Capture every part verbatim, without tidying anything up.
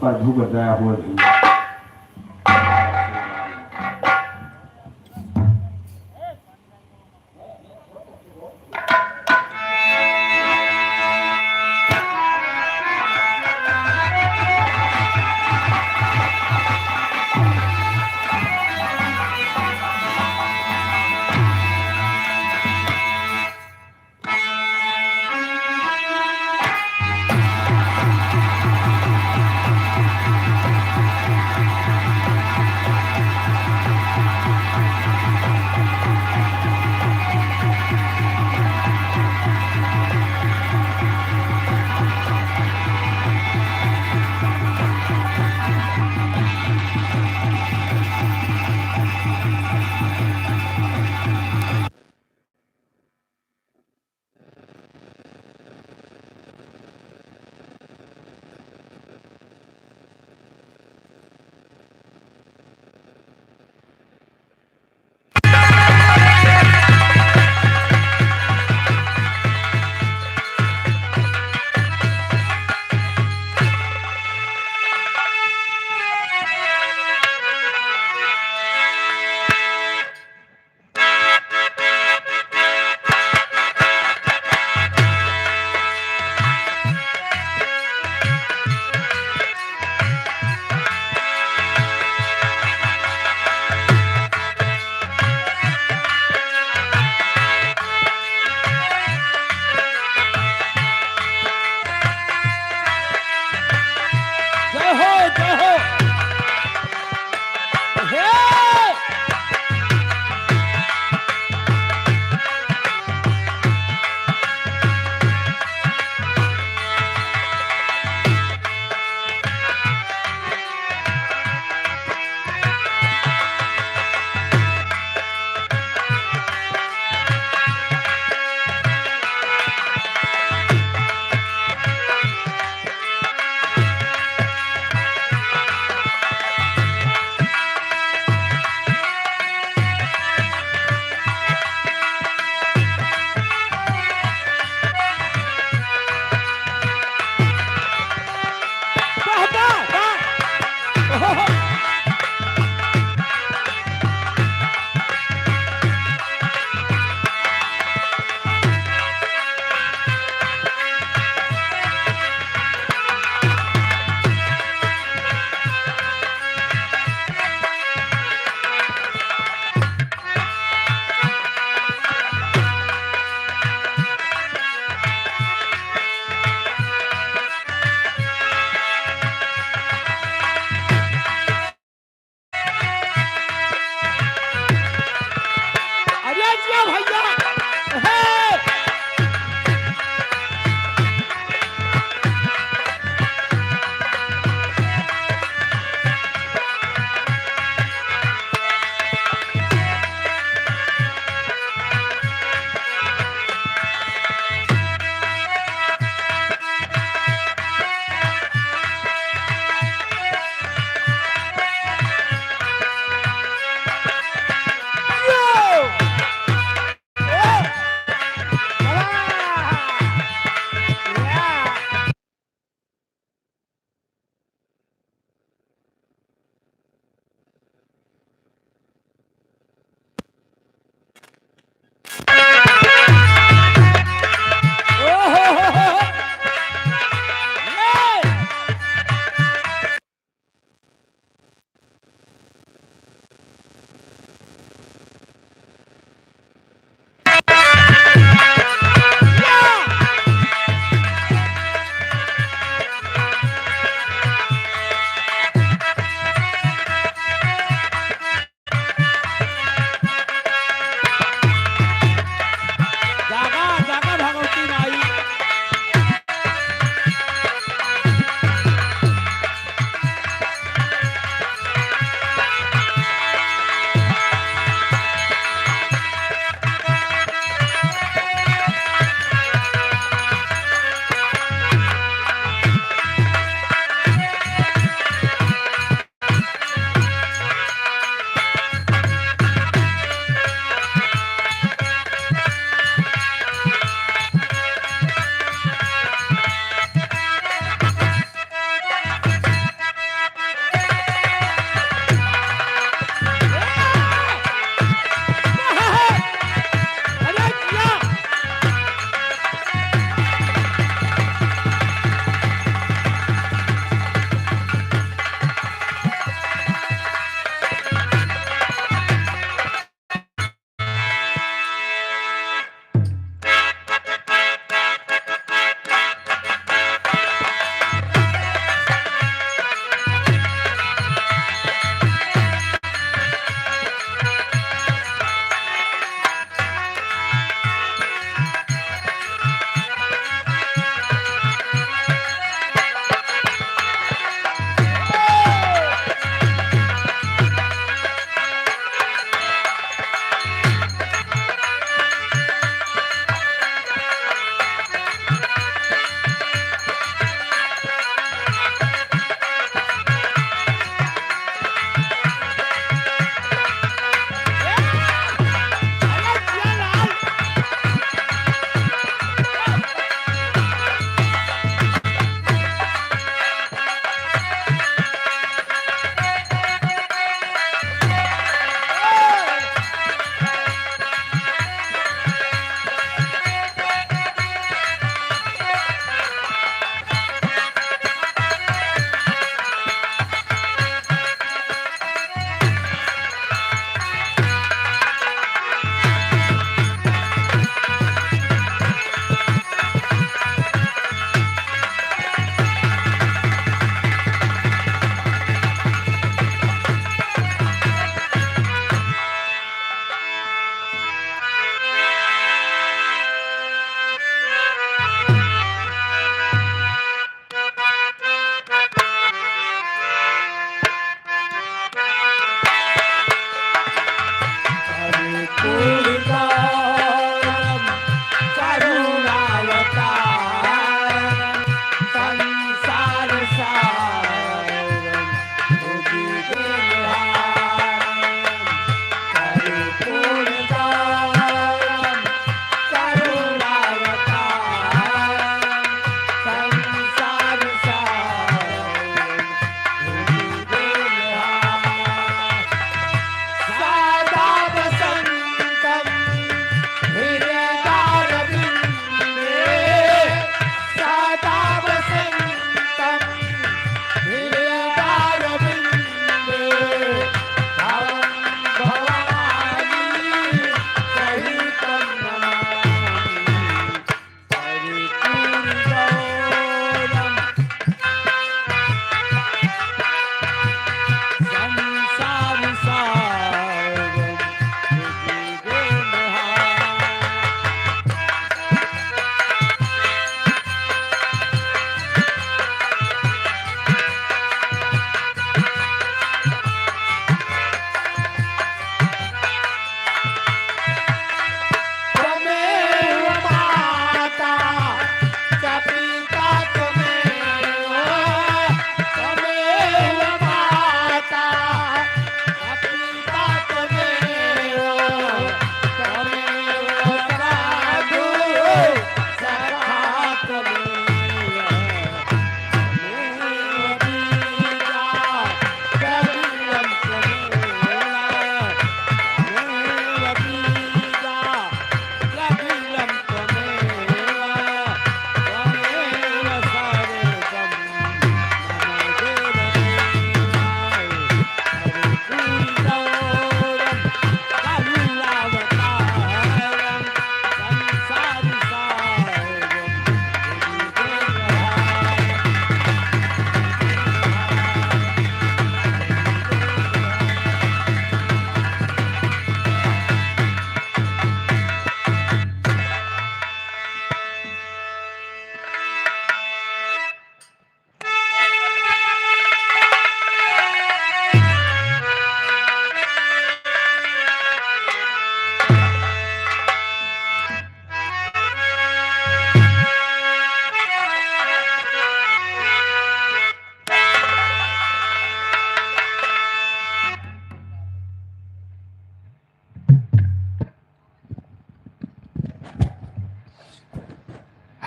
प्रभु का दया हो भैया।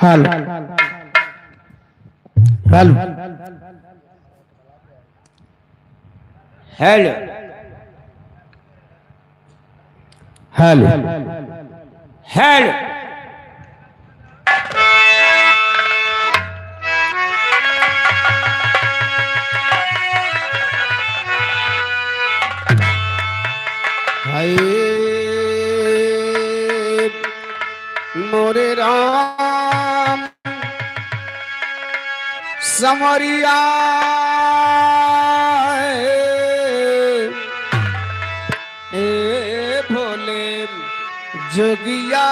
Hello. Hello. Hello. Hello. Hello. हाय मोरे राम संवरिया, ए भोले जोगिया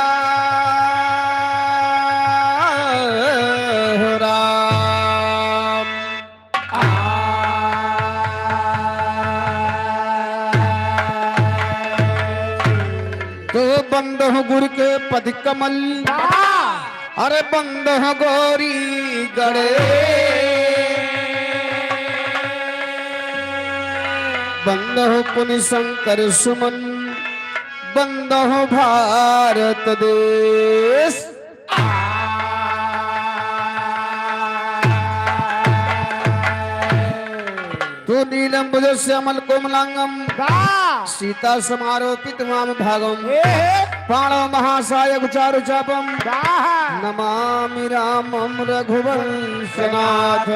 हो राम। तो बंदो गुर के पद कमल, अरे बंदो गोरी गड़े, बंदो पुनि शंकर सुमन, बंदो भारत देश। तू नीलम भुजौ श्यामल कोमलांगम। वाह। सीता समारोपित वाम भागम। ए हे। पाणौ महासायक चारु चापम। वाह। नमामि रामम रघुवंशनाथम।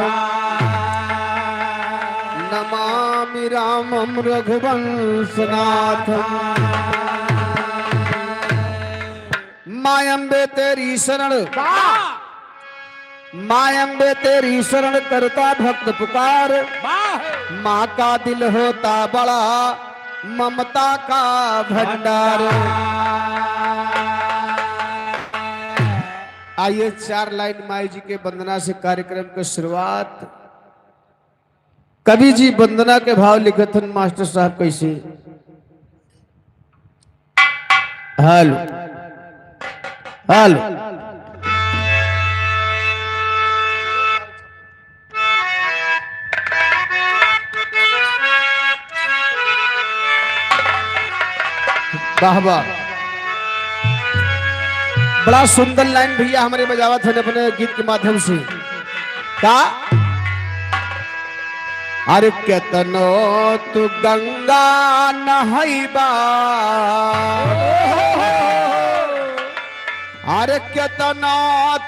नमामि रामम रघुवंशनाथम। माँ अम्बे तेरी शरण। वाह। माँ अम्बे तेरी शरण करता भक्त पुकार। वाह। माँ का दिल होता बड़ा ममता का भंडार। आइए चार लाइन माई जी के वंदना से कार्यक्रम के शुरुआत। कवि जी वंदना के भाव लिखत हन मास्टर साहब कैसे? Hello, hello. वाह, वाह। बड़ा सुंदर लाइन भैया हमरे बजावत हन अपने गीत के माध्यम से। का? अरे केतनो तू गंगा नहइबा, अरे केतनो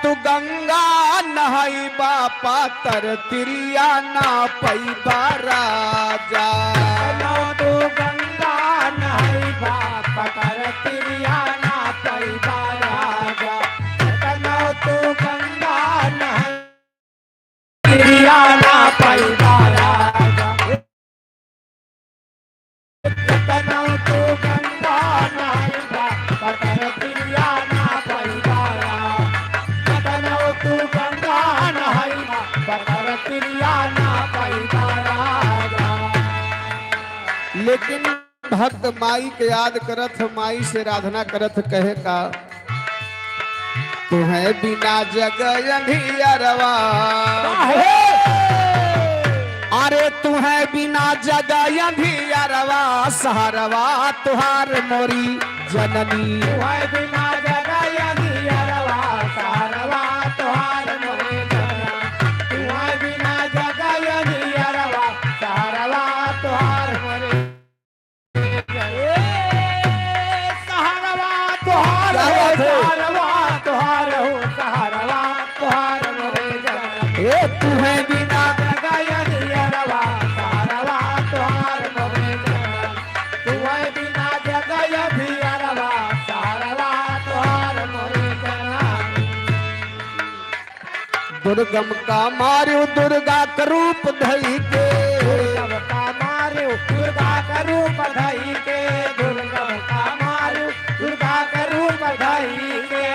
तू गंगा नहइबा, पातर तिरिया ना पइबा राजा। केतनो तू गंगा नहइबा, पातर तिरिया ना पइबा राजा। केतनो तू गंगा नहइ तिरिया ना पइबा राजा। केतनो तू गंगा नहइबा, पातर तिरिया ना पइबा राजा। केतनो तू गंगा नहइबा, पातर तिरिया ना पइबा राजा। लेकिन भक्त माई के याद करत ह, माई से आराधना करत ह, कहे का? तुहैं बिना जग अंधियरवा। काहे? अरे तुहैं बिना जग अंधियरवा, सहरवा तुहार मोरी जननी। तुहैं बिना जग अंधियरवा, सहरवा तुहार मोरी जननी। तुहैं बिना जग अंधियरवा, सहरवा तुहार मोरी ए, सहरवा तोहार क्या हो, बात है? सहरवा तोहार हो, सहरवा तोहार मोरे जनम। ए, तुहैं बिना जग अंधियरवा, सहरवा तोहार मोरे जनम। तुहैं बिना जग अंधियरवा, सहरवा तोहार मोरे जनम। दुर्गम का मार्यो दुर्गा का रूप धई के। दुर्गम का मार्यो दुर्गा का रूप धई के। दुर्गम का मार्यो दुर्गा का रूप धई के।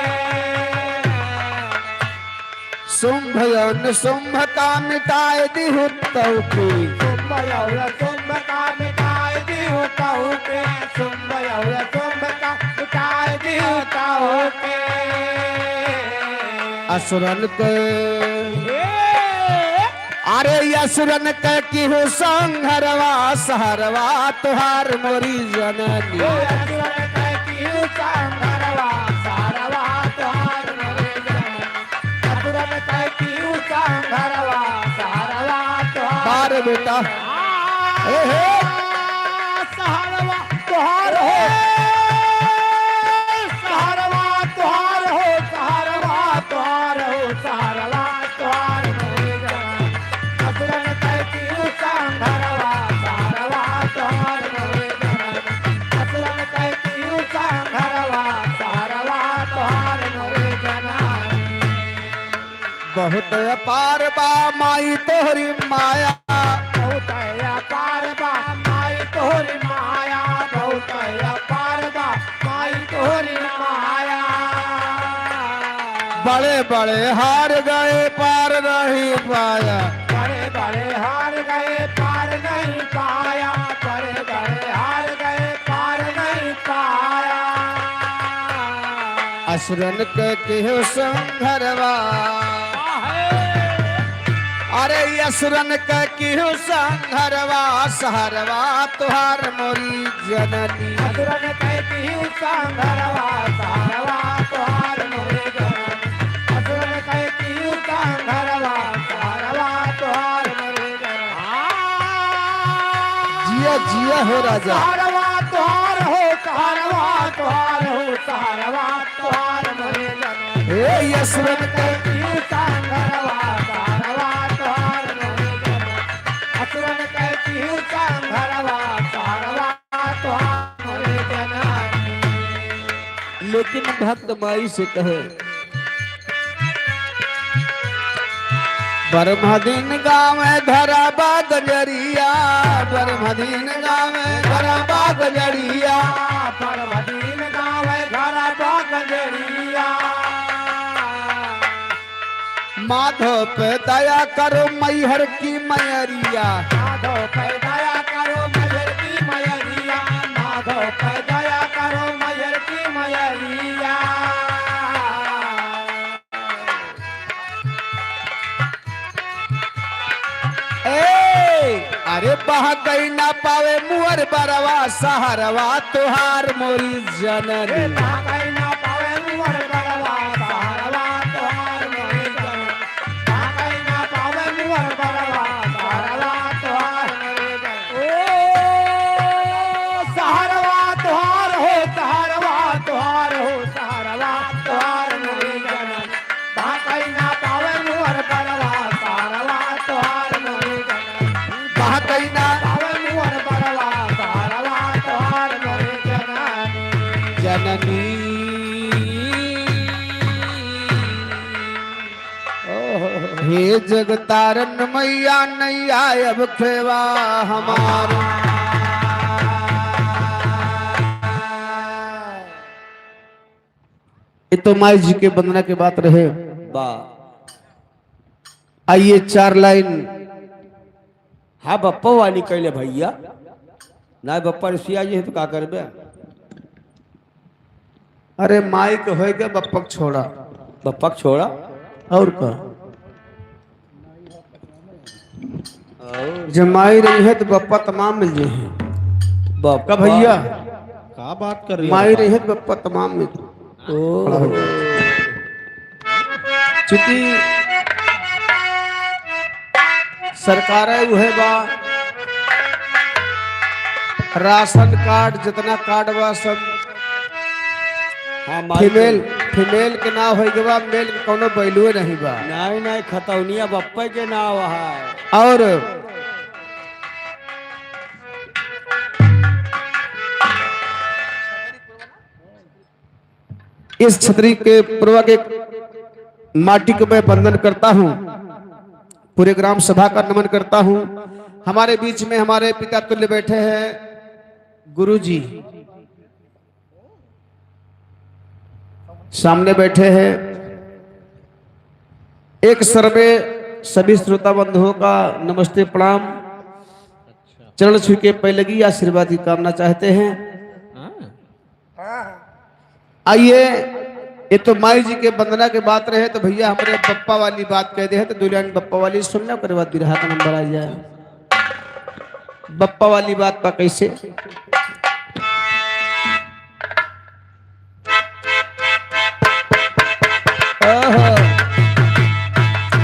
शुंभ और शुंभ का मिटाए दिहु तऊ के। शुंभ और शुंभ का मिटाए दिहु तऊ के। शुंभ और शुंभ का मिटाए दिहु तऊ के। असुरन के, ए! अरे असुरन के किहु संहरवा, सहरवा तोहार मोरी जननी। ए असुरन के किहु संहरवा, सहरवा तोहार मोरी जननी। घरवा सहरवा तोहार। बारे बेटा। ए हे। सहरवा तोहार हो। सहरवा तोहार हो, सहरवा तोहार हो, सहरवा तोहार मोरे जान। असुरन के किहू संग घरवा, सहरवा तोहार मोरे जान। असुरन के किहू संग घरवा, सहरवा तोहार मोरे जान। बहुत अपार बा माई तोहरी माया। बहुत अपार बा माई तोहरी माया, बहुत अपार बा माई तोहरी माया। बड़े बड़े हार गए पार नहीं पाया। बड़े बड़े हार गए पार नहीं पाया, बड़े बड़े हार गए पार नहीं पाया। असुरन के किहू संग घरवा। अरे असुरन के किहू संग घरवा, सहरवा तोहार मोरी जननी। असुरन के किहू संग घरवा, सहरवा तोहार मोरी जननी। असुरन के किहू संग घरवा, सहरवा तोहार मोरी जननी। जिया, जिया हो राजा। सहरवा तोहार हो, सहरवा तोहार हो, सहरवा तोहार मोरे जान। हे यशवंत। लेकिन भक्त माई से कहे, ब्रह्मदीन गाँव धरा बा गंजरिया, ब्रह्मदीन गाँव धरा बा गंजरिया, ब्रह्मदीन गाँव धरा बा गंजरिया। माधो पे दया करो मैहर की मयरिया। माधो पे दया करो मैहर की मयरिया। माधो पे दया करो मैहर की मयरिया। ए, अरे बहकई ना पावे मुअर बरवा सहरवा तोहार मोरी जननी। ए, बहकई ना पावे मुअर बरवा सहरवा तोहार मोरी जननी। बहकई ना पावे मुअर बरवा सहरवा तोहार मोरी जननी। ओ, सहरवा तोहार हो, सहरवा तोहार हो, सहरवा तोहार मोरी जननी। बहकई ना पावे मुअर बरवा सहरवा तोहार मोरी जननी। बहकई ना पावे मुअर बरवा सहरवा तोहार मोरी जननी। जननी। ओहो। हे जगतारन मैया नैया अब खेवा हमार। ये तो माई जी के वंदना के बात रहे। बा। आइए, चार लाइन। हाँ, बप्पा वाली कैले भैया। ना बप्पा रिसिया जी है तो का करबे? अरे, माई के होए के बप्पा के छोड़ा। बप्पा के छोड़ा? और का? और? जब माई रही है तो बप्पा तमाम मिल जाए हैं। बप्पा। का भैया? का बात कर रही है माई बप्पा? रही है तो बप्पा तमाम मिल। ओ। बड़ा हो गया। चूंकि सरकार है, उहे बा, राशन कार्ड, जितना कार्ड बा, सब हाँ, माई female, के। Female के ना होई के बा, male के कौनो value नहीं बा। नहीं, नहीं, खतौनिया बप्पे के नाव है। और इस छतरी के पूर्वा के माटी को मैं वंदन करता हूँ, पूरे ग्राम सभा का नमन करता हूँ। हमारे बीच में हमारे पिता तुल्य बैठे हैं गुरु जी, सामने बैठे हैं। एक स्वर में सभी श्रोता बंधुओं का नमस्ते प्रणाम। चरण छू के पैलगी आशीर्वाद की कामना चाहते हैं। हाँ। आइए, ये तो माई जी के वंदना के बात रहे, तो भैया हमरे बप्पा वाली बात कह दे है, तो दो लाइन बप्पा वाली सुन लो, ओकरे बाद बिरहा का नंबर आ जाए। बप्पा वाली बात बा कैसे? ओहो,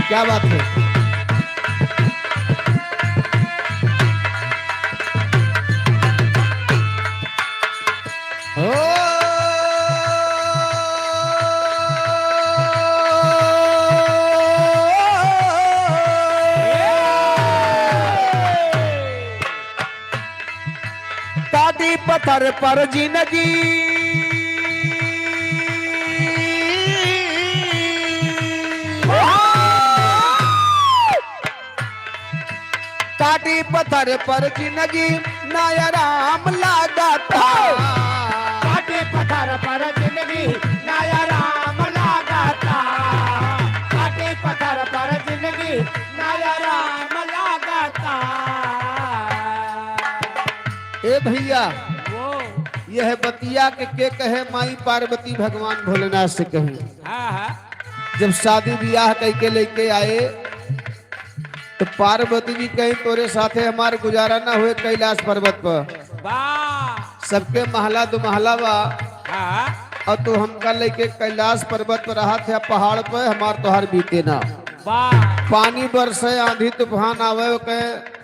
क्या बात है। पत्थर पर जिंदगी, काटी पत्थर पर जिंदगी, ना आराम लागता। काटी पत्थर पर जिंदगी, ना आराम लागता। काटी पत्थर पर जिंदगी, ना आराम लागता। ए भैया, वो। यह बतिया के, के कहे, माई पार्वती भगवान भोलेनाथ से कहे। हाँ, हाँ। जब शादी बियाह कइके लइके आए, तो पार्वती जी कहीं, "तोरे साथे हमार गुजारा ना होए कैलाश पर्वत पर।" वाह। सबके महला दो महला बा। हाँ। और तू हमका लइके कैलाश पर्वत पर रहत है, पहाड़ पे, हमार तोहार बीते ना। वाह। पानी बरसे, आंधी तूफान आवे, ओके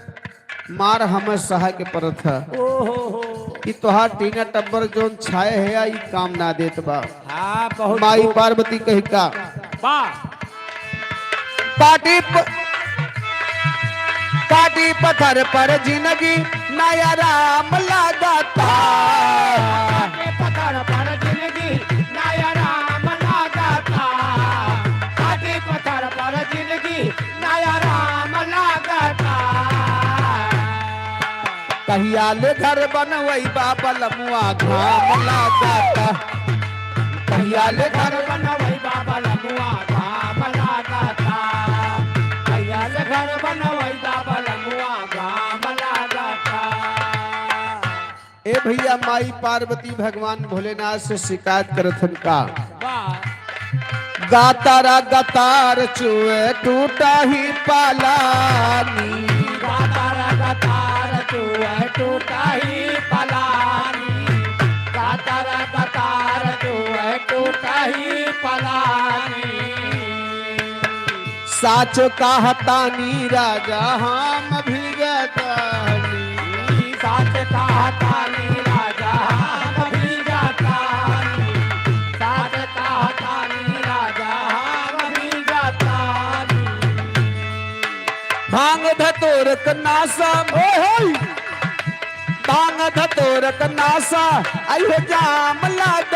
मार हमें सहे के पड़त है। ओहो हो। कि तोहार टीना टब्बर जोन छाए है, ई काम ना देत बा। हाँ, बहुत माई खूब। पार्वती कही का? वाह। काटी प-, काटी पत्थर पर जिंदगी, ना आराम लागता। काटी पत्थर पर जिंदगी, ना आराम लागता। काटी पत्थर पर जिंदगी, ना आराम लागता। कहिया ले घर बनवई बा बलमुआ, घाम लागता। कहिया ले घर बनवई बा बलमुआ, घाम लागता। कहिया ले घर बनवई बा बलमुआ, घाम लागता। ए भैया, माई पार्वती भगवान भोलेनाथ से शिकायत करत हन का? वाह। गातारा गतार चुए टूटा ही पालानी। गातारा गतार चुए टूटा ही पालानी। गातारा गतार चुए टूटा ही पालानी। साच कहतानी राजा हम भीगतानी। साच कहतानी राजा हम भीगतानी। साच कहतानी राजा हम भीगतानी। भांग धतूर क नासा, ओए होय। भांग धतूर क नासा, अयो जाम लागता।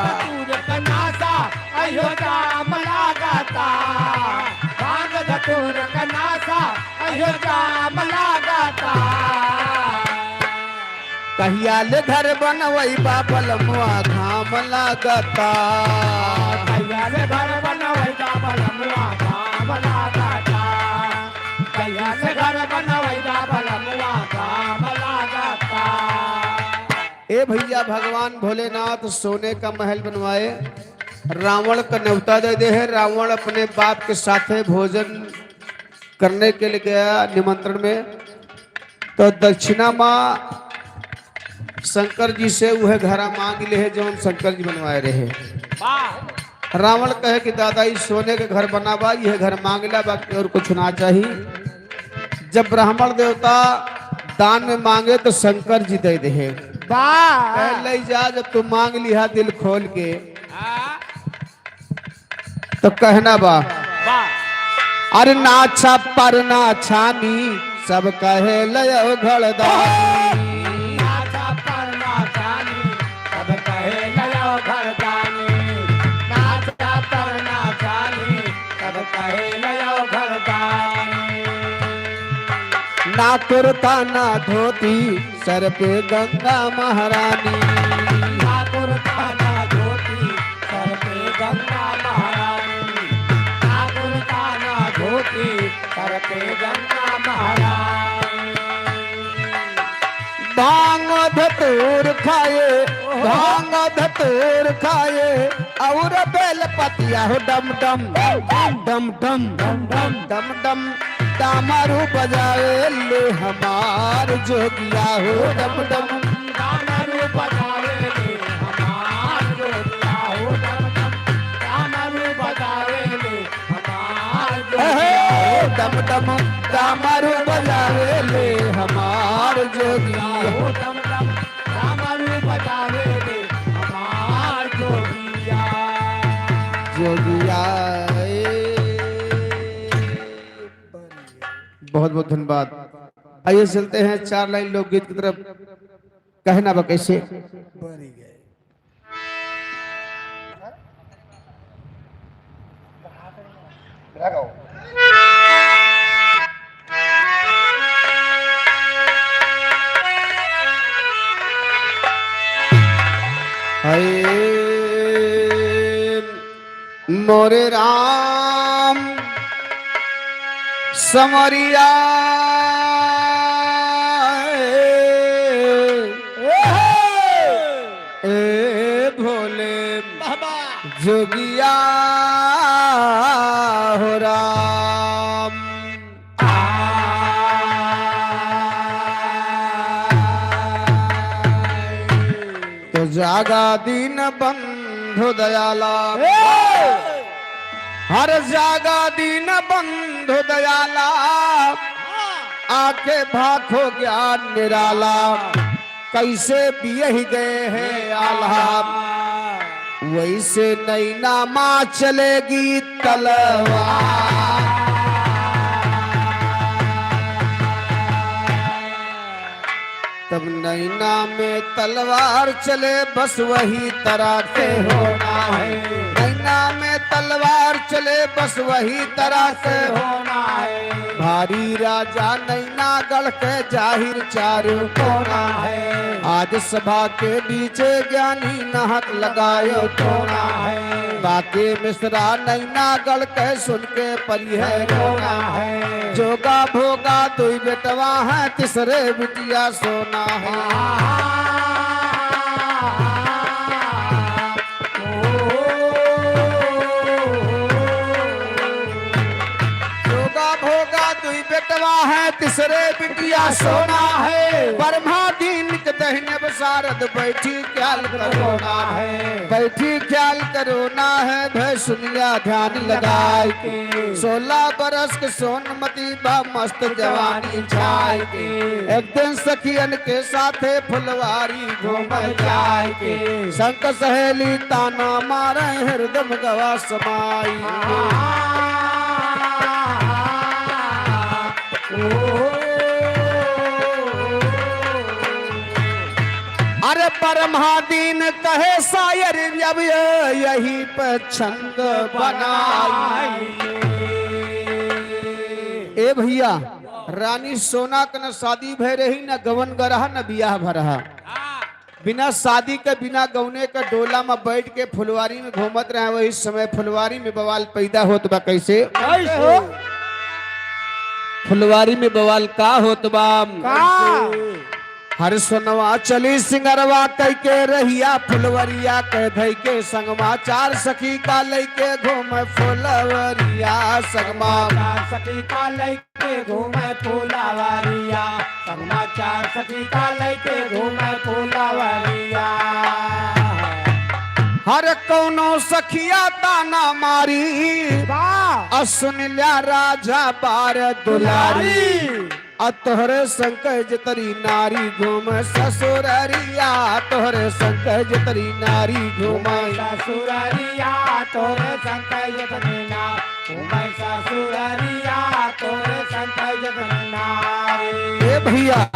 धतूर क नासा, अयो जाम लागता। भांग धतूर क नासा, अयो जाम लागता। कहिया ले घर बनवई बा बलमुआ, घाम लागता। कहिया ले घर बनवई बा बलमुआ, घाम लागता। कहिया ले घर बनवई बा बलमुआ, घाम लागता। ए भैया, भगवान भोलेनाथ सोने का महल बनवाए, रावण का न्योता दे दे है। रावण अपने बाप के साथे भोजन करने के लिए गया निमंत्रण में, तो दक्षिणा माँ शंकर जी से उहे घरा मांग ले है जौन शंकर जी बनवाए रहे। वाह। रावण कहे कि दादा, ई सोने के घर बना बा, यह घर मांग ला, बाकी और कुछ ना चाही। जब ब्राह्मण देवता दान में मांगे तो शंकर जी दे दे है। वाह। कहे, "ले जा, जब तू मांग लिहा दिल खोल के।" हाँ। तो कहना बा, वाह। अरे ना छप्पर ना छानी, सब कहे लयो घरदानी। ना छप्पर ना छानी, सब कहे लयो घरदानी। ना छप्पर ना छानी, सब कहे लयो घरदानी। ना कुर्ता ना धोती, सर पे गंगा महारानी। ना कुर्ता ना धोती, सर पे गंगा महारानी। ना कुर्ता ना धोती, सर पे गंगा महारानी। भांग धतूर खाए, भांग धतूर खाए, और बेल पतिया हो डम डम, डम डम, डम डम, डम डम। डामरू बजावे ले हमार जोगिया हो डम डम। डामरू बजावे ले हमार जोगिया हो डम डम। डामरू बजावे ले हमार जोगिया हो डम डम। डामरू बजावे ले हमार जोगिया हो डम डम। डामरू बजावे ले हमार जोगिया। जोगिया, ए। बहुत बहुत धन्यवाद। आइए चलते हैं चार लाइन लोकगीत की तरफ। कहना बा कैसे? बनी गए। हाय मोरे राम समरिया ए भोले बाबा। जोगिया हो राम। तो जागा दीन बंधु दयाला, हर जागा दीन बंधु दयाला, आके भाखो ज्ञान निराला। कैसे बियहि गए हैं आल्हा, वैसे नैना मा चलेगी तलवार। तब नैना में तलवार चले, बस वही तरह के होना है। नैना में तलवार चले, बस वही तरह के होना है। भारी राजा नैनागढ़ के जाहिर चारू कोना है। आज सभा के बीचे ज्ञानी नहक लगायो टोना है। बाके मिश्रा नैनागढ़ के सुन के परिहे रोना है। जोगा भोगा दुई बेटवा है, तीसरे बिटिया सोना है। जोगा भोगा दुई बेटवा है, तीसरे बिटिया सोना है। ब्रह्मा दीन के दहिने बसारद बैठी ख्याल करो ना है। बैठी ख्याल करो ना है, भैसुनिया ध्यान लगाए के। सोलह बरस के सोनमती बा मस्त जवानी छाए के। एक दिन सखियन के साथे फुलवारी घूमल जाए के। संग सहेली ताना मारे हरदम गवा समाई। अरे ब्रह्मा दीन कहे शायर अब ये यही पे छंद बनाई। ए भैया, रानी सोना के न शादी भय रही, न गवन गरहा, न बियाह भरहा। बिना शादी के, बिना गवने के डोला में बैठ के फुलवारी में घूमत रहे। वही समय फुलवारी में बवाल पैदा होत बा। कैसे? कैसे? फुलवारी में बवाल का होत बा? का? हर सोनवा चली सिंगरवा कई के रहिया, फुलवरिया के धई के संगमा, चार सखी का लइके घूमे फुलवरिया संगमा। चार सखी का लइके घूमे फुलवरिया, संगमा चार सखी का लइके घूमे फुलवरिया। हर कौनो सखिया ताना मारी, वाह। और सुन लिया राजा बार दुलारी। दुलारी। आ तोहरे संग जतरी नारी घूमे ससुररिया, तोहरे संग जतरी नारी घूमे। ससुररिया, तोहरे संग जतरी ना-, घूमे ससुररिया, तोहरे संग जतरी नारी। ए भैया,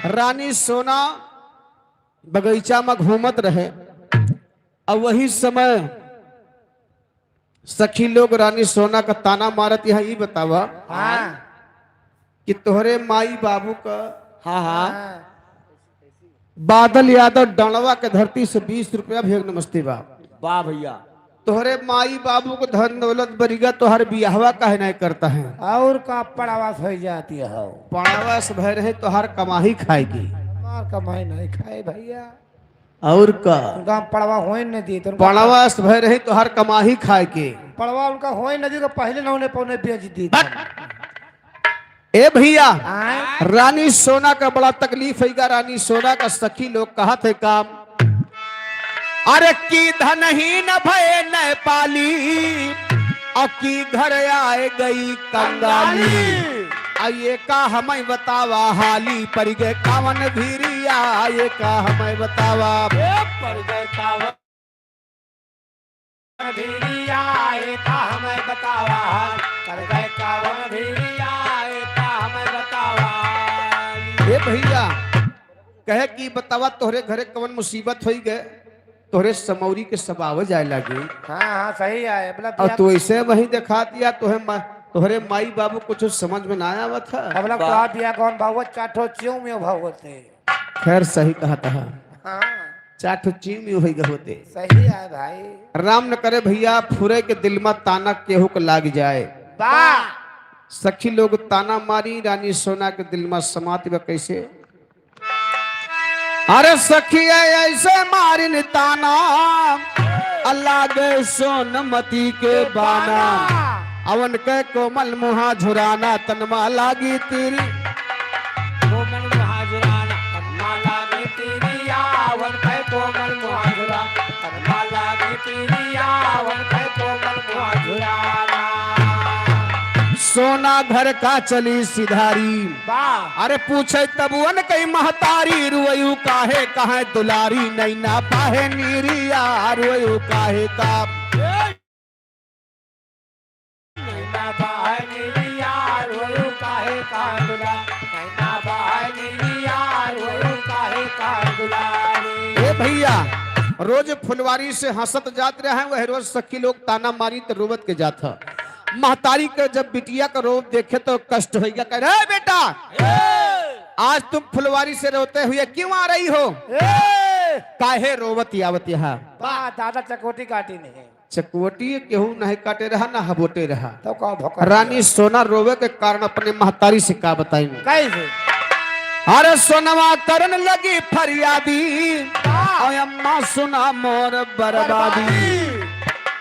रानी सोना बगीचा में घूमत रहे, अब वही समय सखी लोग रानी सोना का ताना मारत, यहाँ ई बतावा हाँ। कि तोहरे माई बाबू का हाँ, हाँ। बादल यादव डंडवा के धरती से बीस रुपया भेग नमस्ते बा। वाह भैया। तोहरे माई बाबू को धन दौलत बरिगा, तोहर बियाहवा काहे नहीं करता है? और का पड़ावास हो जाती है? पड़ावास भय रहे तोहर कमाई खाए की। हमार कमाई नहीं खाए भैया। और का? उनका हम पड़वा होए न दी, तो उनका पड़वा अस भय रही तोहार कमाही खाए के। पड़वा उनका होए न दी, तो पहले न होने पौने बेच दी। बट ए भैया, आय। रानी सोना का बड़ा तकलीफ है, रानी सोना का सखी लोग कहत है काम, अरे की धनहीन भय नेपाली, अकी घर आए गई कंगाली। आ ये का हमें बतावा हाली, पड़ गए कावन भीरिया, ये का हमें बतावा। ए, पड़ गए कावन भीरिया, ये का हमें बतावा हाल, पड़ गए कावन भीरिया, ये का हमें बतावा। भैया, कहे कि बतावा तोहरे घरे कवन मुसीबत होई गए, तोहरे समौरी के सब आवे जाए लागी। हाँ, हाँ, सही है, मतलब और या तू ऐसे वहीं देखा दिया, तोहे मा-, तोहरे माई बाबू कुछ समझ में ना आवत है। अब लोग वाह। कहा दिया कौन भागवत, चार ठो च्यों में भागवत है। खैर, सही कहत है। हाँ। चार ठो च्यों में होई गए होते। सही है भाई। राम न करे भैया, फुरे के दिल में ताना केहू के लाग जाए। वाह। सखी लोग ताना मारी, रानी सोना के दिल में समात बा कैसे? अरे सखिया ऐसे मारिन ताना, अल्लाह गए सोनमती के बाना। अवन के कोमल मुहा झुराना, तनमा लागी तीरी। कोमल मुहा झुराना, तनमा लागी तीरी, अवन के कोमल मुहा झुराना, तनमा लागी तीरी, अवन के कोमल मुहा झुराना। सोना घर का चली सिधारी। वाह। अरे पूछे तबुअन कई महतारी, रुअयू काहे, काहे दुलारी, नैना पाहे नीरिया, रुअयू काहे का। नैना पाहे नीरिया, रुअयू काहे का दुला, नैना पाहे नीरिया, रुअयू काहे का दुलारी। ए भैया, रोज फुलवारी से हंसत जात रहे हैं, वह रोज सखी लोग ताना मारी तो रोवत के जात है। महतारी के जब बिटिया का रोब देखे तो कष्ट होइगा, कहे, "रे बेटा, आज तुम फुलवारी से रोते हुए क्यों आ रही हो? ए! काहे रोवत आवत यहाँ?" वाह, दादा चकोटी काटी नहीं। चकोटी केहू नहीं काटे रहा, ना हबोटे रहा। तो का भोकर रानी दिया? सोना रोवे के कारण अपने महतारी से का बताई? कैसे? अरे सोनवा करन लगी फरियादी, वाह। और अम्मा सुना मोर बर्बादी। बर्बादी।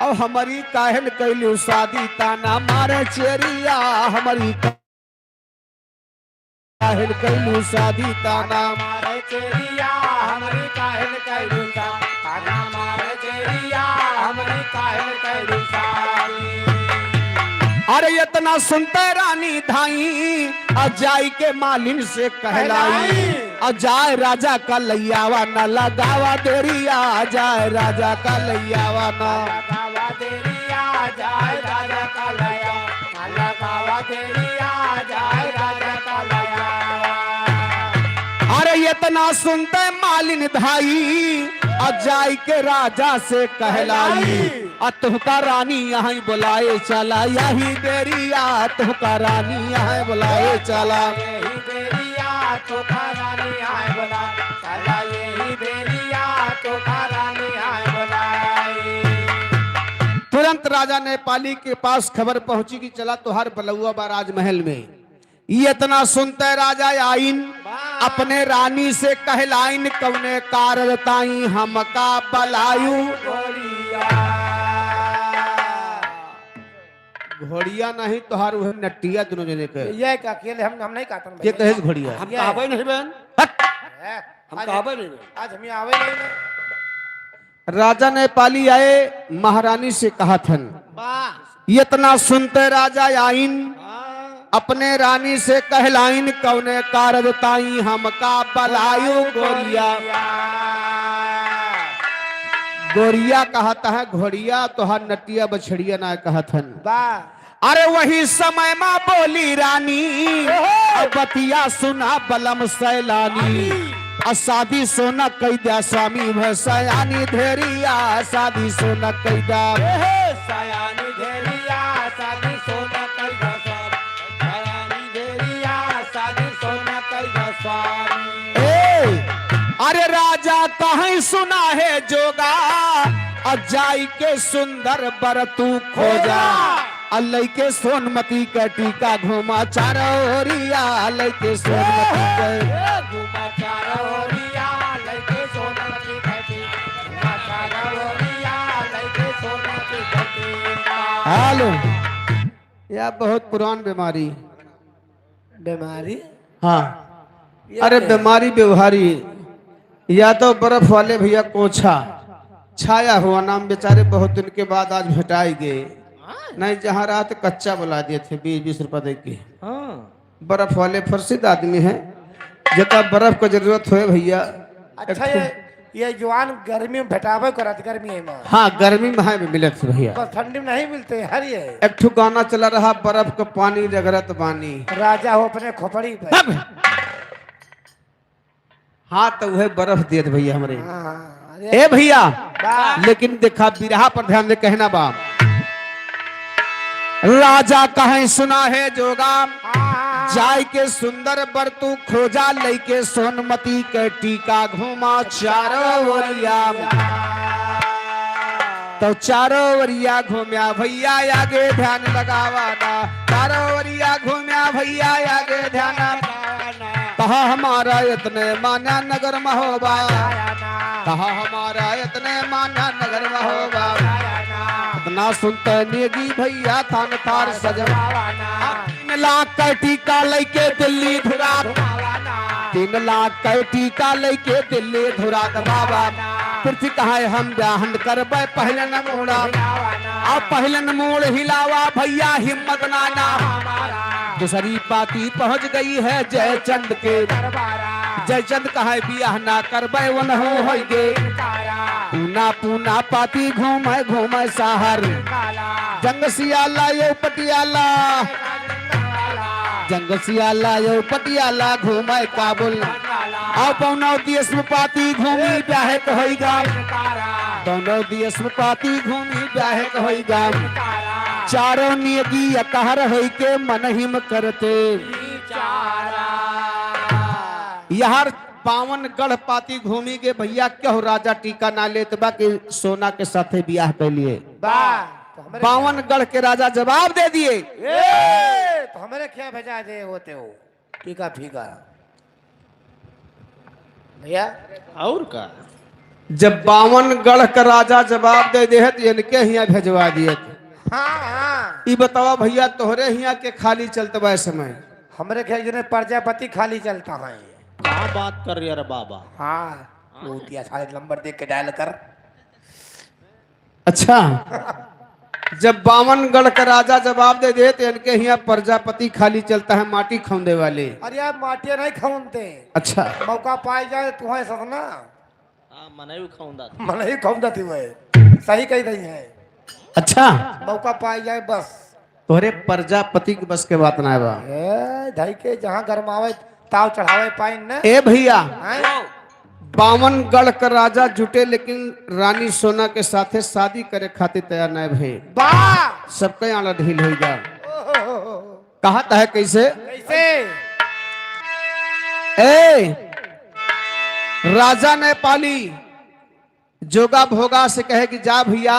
और हमारी काहे न कैलू शादी, ताना मारे चेरिया, हमारी काहे न कैलू शादी, ताना मारे चेरिया, हमारी काहे न कैलू शा-, ताना मारे चेरिया, हमारी काहे न कैलू शादी। अरे इतना सुनते रानी धाई, आ जाई के मालिन से कहलाई। कहलाई। आ जाए राजा का लैयावा, न लगावा देरिया, आ जाए राजा का लैयावा ना। लगावा देरिया, आ जाए राजा का लैयावा, न लगावा देरिया, आ जाए राजा का लैयावा। अरे इतना सुनते मालिन धाई, आ जाई के राजा से कहलाई। कहलाई। आ तुहका रानी यहाँ बुलाए चला, यही बेरिया तुहका रानी यहाँ बुलाए चला। यही बेरिया तुहका रानी यहाँ बुलाए चला, यही बेरिया तुहका रानी यहाँ बुलाए। तुरंत राजा नेपाली के पास खबर पहुंची कि चला तुहार बलौआ बा राजमहल में। इतना सुनते राजा आइन वाह। अपने रानी से कहलाइन, "कौने कारज ताई हमका बलायु?" घोड़िया। घोड़िया नहीं, तोहार उहे नटिया दोनों जने के। ये का अकेले हम, हम नहीं कहतन के भैया। कहे घोड़िया? हम ये कहबे नहीं बहन। हट। है। हम आज कहबे नहीं बहन। आज हम आवे नहीं ना। राजा नेपाली आए, महारानी से कहत हन। वाह। इतना सुनते राजा आइन, हाँ। अपने रानी से कहलाइन, "कौने कारज ताई हमका बलायु गोरिया?" गोरिया कहत है, "घोड़िया तोहार नटिया बछड़िया ना," कहत हन। वाह। अरे वही समय मा बोली रानी, ओहो! अब बतिया सुना बलम सैलानी। रानी। आ शादी सोना कई द्या स्वामी भय सयानी धेरिया, शादी सोना कई द्या। एहे! सयानी धेरिया, शादी सोना कई द्या स्वामी। सयानी धेरिया, शादी सोना कई द्या स्वामी। ए, अरे राजा कहीं सुना है जोगा, आ जाई के सुंदर बर तू खोजा। खोजा। आ लइके सोनमती के टीका घूमा चारों ओरिया, लइके सोनमती के। ए, घूमा चारों ओरिया, लइके सोनमती के टीका, घूमा चारों ओरिया, लइके सोनमती के टीका। हेलो, यह बहुत पुरान बीमारी। बीमारी? हाँ। ये अरे क्या है? बीमारी व्यवहारी। यादव बर्फ वाले भैया कोछा छाया हुआ नाम, बेचारे बहुत दिन के बाद आज भेटाई गए। हाँ। नहीं, जहाँ रहा तो कच्चा बुला दिए थे, बीस बीस रुपए दे के। हाँ। बर्फ वाले प्रसिद्ध आदमी हैं, जेका बर्फ का जरूरत होए भैया। अच्छा, एक ये, ये जवान गर्मी में भेटावे करत, गर्मी है माँ। हाँ, गर्मी में है भी मिलत है भैया। बस ठंडी में नहीं मिलते हर ये। एक ठो गाना चला रहा, "बर्फ का पानी रगड़त बानी।" राजा हो अपने खोपड़ी पे। अब हाँ, तो उहे बर्फ देत भइया हमरे। हाँ, अरे ए भइया, बा। लेकिन देखा, बिरहा पर ध्यान दे, कहना बा। राजा कहे सुना है जोगा, हाँ। जाय के सुंदर बर तू खोजा, लइके सोनमती के टीका घूमा चारो ओरिया। तो चारो ओरिया घूम्या भइया, आगे ध्यान लगावा ना। चारो ओरिया घूम्या भइया, आगे ध्यान। कहा हमारा इतने मान्या नगर महोबा, कहा हमारा इतने मान्या नगर महोबा। इतना सुनते नेगी भइया थान थार सजवा। तीन लाख का टीका लइके दिल्ली धुरा, तीन लाख का टीका लइके दिल्ली धुरा बाबा। पृथ्वी कहे हम ब्याहन करबे पहले न मोड़ा। अब पहले न मोड़ हिलावा भइया, हिम्मत ना ना। दूसरी पाती पहुंच गई है जयचंद के। जयचंद कहे बियाह ना करबे, वनहु होइगे। पूना पूना पाती घूमे घूमे शहर। जंग सियाला यो पटियाला, जंग सियाला यो पटियाला घूमे काबुल। अब दोनों देश में पाती घूमी ब्याह के होइगा। दोनों देश में पाती घूमी ब्याह के होइगा। चारों नेगी अकहर होइके मन हिम करते। यार बावन गढ़ पाती घूमी के भइया, केहू राजा टीका ना लेत बा कि सोना के साथे बियाह के लिए। बा, तो हमरे बावन गढ़ के राजा जवाब दे दिए। ए, तो हमरे क्या भेजा दे होते हो? फीका फीका। भइया। और का? जब बावन गढ़ का राजा जवाब दे दे है, तो इनके हियाँ भेजवा दिए। हाँ, हाँ। ई बतावा भइया, तोहरे हियाँ के खाली चलत बा ए समय? हमरे ख्याल जने प्रजापति खाली चलता है। का बात कर रहे रे बाबा? हाँ, वो दिया सारे नंबर देख के डायल कर। अच्छा, जब बावन गढ़ का राजा जवाब दे दे, तो इनके हियाँ प्रजापति खाली चलता है, माटी खौंदे वाले। अरे यार, माटिया नहीं खौंदते। अच्छा। मौका पाई जाए, तुम्हें सतना। हाँ, मनई खौंदा थी। मनई खौंदा थी वह। सही कही रही है। अच्छा। मौका पाई जाए बस। तोहरे प्रजापति के बस के बात ना बा। ए, धई के जहाँ गरमावे, ताव चढ़ावे पाइन न। ए भइया, हैं? बावन गढ़ का राजा जुटे, लेकिन रानी सोना के साथे शादी करे खातिर तैयार ना भए। बा! सबके आड़ा ढील होई गा। ओहो। कहत है कैसे? कैसे? ए, राजा नेपाली जोगा भोगा से कहे कि जा भइया,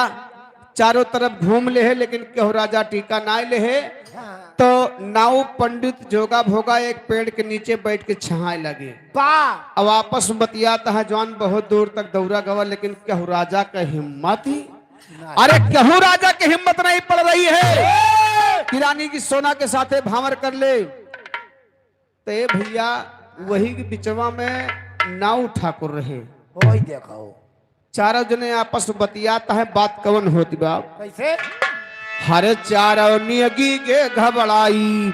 चारों तरफ घूम लेहे, लेकिन केहू राजा टीका नाय लेहे। हाँ। तो नाऊ पंडित जोगा भोगा एक पेड़ के नीचे बैठ के छहाए लगे। बा। अब आपस में बतियात है, जवान बहुत दूर तक दौड़ा गवा, लेकिन केहू राजा का हिम्मत ही, नहीं। अरे केहू राजा के हिम्मत नहीं पड़ रही है कि रानी की सोना के साथे भांवर कर ले। तो ए भइया, वही के बिचवा में नाऊ ठाकुर रहे। वही देखो। चारों जने आपस में बतियात है, बात कवन होती बा? कैसे? हरे चारों नियगी के घबराई।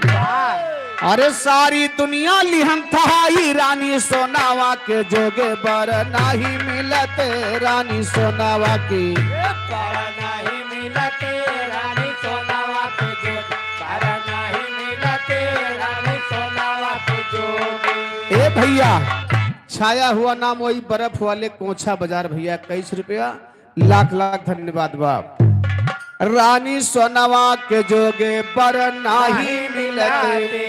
अरे सारी दुनिया लिहन थहाई, रानी सोनावा के जोगे बर नाही मिलते, रानी सोनावा के। बर नाही मिलते, रानी सोनावा के जोगे, बर नाही मिलते, रानी सोनावा के जोगे। ए भइया, छाया हुआ नाम वही बर्फ वाले कोंछा बाजार भइया, इक्कीस रुपया, लाख लाख धन्यवाद बा। रानी सोनवा के जोगे बर नाही मिलते।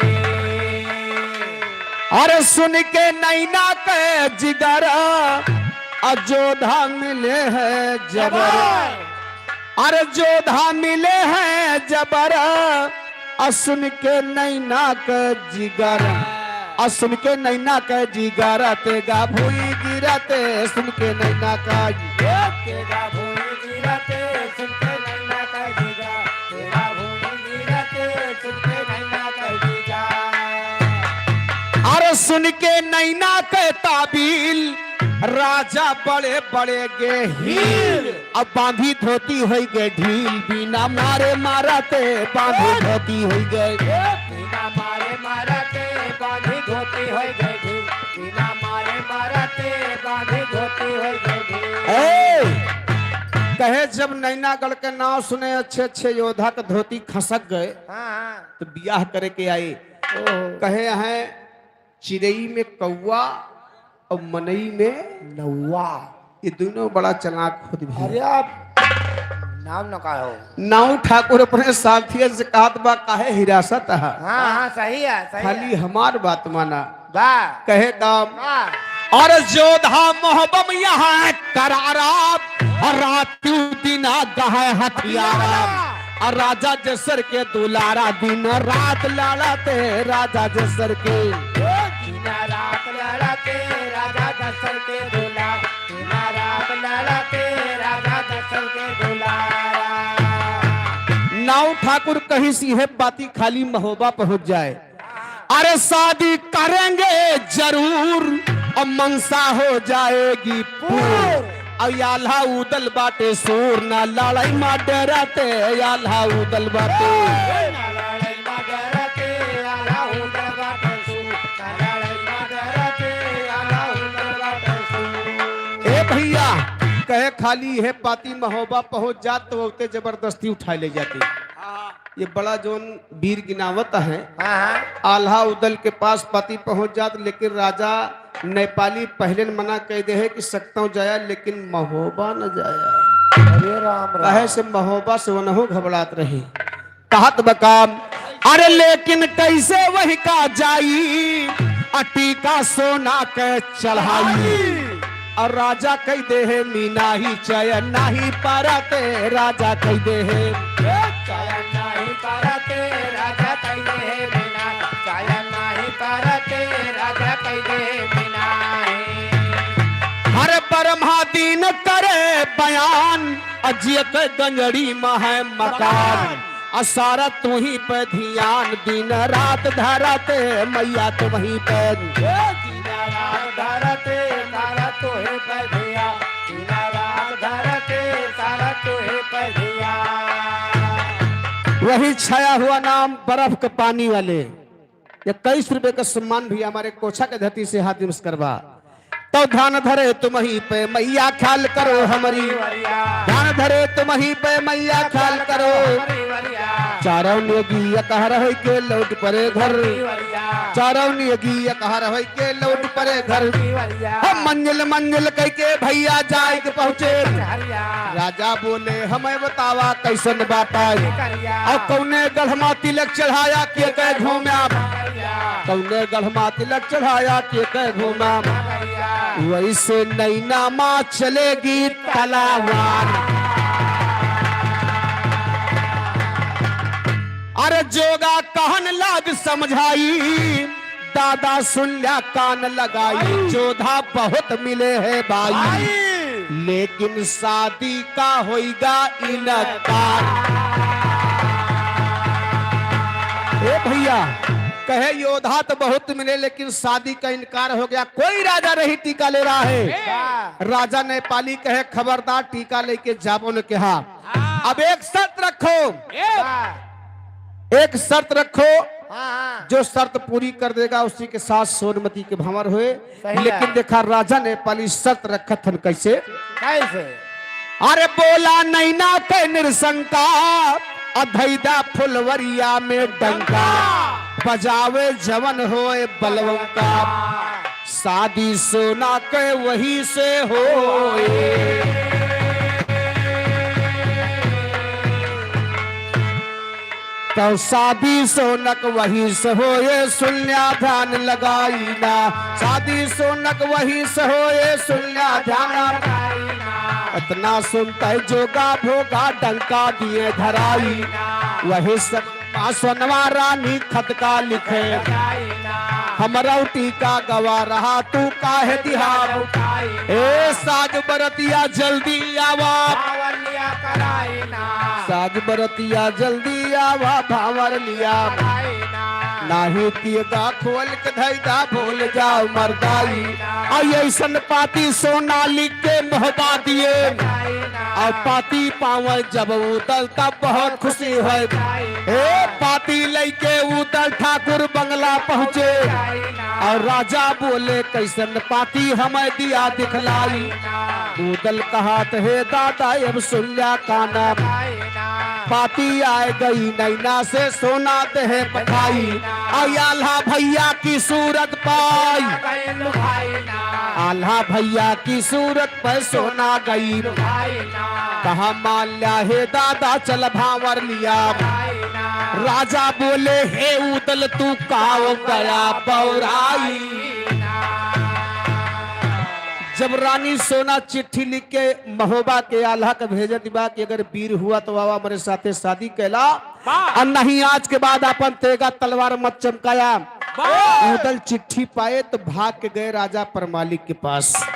अरे सुन के नैना के जिगर, अजोधा मिले है जबर। अरे जोधा मिले हैं जबर, आ सुन के नैना के जिगर, आ सुन के नैना के जिगर, तेगा भुई गिरते, सुन के नैना का, तेगा भुई गिरते, सुन के नैना का जिगर, तेगा भुई गिरते, सुन के नैना का जिगर। अरे सुन के नैना के ताबील, राजा बड़े बड़े गे हील। अब बांधी धोती होई गए ढील, बिना मारे मारते बांधी धोती होई गए। बिना मारे मारते बांधी धोती होई गए ढील, बिना मारे मारते बांधी धोती होई गए ढील। ए, कहे जब नैनागढ़ के नाव सुने अच्छे अच्छे योद्धा के धोती खसक गए, हाँ, हाँ। तो बियाह करे के आए। ओहो। कहे हैं चिरई में कौआ, और मनई में नौवा। ये दोनों बड़ा चालाक होत भी। अरे आप नाम न का हो? नाऊ ठाकुर अपने साथियन से कहत बा, "काहे हिरासत है?" हाँ, हाँ, सही है, सही खाली है। हमार बात माना। बा। कहे काम। बा। और जोधा मोहबा में यहाँ करारा, और रातू दिना गहे हथियारा। और राजा जसर के दुलारा, दिन रात लड़ते राजा जसर के। दिन रात लड़ते राजा जसर के दुलारा, दिन रात लड़ते राजा जसर के दुलारा। नाऊ ठाकुर कहिस इहे पाती खाली महोबा पहुँच जाए। अरे शादी करेंगे जरूर, अब मनसा हो जाएगी पूर। अब आल्हा उदल बाटे सूर, ना लड़ाई मा डरते, आल्हा उदल बाटे। ना लड़ाई मा डरते, आल्हा उदल बाटे सूर, ना लड़ाई मा डरते, आल्हा उदल बाटे सूर। ए भैया, कहे खाली है पाती महोबा पहुँच जात तो ओते जबरदस्ती उठाए ले जाते। ये बड़ा जोन वीर गिनावत है। हाँ, हाँ। आल्हा उदल के पास पाती पहुँच जात, लेकिन राजा नेपाली पहले न मना कह दे है कि सकतौ जाया, लेकिन महोबा न जाया। अरे राम राम। काहे से महोबा से वनहु घबरात रही। कहत बकाम, अरे लेकिन कैसे वही का जाई, अ टीका सोना के चढ़ाई। और राजा कह दे है, "मी नाही चयन नाही परते," राजा कह दे है। चयन नाही परते, राजा कह दे है, "मी नाही चयन नाही परते," राजा कह दे है, "मी नाही।" हर ब्रह्मा दीन करे बयान, अजियत गंजड़ी मा है मकान। आ सारा तुही पे ध्यान, दिन रात धरते मैया तुमही पे। दिन रात धरते सारा तुही पे ध्यान, दिन रात धरते सारा तुही पे ध्यान। वही छाया हुआ नाम बर्फ के पानी वाले। इक्कीस रुपए का सम्मान भी हमारे कोछा के धरती से हाथ नमस्कार बा। तो ध्यान धरे तुमही पे मैया ख्याल करो हमरी, ध्यान धरे तुमही पे मैया ख्याल करो। चारों नेगी एक हर होई के लौट परे घर, चारों नेगी एक हर होई के लौट परे घर। हम मंजिल मंजिल कह के भैया जाए के पहुँचे। राजा बोले हमें बतावा कैसन बाटा, और कौने गढ़ मा तिलक चढ़ाया के कह घूम्या, कौने गढ़ मा तिलक चढ़ाया के कह घूम्या। वैसे नैना मा चलेगी तलवार। अरे जोगा कहन लाग समझाई, दादा सुन ल्या कान लगाई, आई। जोधा बहुत मिले है भाई, आई। लेकिन शादी का होइगा इनकार। ए भैया, कहे योद्धा तो बहुत मिले, लेकिन शादी का इनकार हो गया, कोई राजा नहीं टीका ले रहा है। ए। राजा नेपाली कहे, "खबरदार, टीका लेके जाबो न कहा।" हाँ। अब एक शर्त रखो। ए। एक शर्त रखो, हाँ, हाँ। जो शर्त पूरी कर देगा, उसी के साथ सोनमती के भंवर होए। सही लेकिन है। देखा, राजा नेपाली शर्त रखत हन, कैसे? कैसे? अरे बोला नैना के निरशंका, अधैदा फुलवरिया में डंका, बजावे जवन होए बलवंका, शादी सोना के वही से होए। तो शादी सोनक वही से होए, सुन्या ध्यान लगाई ना। शादी सोनक वही से होए, सुन्या ध्यान लगाई ना। इतना सुनते जोगा भोगा डंका दिए धराई। वही से आ सोनवा रानी खत का लिखे, हमरौ टीका गवा रहा तू काहे दिहा। ए साज बरतिया जल्दी आवा, साज बरतिया जल्दी आवा भांवर लिया। नाही टीका खोल के धैदा भूल जाओ मर्दाई। आ ऐसन पाती सोना लिख के मोहबा दिए। और पाती पावे जब उदल तब बहुत खुशी होए। ए पाती लइके उदल ठाकुर बंगला पहुँचे। राजा बोले, "कैसन पाती हमें दिया दिखलाई?" ऊदल कहत, "हे दादा, अब सुन ल्या काना। पाती आए गई नैना से, सोना देहे पठाई। आ आल्हा भैया की सूरत पाई, आल्हा भैया की सूरत पर सोना गई।" कहा, "मान ल्या हे दादा, चल भांवर लिया।" राजा बोले, "हे ऊदल, तू काव गया बौराई?" जब रानी सोना चिट्ठी लिख के महोबा के आल्हा के भेजत बा कि अगर वीर हुआ तो आवा हमरे साथे शादी कैला, वाह। और नहीं आज के बाद आपन तेगा तलवार मत चमकाया। वाह। ऊदल चिट्ठी पाए तो भाग के गए राजा परमालिक के पास।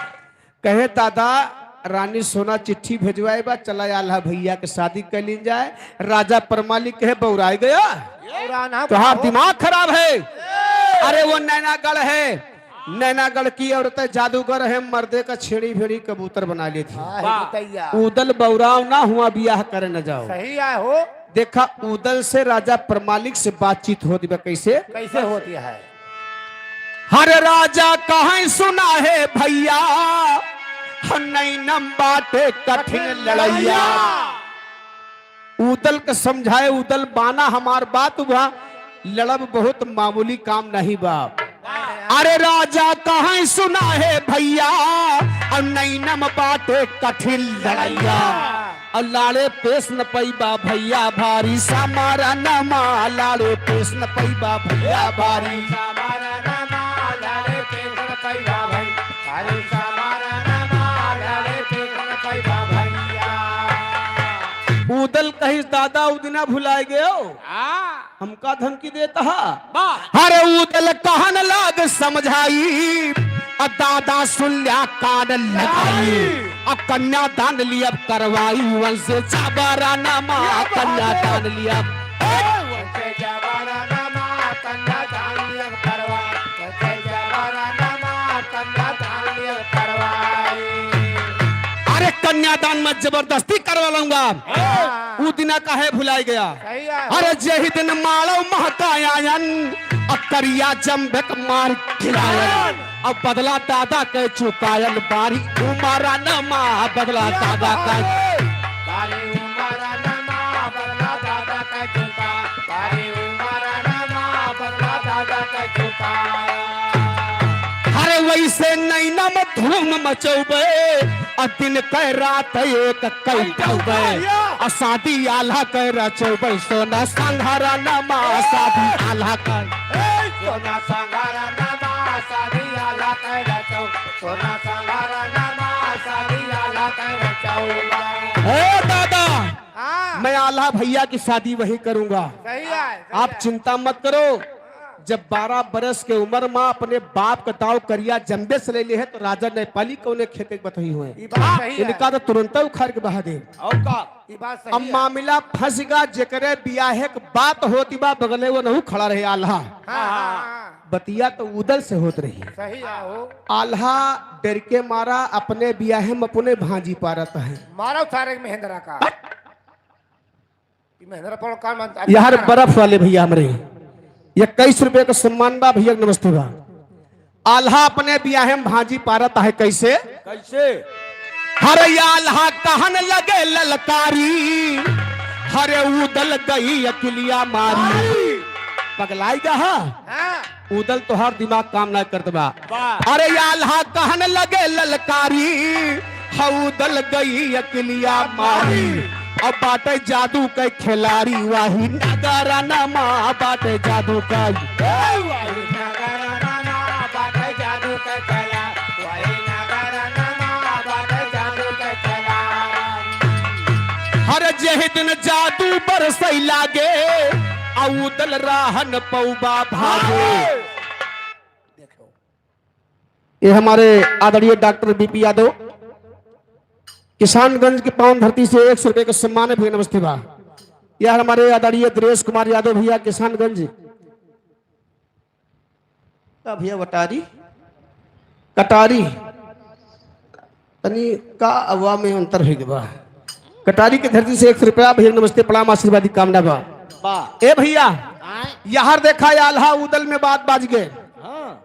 कहे, "दादा, रानी सोना चिट्ठी भेजवाए बा, चला आल्हा भैया के शादी कर लीन जाए।" राजा परमालिक कहे, "बौराए गया, बौराना तोहार बा। दिमाग खराब है। अरे वो नैनागढ़ है, नैनागढ़ की औरतें जादूगर है, मर्दे का छेड़ी भेड़ी कबूतर बना लेती है।" हाँ, वाह। है भैया। ऊदल बौराव ना हुआ, बियाह करे न जाओ। सही है हो। देखा, ऊदल से राजा परमालिक से बातचीत होती बा। कैसे? कैसे होती है? हर राजा कहाँ सुना है भैया, नैनम बाटे कठिन लड़ैया। ऊदल के समझाए, ऊदल माना हमार बात, हुआ लड़ब बहुत मामूली काम नहीं बा। अरे राजा कहाँ सुना है भैया, और नैनम बाटे कठिन लड़ैया। और लाड़े पेश न पैबा भैया भारी, समारा नमा लाड़े पेश न पैबा भैया भारी। ऊदल कहिस, "दादा, उ दिना भुलाए गयो।" हाँ। हमका धमकी देत हा। वाह। अरे ऊदल कहन लाग समझाई, आ दादा सुन ल्या कान लगाई। आ कन्यादान लियब करवाई, वंश जाबरा नमा, क्या बात है? कन्यादान लियब। ए, वंश जाबरा नमा, कन्यादान लियब करवा, वंश जाबरा नमा, कन्यादान लियब करवाई। अरे कन्यादान मैं जबरदस्ती करवा लूंगा। हाँ। उ दिना काहे भुलाई गया? सही है। अरे जेहि दिन मालव महका आयन, अ करिया जम्बेक मार खिलायन। अब बदला दादा के चुकायन, बारी उमरा नमा बदला दादा का। बारी उमरा नमा बदला दादा का चुका, बारी उमरा नमा बदला दादा का चुका। अरे वैसे नैना में धूम मचौबे, आ दिन कै रात एक कै ठौबे। आ शादी आल्हा कै रचौबे, सोना संघारा नमा शादी आल्हा कै। ए, सोना संघारा नमा शादी आल्हा कै रचौ, सोना संघारा नमा शादी आल्हा कै रचौबे। ए दादा, हाँ। मैं आल्हा भैया की शादी वही करूंगा। सही है, सही आप है। चिंता मत करो। जब बारह बरस के उमर मा अपने बाप का दाव करिया जम्बे से ले ले है, तो राजा नेपाली कौने खेते के बतही हुए। ई बात सही अब है। इनका तो तुरंत उखाड़ के बहा दे। और का? ई बात सही अब है। मामला फंस गा, जेकरे बियाहे के बात होती बा, बगले वो नहू खड़ा रहे आल्हा। हाँ, हाँ, हाँ। बतिया तो ऊदल से होत रही। सही है हो। आल्हा डर के मारा अपने बियाहे में अपने भांजी पारत है। मारो सारे महेंद्रा का। हट। ई महेंद्र पवन का मन-, यार बर्फ वाले भैया हमरे, इक्कीस रुपये का सम्मान बा भैया, नमस्ते बा। आल्हा अपने बियाहे में भांजी पारत है, कैसे? कैसे? हरे आल्हा कहन लगे ललकारी, हरे ऊदल गई अकिलिया मारी। मारी। पगलाई गा हा? हाँ। ऊदल तोहार दिमाग काम ना करत बा। वाह। अरे आल्हा कहन लगे ललकारी, ह ऊदल गई अकिलिया मारी। अब बाटे जादू के खिलाड़ी, वाही नगरा नमा बाटे जादू का। ए, वाही नगरा नमा बाटे जादू के खिला-, वाही नगरा नमा बाटे जादू के खिला। हर जेह दिन जादू बरसै लागे, आ ऊदल राहन पौबा भागे। देखो। ये हमारे आदरणीय डॉक्टर बीपी यादव, किसानगंज की पावन धरती से एक सौ रुपये का सम्मान है भैया, नमस्ते बा। यह हमारे आदरणीय दिनेश कुमार यादव भैया, किसानगंज का भैया, वटारी, कटारी, तनी का अगवा में अंतर होइ गवा। कटारी के धरती से एक सौ रुपया भैया, नमस्ते, प्रणाम, आशीर्वादी कामना बा। बा। ए भैया, आय। यार देखा, आल्हा ऊदल में बात बाज गए। हाँ।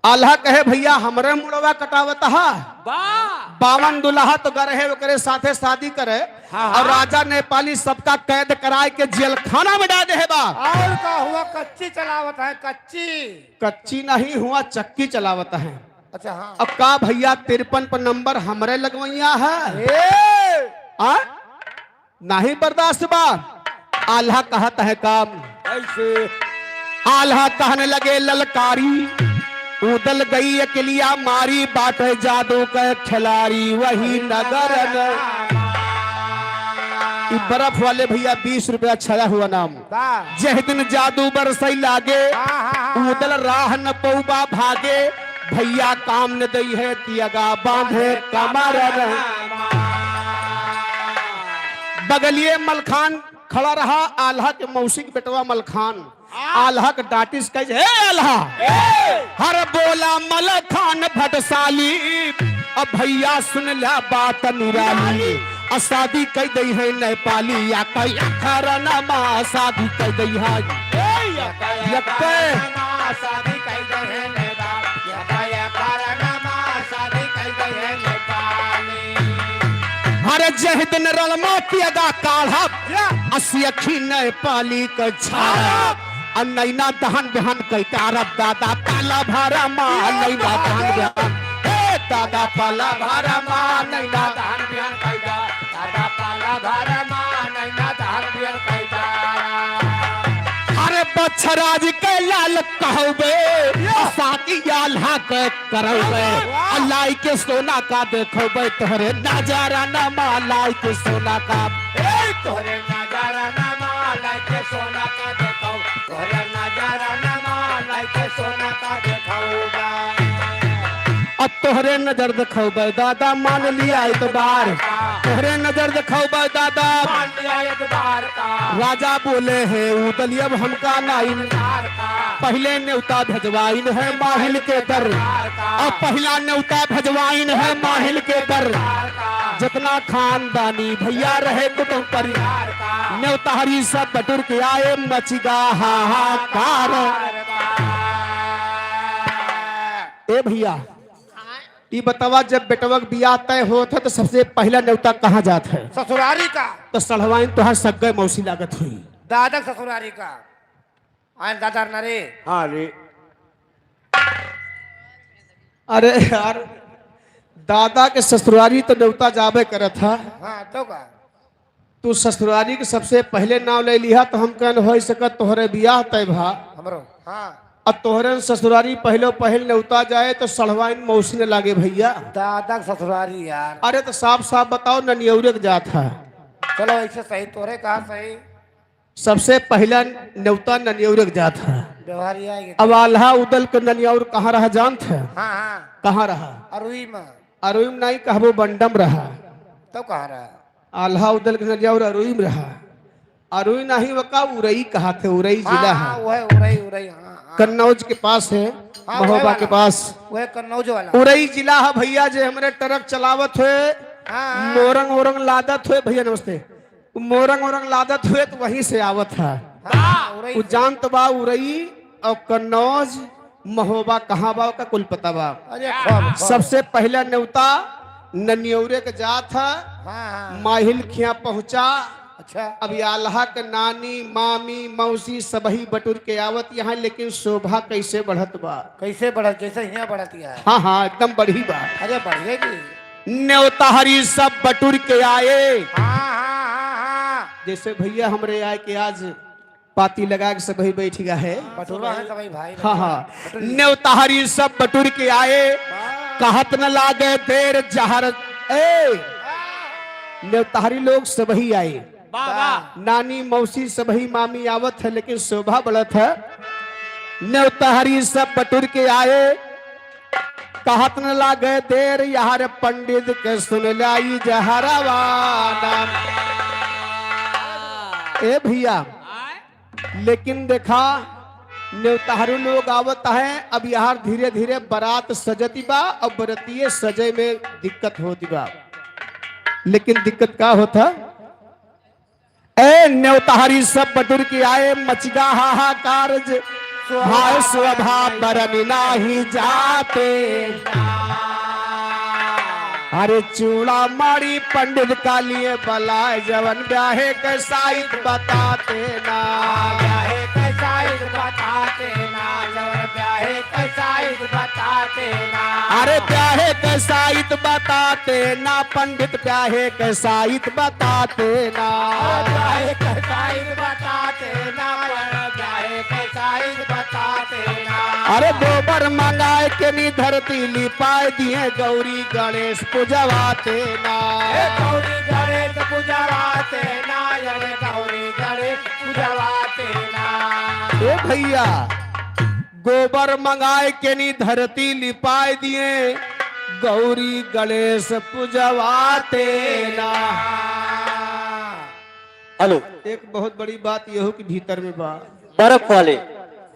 आल्हा कहे, "भइया, हमरे मुड़वा कटावत हा।" वाह। बावन दुल्हा तो गर है, ओकरे साथे शादी करे। हाँ, और हाँ। राजा नेपाली सबका कैद कराए के जेल खाना में डाल दे है बा। और का हुआ, कच्ची चलावत है, कच्ची। कच्ची नहीं हुआ, चक्की चलावत है। अच्छा, हाँ। अब का भइया, तिरपन पर नंबर हमरे लगवैया है। ए! आ? नाही बर्दाश्त बा। आल्हा कहत है काम। कैसे? आल्हा कहने लगे ललकारी, "उदल गई अकेलिया मारी, बाटे जादू के खिलाड़ी वही नगर में।" ई बर्फ वाले भइया, बीस रुपया छया हुआ नाम। वाह। "जह दिन जादू बरसई लागे, हाँ, हाँ, हाँ। उदल राह न पौबा भागे, भइया काम न दई है तियगा बांधे कमर में।" बगलिए मलखान खड़ा रहा, आल्हा के मौसी के बेटवा मलखान। आल्हा के डांटिस कहे, "हे आल्हा, हर बोला मलखान भटसाली, अब भइया सुन ला बात निराली, आ शादी कई दई है नेपाली, या कई खरनमा शादी कई दई है।" यक्के। अरे जह दिन रलमा पियदा काढ़ब, या। असियखी नेपाली के छाड़ब, आ नैना दहन बिहन कई तारब दादा पाला भरमा, नैना दहन बिहन, हे दादा पाला भरमा, नैना दहन बिहन कई दा, दादा पाला भरमा, नैना दहन बिहन कई दा। अरे बछराज के लाल कहबे, या। साकी आल्हा के करौबे, वाह। आ लाई के सोना का देखौबे, तोहरे नजारा नमा लाई के सोना का। ए, तोहरे नजारा नमा लाई के सोना का देखौ, तोहरे नजारा नमा लाई के सोना का देखौबा। अब तोहरे नजर देखौबे दादा, मान लिया एतबार। तोहरे नजर देखौबे दादा। मान लिया एतबार का। राजा बोले हैं, "उदलियब हमका नाइन।" पहिले नेवता भेजवाइन है माहिल के दर। अब पहिला नेवता भेजवाइन है माहिल के दर। जितना खानदानी भइया रहे कुटुम परिवार, नेवतारी सब बटुर के आए, मचिगा हाहाकार। ए भइया, ई बतावा, जब बेटवा के बियाह तय होत है, तो सबसे पहिला नेवता कहाँ जात है? ससुरारी का। तो सढ़वाइन तोहार सग्गे मौसी लागत हुई। दादा के ससुरारी का। आइन दादा न रे। हाँ रे। अरे यार, दादा के ससुरारी तो नेवता जाबे करत है। हाँ, तो का? तू ससुरारी के सबसे पहिले नाव ले लिहा, तो हम कहन, "होइ सकत तोहरे बियाह तय भा।" हमरो, हाँ। अब तोहरे ससुरारी पहिलो पहिल नेवता जाए, तो सढ़वाइन मौसी न लागे भइया। दादा के ससुरारी यार। अरे, तो साफ साफ बताओ, ननियौरे के जात है। चलो, ऐसे सही, तोहरे कहा सही। सबसे पहिला नेवता ननियौरे के जात है। व्यवहारिया है। अब आल्हा उदल के ननियौर कहाँ रहा जानत है? हाँ, हाँ। कहाँ रहा? अरुई में। अरुई में नहीं कहबो, बंडम रहा। तो कहाँ रहा? आल्हा उदल के ननियौर अरुई में रहा। अरुई नहीं, वका उरई कहा थे, उरई हाँ, जिला हाँ, है। वह उरई, उरई, हाँ, हाँ। कन्नौज के पास है, हाँ, वह महोबा वाला। के पास। वह कन्नौज वाला। उरई जिला है भइया, जे हमरे ट्रक चलावत हुए, हाँ, हाँ। मोरंग ओरंग लादत हुए, भइया नमस्ते। मोरंग ओरंग लादत हुए तो वहीं से आवत है। हाँ, उरई उ से। जानत बा उरई और कन्नौज महोबा कहाँ बा, ओका कुल पता बा। अरे खूब, खूब। सबसे पहला नेवता ननियौरे के जात है। हाँ, हाँ। माहिल खिया पहुँचा। अच्छा। अब आल्हा के नानी, मामी, मौसी सबही बटुर के आवत यहाँ, लेकिन शोभा कैसे बढ़त बा? कैसे बढ़त? जैसे हियाँ बढ़त है। हाँ, हाँ, एकदम बढ़ी बा। अरे बढ़िया जी। नेवतारी सब बटुर के आए। हाँ, हाँ, हाँ, हाँ। जैसे भइया हमरे आए के आज पाती लगा के सबही बैठ गया है। बटुरा है सबही भाई, हाँ, हाँ। बटुरी। नेवतारी सब बटुर के आए, हाँ। कहत न लागे देर जहर, ए, नेवतारी लोग सबही आए। वाह, वाह। नानी, मौसी, सबही मामी आवत है, लेकिन शोभा बढ़त है। नेवतारी सब बटुर के आए, कहत न लागे देर, यार पंडित के सुन लाई जहरवा नाम। ए भइया, लेकिन देखा, नेवतारू लोग आवत है, अब यार धीरे धीरे बारात सजती बा, अब बरतिये सजे में दिक्कत होती बा, लेकिन दिक्कत का होता? ए नेवतारी सब बटुर के आए, मचिगा हाहाकार जे। भाई शोभा बरन नाही जाते। अरे चूड़ामणि पंडित का लिए बलाए, जवन ब्याहे के साइत बताते ना। ब्याहे के साइत बताते ना, जवन ब्याहे के साइत बताते ना। अरे ब्याहे के साइत बताते ना, पंडित ब्याहे के साइत बताते ना। ब्याहे के साइत बताते ना, ब्याहे के साइत बताते ना। अरे गोबर मंगाए के नी धरती लिपाए दिए, गौरी गणेश पूजवाते ना। ए गौरी गणेश पूजवाते ना, अरे गौरी गणेश पूजवाते ना। ए भैया, गोबर मंगाए के नी धरती लिपाए दिए, गौरी गणेश पूजवाते ना। हेलो। एक बहुत बड़ी बात यहू के भीतर में बा। बर्फ वाले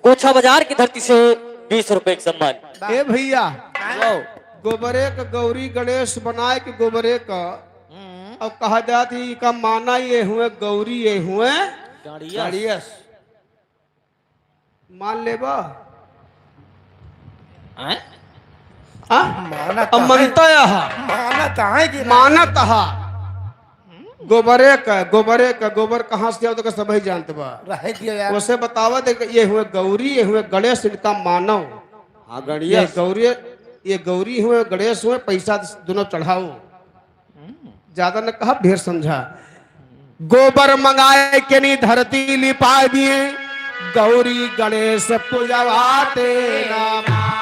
गोछा बाजार की धरती से बीस रुपए के सम्मान। ए भैया, वाओ। गोबरे क गौरी गणेश बनाए के गोबरे क, हम्म। अब कहा जात ही का माना ये हुए गौरी ये हुए गणियस। गणियस। मान लेबा? आय? आ? मानत अब है। मनता यह। मानत है कि मानत है। गोबरे का, गोबरे का, गोबर कहाँ से आओ तो का सबही जानत बा। रहे दिया यार। उसे बतावा दे कि ये हुए गौरी, ये हुए गणेश, इनका मानव। हाँ, ये गणियस। गौरी, ये गौरी हुए, गणेश हुए, पैसा दोनों चढ़ाओ। ज्यादा न कहा, ढेर समझा। गोबर मंगाए के नी धरती लिपा दिए, गौरी गणेश पूजवाते ना।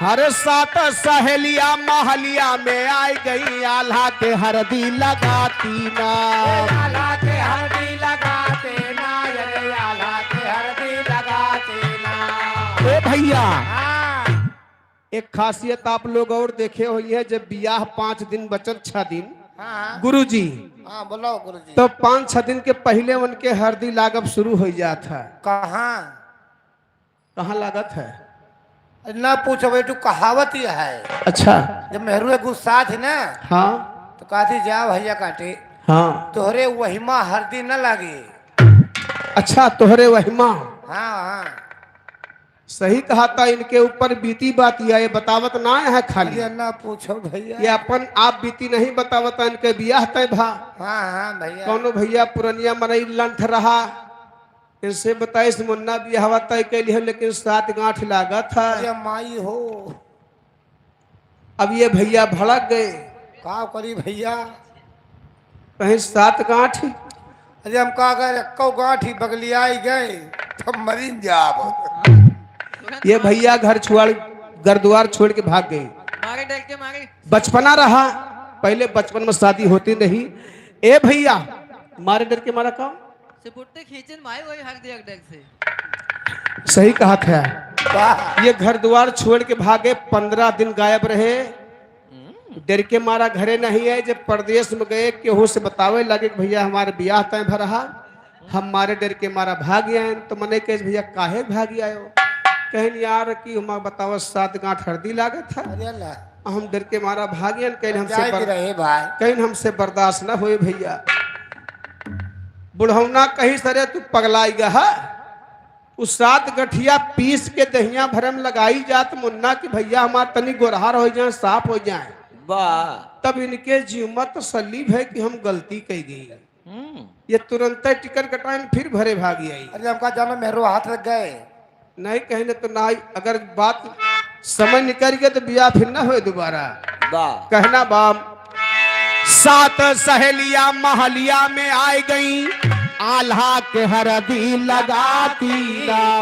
हर सात सहेलिया महलिया में आइ गई, आल्हा के हरदी लगाती ना। आल्हा के हरदी लगाते ना, अरे आल्हा के हरदी लगाते ना। ए भैया, हाँ। एक खासियत आप लोग और देखे होइहैं, जब बियाह पाँच दिन बचल, छह दिन, हाँ। गुरुजी, हाँ, बोलो गुरुजी। तो पाँच छह दिन के पहिले उनके हरदी लागब शुरू होइ जात है। कहाँ? कहाँ लागत है? अरे ना पूछो भाई, तू कहावत ही है। अच्छा। जब मेहरुए गुस्सा थी ना, हाँ। तो कहती, "जा भैया काटे, हाँ। तोहरे वहिमा हरदी न लागे।" अच्छा, तोहरे वहिमा। हाँ, हाँ। सही कहा था, इनके ऊपर बीती बात या ये बतावत ना है खाली। अरे ना पूछो भैया। ये अपन आप बीती नहीं बतावत, इनके बियाह तय भा। हाँ, हाँ भैया। कौनो भैया पुरनिया मनई लंठ रहा, इनसे बताइस मुन्ना बियाहवा तय कैली है, लेकिन सात गांठ लागत है। अरे माई हो। अब ये भैया भड़क गए। का करी भैया? कहीं सात गांठ? अरे हम का, अगर एक्को गांठ ही बगलियाई गए, तो मरिन जाब। ये भैया घर छुआड़, घर द्वार छोड़ के भाग गए। मारे डर के मारे। बचपना रहा, पहले बचपन में शादी होती नहीं। ए भैया, मारे डर के मारा का? से बुट्टे खींचन माई वही हक दिया डर से। सही कहा था। वाह। ये घर द्वार छोड़ के भागे, पन्द्रह दिन गायब रहे। हम्म। डर के मारा घरे नहीं आए। जब परदेस में गए, केहू से बतावे लागे कि भैया हमारे बियाह तय भा रहा, हम मारे डर के मारा भाग आए। तो मने कहे, "भैया काहे भाग आयो?" कहन, "यार कि हम बतावा सात गांठ हरदी लागत है।" अरे अल्लाह। हम डर के मारा भाग आए, कहन, "हमसे जाए के बर-, रहे भाई।" कहन, "हमसे बर्दाश्त ना होए भैया।" बुढ़ौना कही, "सरे तू पगलाई गया है?" उ सात गठिया पीस के दहिया भरे में लगाई जात मुन्ना कि भैया हमार तनी गोरहार होइ जाए, साफ होइ जाए। वाह। तब इनके जीव में तसल्ली भय कि हम गलती कइ गई। हम्म। ये तुरंते टिकट कटाइन फिर भरे भागी आई। अरे हमका जानो मेहरो हाथ लग गए। नहीं कहने तो ना, अगर बात समय निकल गया तो बियाह फिर ना होए दोबारा। वाह। कहना बा, सात सहेलिया महलिया में आइ गई, आल्हा के हरदी लगाती ना।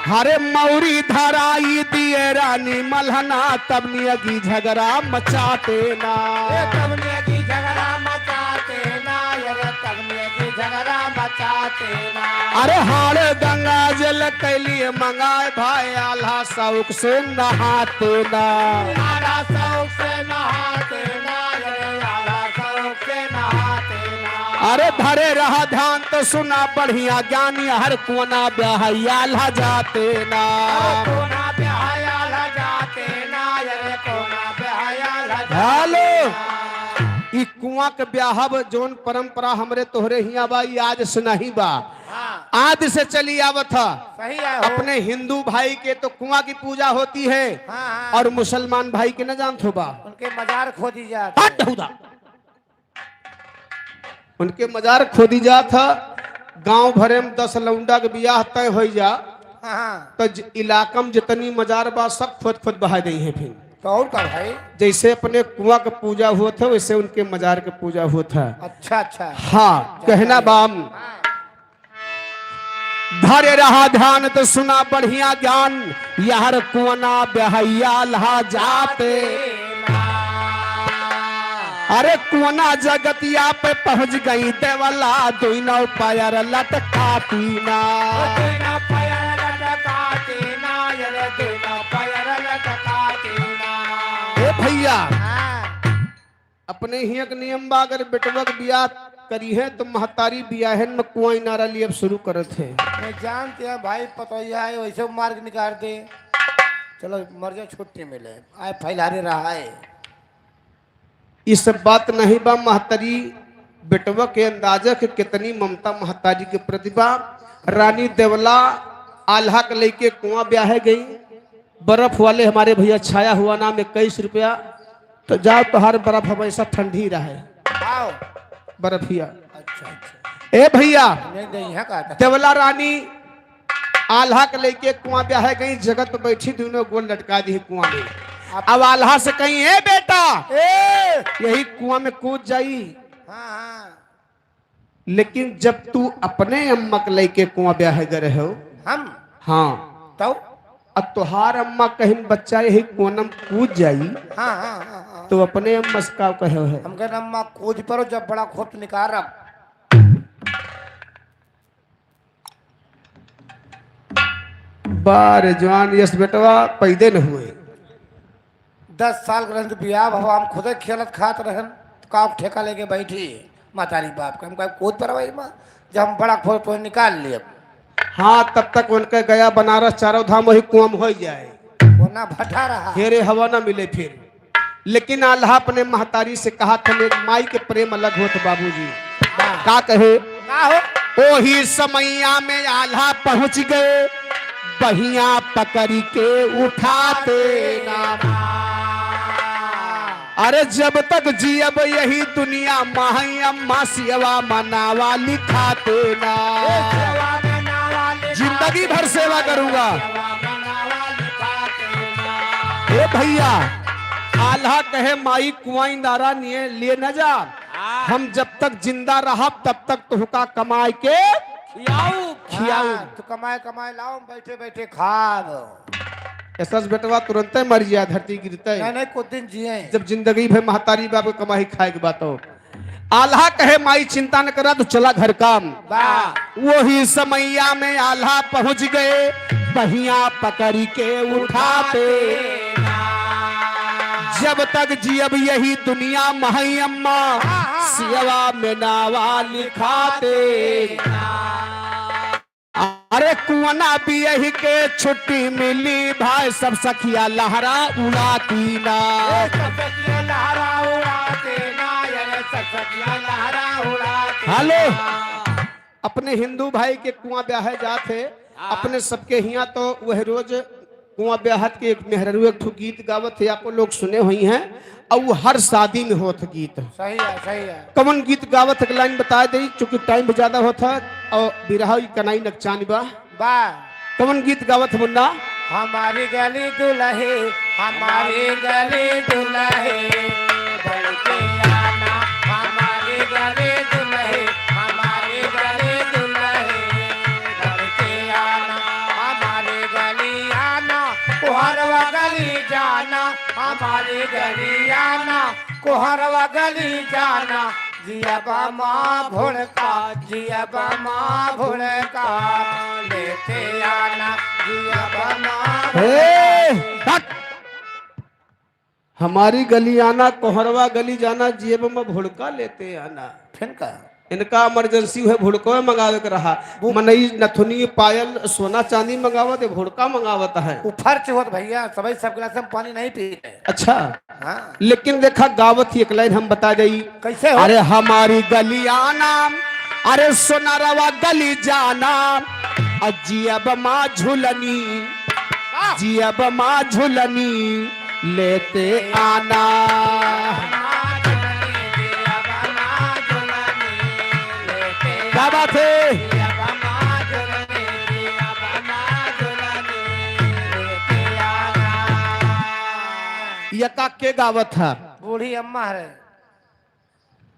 हरे मौरी धराई दिए रानी मलहना, तब नियगी झगड़ा मचाते ना। ए, तब नियगी झगड़ा मचाते ना, अरे तब नियगी झगड़ा मचाते ना। अरे हाड़े गंगा जल कैलिए मंगाए भाई, आल्हा शौक से नहाते ना। आल्हा शौक से नहाते ना, अरे आल्हा शौक से नहाते ना। अरे धरे रहा ध्यान तो सुना बढ़िया ज्ञानी, हर कोना ब्याह आल्हा जाते ना। कोना ब्याह आल्हा जाते ना, अरे कोना ब्याह आल्हा जाते हेलो। ना। कि कुआं के ब्याहब जौन परंपरा हमरे तोहरे हियां बा, ई आज से नहीं बा, हाँ। आदि से चली आवत ह। सही है हो। अपने हिंदू भाई के तो कुआं की पूजा होती है, हाँ, हाँ। और मुसलमान भाई के न जानत हो बा। उनके मजार खोदी जात है। हट हुदा। उनके मजार खोदी जात ह। गांव भरे में दस लौंडा के बियाह तय होइ जा, हाँ। तो ज-, इलाका में जितनी मजार बा, सब खोद खोद बहा देइहैं फिर। तो और का भाई? जैसे अपने कुआं के पूजा होत है, वैसे उनके मजार के पूजा होत है। अच्छा, अच्छा। हाँ, कहना बाम। धरे रहा ध्यान तो सुना बढ़िया ज्ञान, यार कुआना बेहैया लहा जाते। अरे कुआना जगतिया पे पहुंच गई देवला, दुइनो पैर लटकाती ना। दुइनो पैर लटकाती ना, अरे दुइनो पैर लटकाती ना। ए भैया, हाँ। अपने हियां के नियम बा, अगर बेटवा के बियाह करिहैं तो महतारी बियाहन में कुआं इनारा लियब शुरू करत है। मैं जानते हैं भाई, पतोहिया है, वैसे मार्ग निकाल दे। चलो मर जाओ, छुट्टी मिले, आए फैलारे रहा है। ई सब बात नहीं बा महतारी, बेटवा के अंदाजा के कितनी ममता महतारी के प्रति बा। रानी देवला आल्हा के लइके कुआं ब्याहे गई। बर्फ वाले हमारे भैया छाया हुआ नाम इक्कीस रुपया, तो जाओ तोहार बर्फ हमेशा ठंडी रहे। आओ। बर्फिया। अच्छा, अच्छा। ए भैया, नहीं, नहीं, यहाँ का था। देवला रानी आल्हा के लइके कुआं ब्याहे गई, जगत पे बैठी, दोनों गोड़ लटका दी कुआं में। अब अब आल्हा से कहीं, "ए बेटा, ए!" यही कुआं में कूद जाई। हाँ, हाँ। लेकिन जब तू अपने अम्मा के लइके कुआं ब्याहे गए रहे हो। हम? हाँ। तब? अब तोहार अम्मा कहीं बच्चा यही कुआं में कूद जाई, हाँ, हाँ, हाँ, हाँ। तो अपने अम्मा से का कहे है? हम कहे, "अम्मा, कूद पड़ो, जब बड़ा खोत निकालब।" बार जवान यस बेटवा पैदे न हुए। दस साल के रहन तो बियाह भवा हम खुदे खेलत खात रहन, तो का ठेका लेके बैठी महतारी बाप के। हम कहे, "कूद पड़ो भाई माँ, जब हम बड़ा खोत तो निकाल लिए।" हाँ, तब तक उनके गया बनारस चारों धाम वही कुआं में होइ जाए। वो ना भटा रहा। हेरे हवा ना मिले फिर। लेकिन आल्हा अपने महतारी से कहा था, एक माई के प्रेम अलग होत बाबूजी। वाह। का कहे? का हो? ओही समैया में आल्हा पहुंच गए, बहिया पकड़ के उठाते ना। अरे जब तक जियब यही दुनिया, माई अम्मा सेवा मनावा लिखाते ना। ए, सेवा मनावा लिखाते जिंदगी भर सेवा ना, करूंगा। सेवा मनावा लिखाते ना। ए भैया, आल्हा कहे, "माई कुआं इनारा निये लिए न जा। हाँ। हम जब तक जिंदा रहब, तब तक तुहका कमाए के खियाऊ। खियाऊ।" हाँ, तू कमाए, कमाए लाओ, बैठे, बैठे खाब। एसस बेटवा तुरंते मर जिया, धरती गिरते। नहीं, नहीं, कुछ दिन जिए। जब जिंदगी भर महतारी बाप के कमाई खाए के बात हो। आल्हा कहे, "माई चिंता न करा, तू चला घर काम।" वाह। वही समैया में आल्हा पहुंच गए, बहिया पकड़ के उठाते। जब तक जियब यही दुनिया महई अम्मा, सेवा में नावा लिखाते। अरे कुआना बियही के छुट्टी मिली भाई, सब सखिया लहरा उड़ाती ना। ए, सब सखिया लहरा उड़ाते ना, अरे सब सखिया लहरा उड़ाते हेलो। ना। अपने हिंदू भाई के कुआं ब्याहे जात है, हाँ। अपने सबके हियां तो वह रोज कुआं ब्याहत के एक मेहरारू एक ठो गीत गावत है, आपको लोग सुने हुई हैं, और वो हर शादी में होत गीत। सही है, सही है। कवन गीत गावत है, लाइन बता दे, चूंकि टाइम भी ज्यादा होत है और बिरहा ई कनाई नकचानी बा। बा। कवन गीत गावत है मुन्ना? हमारी गली दुलही, हमारी गली दुलही, बढ़ के आना, हमारी गली दुलही, हमारी गली दुलही, बढ़ के आना, हमारी गली आना, कोहरवा गली जाना, हमारी गली आना, कोहरवा गली जाना, जिया बमा भुड़का, जिया बमा भुड़का, लेते आना, जिया बमा ए, भुड़का। हट। हमारी गली आना, कोहरवा गली जाना, जेब में भुड़का लेते आना। फिर का? इनका emergency है, भुड़को मंगावे के रहा। वो मनई नथुनी, पायल, सोना चांदी मंगावत है, भुड़का मंगावत है। ऊपर से होत भैया, सबही सब गिलास में पानी नहीं पीते। अच्छा। हाँ। लेकिन देखा, गावत ही एक line हम बता जाई। कैसे हो? अरे हमारी गलियाना, अरे सोनारवा गली जाना, अजियब माँ झुलनी, वाह। जियब माँ झुलनी लेते आना। क्या बात है? ये का के गावत है? बूढ़ी अम्मा है।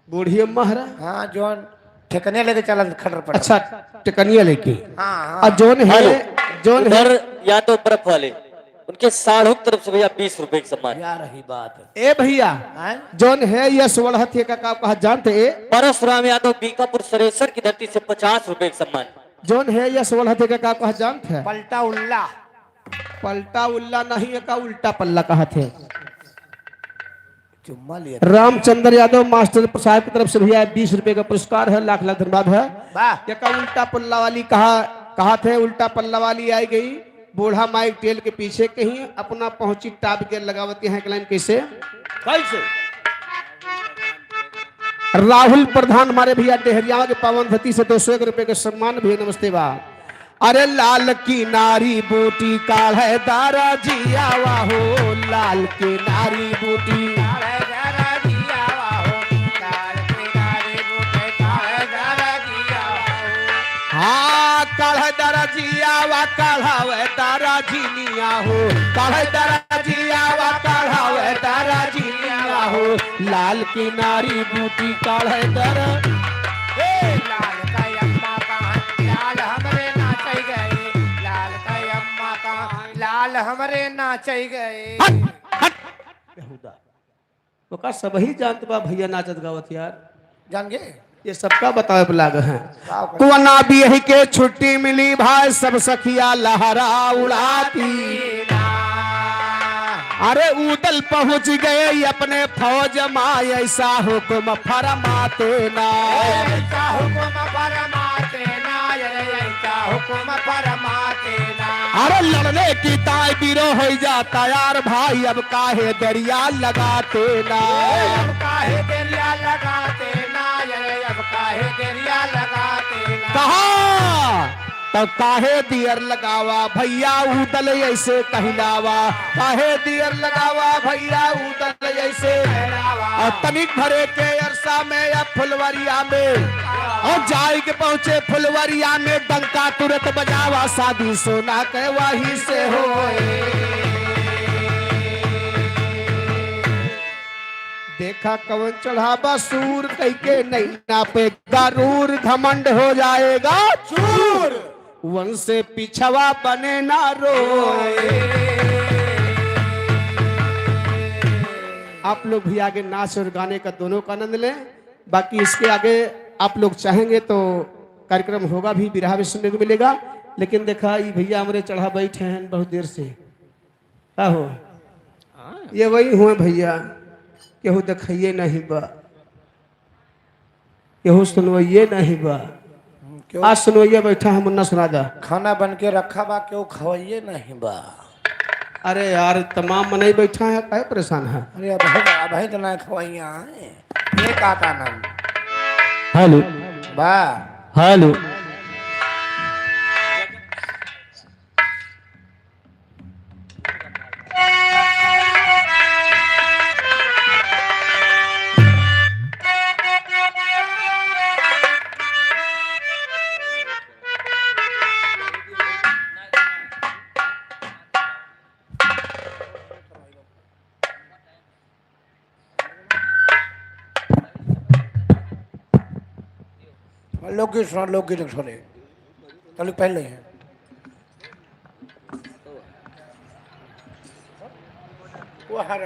बूढ़ी अम्मा हरा? हाँ, जौन ठेकनिया लेके चलत खटर पटर। अच्छा, ठेकनिया लेके। हाँ, हाँ। आ जौन है, हेलो। जौन है उधर यादव बर्फ वाले, उनके साढ़ू की तरफ से भैया बीस रुपए की सम्मान। या रही बात। ए भैया, हैं? जौन है यस वड़हत है का, का कहा जानत है? परसुराम यादव बीकापुर सरेसर की धरती से पचास रुपए की सम्मान। जौन है यस वड़हत है का, का कहा जानत है? पलटा उल्ला। पलटा उल्ला नहीं है का, उल्टा पल्ला कहत है। चुम्मा लिया। रामचंद्र यादव मास्टर साहब की तरफ से भैया बीस रुपए का पुरस्कार है, लाख लाख धन्यवाद है। वाह। ये का उल्टा पल्ला वाली कहा, कहा थे, उल्टा पल्ला वाली आई गई बूढ़ा माइक टेल के पीछे कहीं अपना पहुंची top gear लगावती हैं, एक line कैसे? कैसे? राहुल प्रधान हमारे भैया डेहरिया के पावन धरती से दो सौ एक रुपए के सम्मान भी, नमस्ते बा। अरे लाल किनारी बूटी काढ़े दरजियावा हो, लाल किनारी बूटी। हाँ, काढ़े दरजियावा, काढ़ावे दरजिनिया हो, काढ़े दरजियावा, काढ़ावे दरजिनिया हो। लाल किनारी बूटी काढ़े दर। ए, लाल का अम्मा का लाल हमरे नाचै गए, लाल का अम्मा का लाल हमरे नाचै गए। हट, हट। बेहुदा। ओका सबही जानत बा भैया नाचत गावत यार। जान गए? ये सबका बतावे पे लाग है। का करे? कोना बियही के छुट्टी मिली भाई, सब सखिया लहरा उड़ाती। अरे उदल पहुँच गए अपने फौज मा, ऐसा हुक्म फरमाते ना। ऐसा हुक्म फरमाते ना, अरे ऐसा हुक्म फरमाते ना। अरे लड़ने की ताय बीरो होइ जा तैयार भाई, अब काहे देरिया लगाते ना। अब काहे देरिया लगाते ना, अरे अब काहे देरिया लगाते ना। कहा? तब काहे दियर लगावा भैया उदल ऐसे कहलावा, काहे दियर लगावा भैया उदल ऐसे। और तनिक भरे के अरसा में या फुलवरिया में, और जाए के पहुँचे फुलवरिया में, डंका तुरंत बजावा, शादी सोना के वही से होए। देखा कवन चढ़ावा सूर, कइके नैना पे गरूर, घमंड हो जाएगा चूर। वन से पिछवा बने ना रोए। आप लोग भी आगे नाच और गाने का दोनों का आनंद लें। बाकी इसके आगे आप लोग चाहेंगे तो कार्यक्रम होगा भी, बिरहा भी सुनने को मिलेगा। लेकिन देखा, ई भैया हमरे चढ़ा बैठे हैं बहुत देर से। का हो? हाँ। ये वही हुए भैया, केहू देखइए नहीं बा, केहू सुनवइए नहीं बा। हम्म, क्यों? आज सुनवइया बैठा है, मुन्ना सुना दा। खाना बन के रखा बा, केहू खवइए नहीं बा। अरे यार, तमाम मनई बैठा है, काहे परेशान है? अरे, अबहीं, अबहीं तो ना खवइया है। ये का, का नाम? हेलो। बा। हेलो। लोकगीत सुना, लोकगीत सुने। चलो पहले हैं। वो हर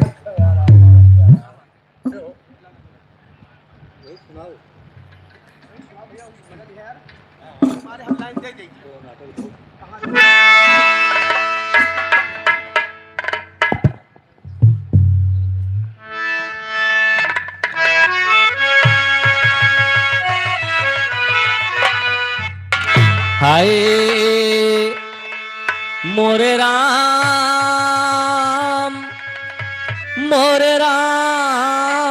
आए मोरे राम, मोरे राम,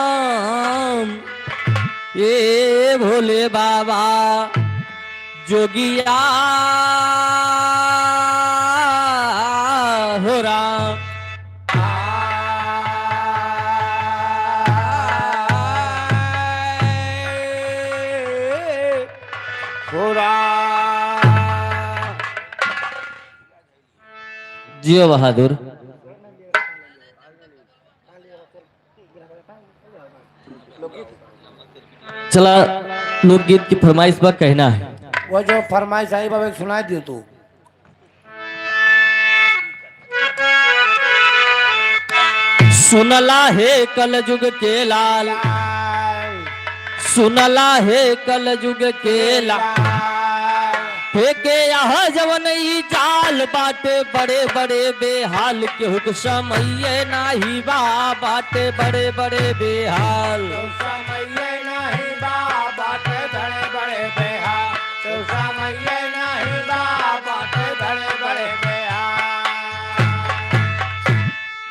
ए भोले बाबा, जोगिया हो राम। हो राम। जियो बहादुर। चला, लोकगीत की फरमाइश बा, कहना है। वो जो फरमाइश आई बा, एक सुनाई दियो तू। सुनला हे कलजुग के लाल, सुनला हे कलजुग के लाल, फेंके यह जवन ई जाल, बाटे बड़े बड़े बेहाल, केहू के समइये नाही बा, बाटे बड़े बड़े बेहाल। केहू समइये नाही बा, बाटे बड़े बड़े बेहाल, केहू समइये नाही बा, बाटे बड़े बड़े बेहाल।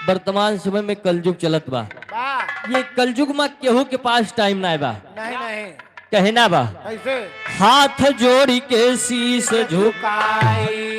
वर्तमान समय में कलजुग चलत बा। बा। ये कलजुग में केहू के पास टाइम नाय बा। नहीं, नहीं। कहना बा। कैसे? हाथ जोड़ी के शीश झुकाई।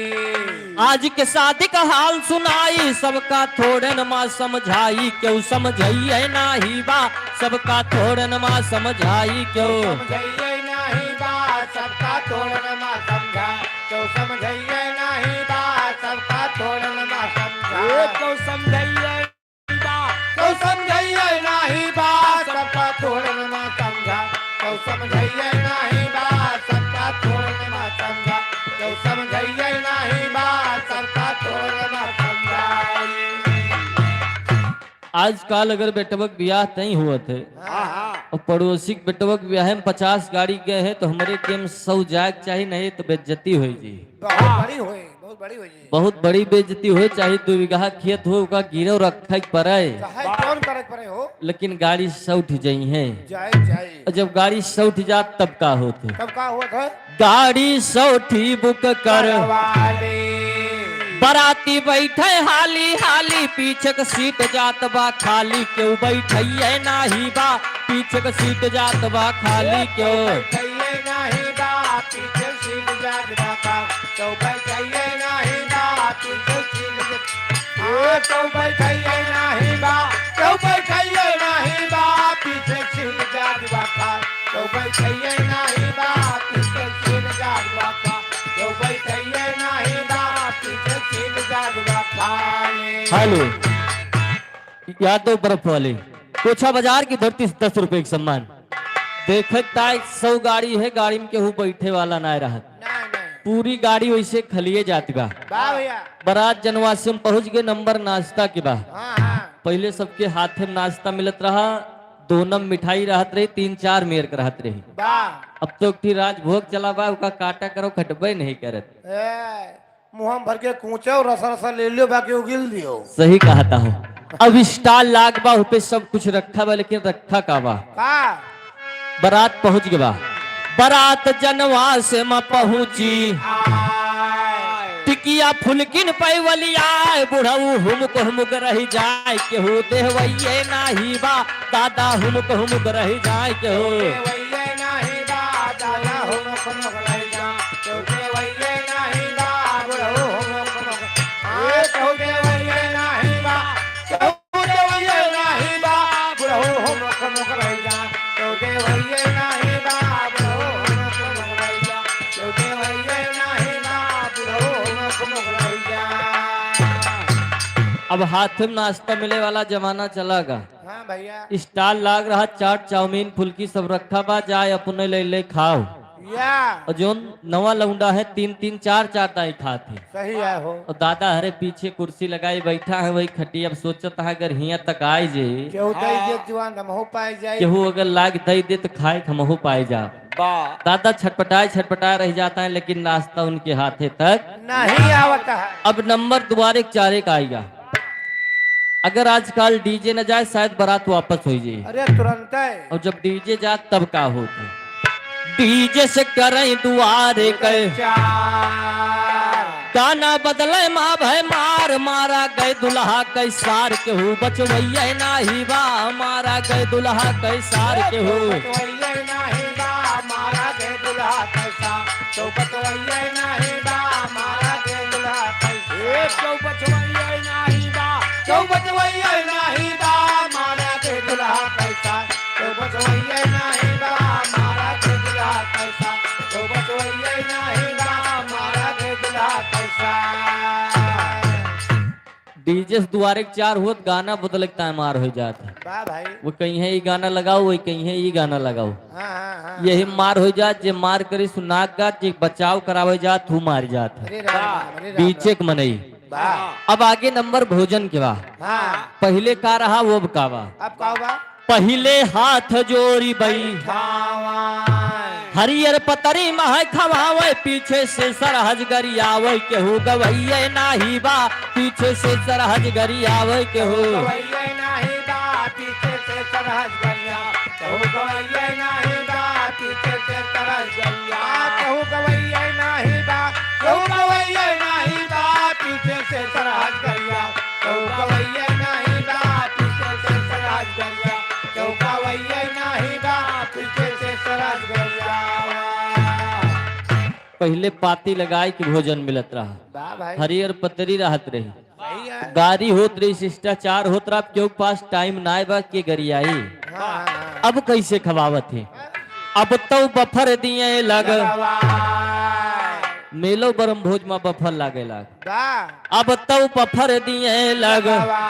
आज के शादी का हाल सुनाई, सबका थोड़न मा समझाई, केहू समझइये नाही बा, सबका थोड़न मा समझाई, केहू समझइये नाही बा, सबका थोड़न मा समझाई, केहू समझइये नाही बा, सबका थोड़न मा समझाई। ए, केहू समझइये बा, केहू समझइये नाही बा, सबका थोड़न मा समझा, केहू समझइये नाही बा, सबका थोड़न मा समझा, केहू समझइये नाही बा, सबका थोड़न मा समझा। आजकल अगर बेटवा के बियाह तई होत है, हाँ, हाँ। और पड़ोसी के बेटवा के बियाह में पचास गाड़ी गए हैं, तो हमरे के में सौ जाए के चाही, नहीं तो बेइज्जती होई जी। बहुत बड़ी होई, बहुत बड़ी होई जी। बहुत बड़ी बेइज्जती होई, चाहे दो बीघा खेत हो, ओका गिरव रखे के पड़े। चाहे कौन करे के पड़े हो। लेकिन गाड़ी सौठ जइहैं। जाए, जाए। और जब गाड़ी सौठ जात, तब का होत है? तब का होत है? गाड़ी सौठी बुक कर। करवा ले। बराती बैठे हाली हाली, पीछे के सीट जात बा खाली, केहू बैठइये नाही बा, पीछे के सीट जात बा खाली, केहू बैठइये नाही बा, पीछे सीट जात बा खाली, केहू बैठइये नाही बा, पीछे सीट जात, हाँ, केहू बैठइये नाही बा, केहू बैठइये नाही बा, पीछे सीट जात बा खाली। केहू बैठइये नाही बा, पीछे सीट जात बा खाली। केहू बैठइये नाही बा, पीछे सीट जात बा खाली। हेलो, यादव बर्फ वाले, कोछा बाजार की धरती से दस रुपए का सम्मान। देखत ताई सौ गाड़ी है, गाड़ी में केहू बैठे वाला नाय रहत। नहीं, नहीं। पूरी गाड़ी वैसे खलिए जात बा। वाह भैया। बारात जनवासे में पहुँच गए, नंबर नाश्ता के बा। हाँ, हाँ। पहिले सबके हाथे में नाश्ता मिलत रहा, दोनम मिठाई रहत रही, तीन चार मेर के रहत रही। बा। अब तो एक ठी राजभोग चला बा, ओका काटा करो, खटबे नहीं करत। ए, मुँह में भर के कूचे और रसा रसा ले लियो, बाकी उगिल दियो। सही कहत हो। अब stall लाग बा, उपे सब कुछ रखा बा, लेकिन रखा का बा? का? बरात पहुँच गवा। बरात जनवासे मा पहुँची। टिकिया फुलकिन पैवली आए, बुढ़ऊ हुमुक हुमुक रहि जाए, केहू देवइये नाही बा, दादा हुमुक हुमुक रहि जाए, केहू देवइये नाही बा, दादा हुमुक हुमुक रहि जाए, केहू देवइये नाही बा, बुढ़ऊ हुमुक हुमुक, ए, केहू देवइये नाही बा, केहू देवइये नाही बा, बुढ़ऊ हुमुक हुमुक रहि जा। केहू देवइये नाही बा, बुढ़ऊ हुमुक हुमुक रहि जा। केहू देवइये नाही बा, बुढ़ऊ हुमुक हुमुक रहि जा। अब हाथ में नाश्ता मिले वाला जमाना चला गा। हाँ भैया। Stall लाग रहा, चाट, चाउमीन, फुल्की सब रखा बा, जाए अपने ले ले खाओ। या। और जौन नवा लौंडा है, तीन तीन चार चार दाई खात है। सही है हो। और दादा हरे पीछे कुर्सी लगाई बैठा है, वही खटिया। अब सोचत है, अगर हियां तक आए जे, केहू दई हाँ। देत जुआन, हमहू पाए जाए। केहू अगर लाग दई दे तो खाए के हमहू पाए जा। बा। दादा छटपटाए छटपटाए रह जाता है, लेकिन नाश्ता उनके हाथे तक नहीं आवता है। अब नंबर दुबारे चारे का आएगा। अगर आजकल DJ न जाए, शायद बारात वापस हो जाए। अरे तुरंत है। और जब DJ जात, तब का होत है? डीजे से करई दुआरे के चार। गाना बदले मा भय मार, मारा गए दुल्हा कै सार, केहू बचवैया नाही बा, मारा गए दुल्हा कै सार, केहू बचवैया नाही बा, मारा गए दुल्हा कै सार, केहू बचवैया नाही बा, मारा गए दुल्हा कै सार। ए, केहू बचवैया नाही बा, केहू बचवैया नाही बा, मारा गए दुल्हा कै सार। केहू बचवैया नाही बा, मारा के दुल्हा कैसा। केहू बचवैया नाही बा, मारा के दुल्हा कैसा। डीजे से दुआरे के चार होत, गाना बदले के ताय मार हो जात है। वाह भाई। वो कहीं है ई गाना लगाओ, वो कहीं है ई गाना लगाओ। हाँ, हाँ, हाँ। यही मार हो जात, जे मार करी सुनाक गात, जे बचाव करावे जात, हु मार जात है। अरे राम राम, अरे राम राम। बीचे के मनई। वाह। अब आगे नंबर भोजन के बा। हाँ। पहिले का रहा, वो अब का बा? अब का बा? पहिले हाथ जोरी बैठावा। हरियर पतरी महै खवावै, पीछे से सरहज गरियावै, केहू गवैये नाही बा, पीछे से सरहज गरियावै, केहू गवैये नाही बा, पीछे से सरहज गरिया, केहू गवैये नाही बा, पीछे से सरहज गरिया, केहू गवैये नाही बा, केहू गवैये नाही बा, पीछे से सरहज गरिया, केहू गवैये नाही बा, पीछे से सरहज गरिया, केहू गवैये नाही बा, पीछे से सरहज गरिया। पहिले पाती लगाई के भोजन मिलत रहा। वाह भाई। हरियर पतरी रहत रही। सही है। गारी होत रही, शिष्टाचार होत रहा, अब केहू के पास टाइम नाय बा के गरियाई। हाँ, हाँ, हाँ। अब कैसे खवावत है? अब तो बफर दिए लग। लगवा। मेलो बरम भोज मा बफर लागे लाग। वाह। अब तो बफर दिए लग। लगवा।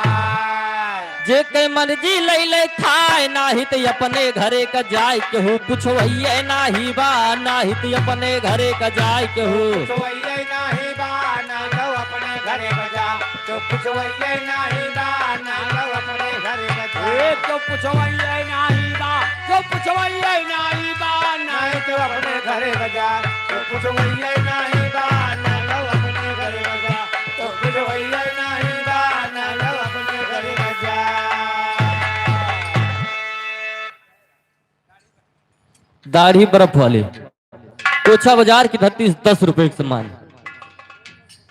जे के मर्जी लई ले खाए, नाही त अपने घरे का जाए, केहू पुछवैये नाही बा, नाही त अपने घरे का जाए, केहू पुछवैये नाही बा, ना तो अपने घरे का जा। तो पुछवैये नाही बा, ना तो अपने घरे का जा। ए, तो पुछवैये नाही बा, तो पुछवैये नाही बा, ना तो अपने घरे का जा। तो पुछवैये नाही बा, ना तो अपने घरे का जा। तो पुछवैये नाही बा, ना तो अपने घरे का जा। दाढ़ी बरफ वाले। कोछा बाजार की धरती से दस रुपए के सम्मान।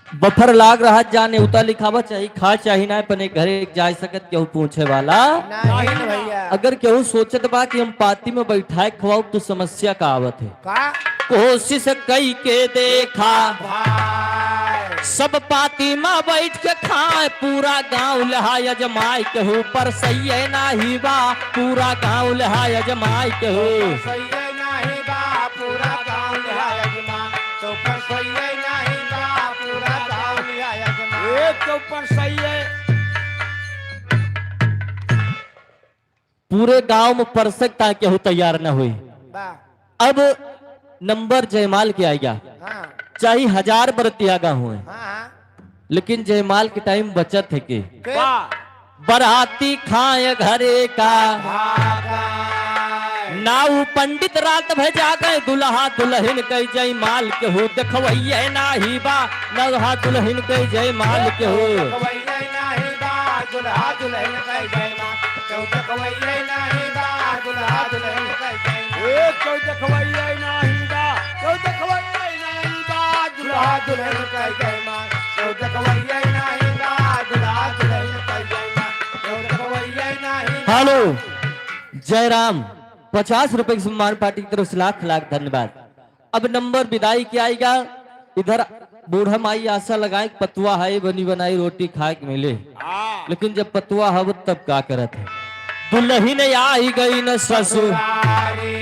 बफर लाग रहा, जा नेवता लिखावा, चाही खा चाही ना, अपने घरे जाए सकत केहू पूछे वाला। नहीं भैया। अगर केहू सोचत बा कि हम पाती में बैठाए खवाऊ तो समस्या का आवत है? का? कोशिश कई के देखा। भाई। सब पाती में बैठ के खाए, पूरा गांव लहा अजमाए, केहू परसैये नाही बा, पूरा गांव लहा अजमाए, केहू परसैये नाही बा, पूरा गांव लिहा अजमा। चौपन सैये नाही बा, पूरा गांव लिहा अजमा। ए, चौपन सैये। पूरे गांव में परसक ता केहू तैयार न होई। बा। अब नंबर जयमाल के आइगा। हाँ। चाहे हजार बरतियागा हुए। हाँ, हाँ। लेकिन जयमाल के टाइम बचत है के? के? वाह। बराती खाए घरे का। भागा। नाऊ पंडित रात भर जागे, दुल्हा दुल्हन के जयमाल केहू देखवैये नाही बा, नौहा दुल्हन के जयमाल केहू। देखवैये नाही बा, दुल्हा दुल्हन के जयमाल। केहू देखवैये नाही बा, दुल्हा दुल्हन के जयमाल। ए, केहू देखवैये नाही बा, केहू देखवैये नाही बा, दुल्हा दुल्हन के जयमाल। केहू देखवैये नाही बा, दुल्हा दुल्हन के जयमाल। केहू देखवैये नाही बा। हेलो, जयराम, पचास रुपए की सम्मान पार्टी की तरफ से लाख लाख धन्यवाद। अब नंबर विदाई के आइगा। इधर बूढ़ा माई आशा लगाए कि पतुआ है, बनी बनाई रोटी खाए के मिले। हाँ। लेकिन जब पतुआ हव तब का करत है? दुल्हन आई गई न ससुरारी।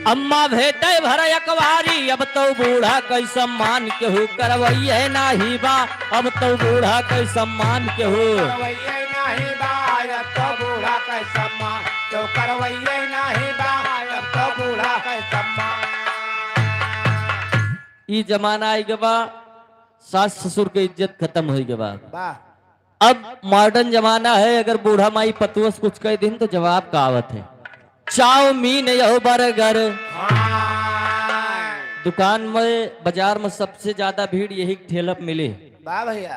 अम्मा भेटे भर अकवारी, अब तो बूढ़ा कै सम्मान केहू करवैये नाही बा, अब तो बूढ़ा कै सम्मान केहू। करवैये नाही बा, अब तो बूढ़ा कै सम्मान, तो करवैये नाही बा, अब तो बूढ़ा कै सम्मान। ई जमाना आइ गवा, सास ससुर के इज्जत खतम होइ गवा। वाह। अब मॉडर्न जमाना है, अगर बूढ़ा माई पतुआ से कुछ कह दिन तो जवाब का आवत है, चाउमीन यहो बर्गर। हाँ। दुकान में, बाजार में सबसे ज्यादा भीड़ यही ठेला पे मिले। वाह भैया।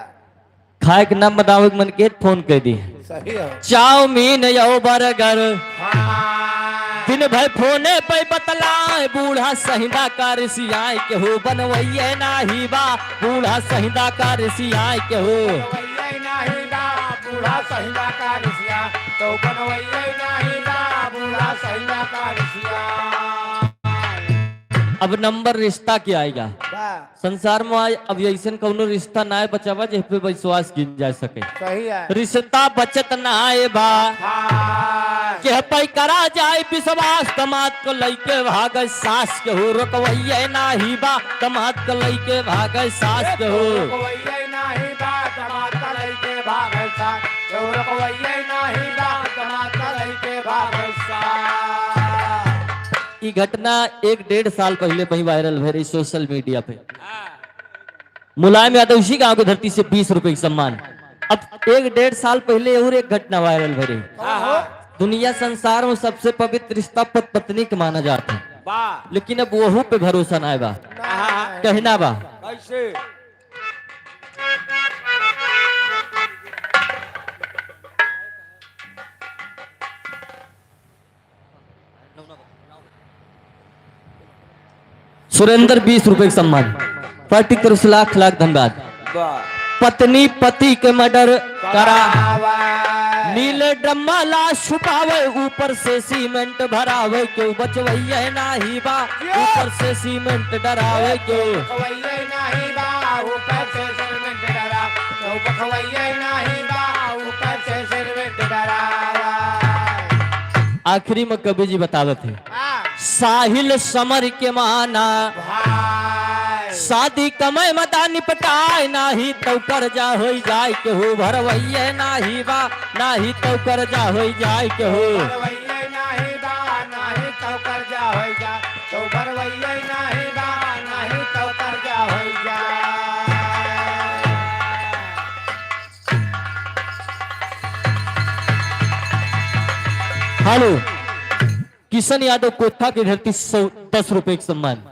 खाए के नाम बतावे के मन के फोन कह दी। सही है। चाउमीन यहो बर्गर। हाँ। दिन भाई फोने पे बतलाए, बूढ़ा सहिंदा का रिसियाए केहू बनवइये नाही बा, बूढ़ा सहिंदा का रिसियाए केहू। बनवइये नाही बा, बूढ़ा सहिंदा का रिसिया, तो बनवइये नाही बा, बूढ़ा सहिंदा का रिसिया। अब नंबर रिश्ता के आएगा। वाह। संसार में आज अब अइसन कउनो रिश्ता नाय बचा बा, जेह पे विश्वास कीन जा सके। सही है। रिश्ता बचत नाय बा। हाँ। केह पे करा जाए विश्वास, दमाद को लइके भागे सास केहू, रोकवइये नाही बा, दमाद को लइके भागे सास केहू। रोकवइये नाही बा, दमाद को लइके भागे सास केहू, रोकवइये नाही बा, दमाद को लइके भागे सास। ई घटना एक डेढ़ साल पहिले वहीं वायरल भय रही सोशल मीडिया पे। मुलायम यादव इसी गांव की धरती से बीस रुपए की सम्मान। अब एक डेढ़ साल पहिले और एक घटना वायरल भय रही। हाँ, हाँ। दुनिया संसार में सबसे पवित्र रिश्ता पति पत्नी के माना जात है। वाह। लेकिन अब वहू पे भरोसा नाय बा। हाँ, हाँ। कहना बा। कैसे? सुरेंद्र, बीस रुपए का सम्मान। पार्टी की तरफ से लाख लाख धन्यवाद। वाह। पत्नी पति के मर्डर करा। करावा। नीले ड्रमा लाश छुपावे, ऊपर से सीमेंट भरावे, केहू बचवइये नाही बा, यो। ऊपर से सीमेंट डरावे, केहू। बचवइये नाही बा, ऊपर से सीमेंट डरा, केहू बचवइये नाही बा, ऊपर से सीमेंट डरावा। आखिरी में कवि जी बतावत है। हाँ। साहिल समर के माना। भाई। शादी कमय मता निपटाए, नाही तउ कर्जा होई जाए केहू, भरवइये नाही बा, नाही तउ कर्जा होई जाए केहू। भरवइये नाही बा, नाही तउ कर्जा होई जाए, तउ भरवइये नाही बा, नाही तउ कर्जा होई जाए। हेलो। किशन यादव कोठा के धरती सौ दस रुपए के सम्मान।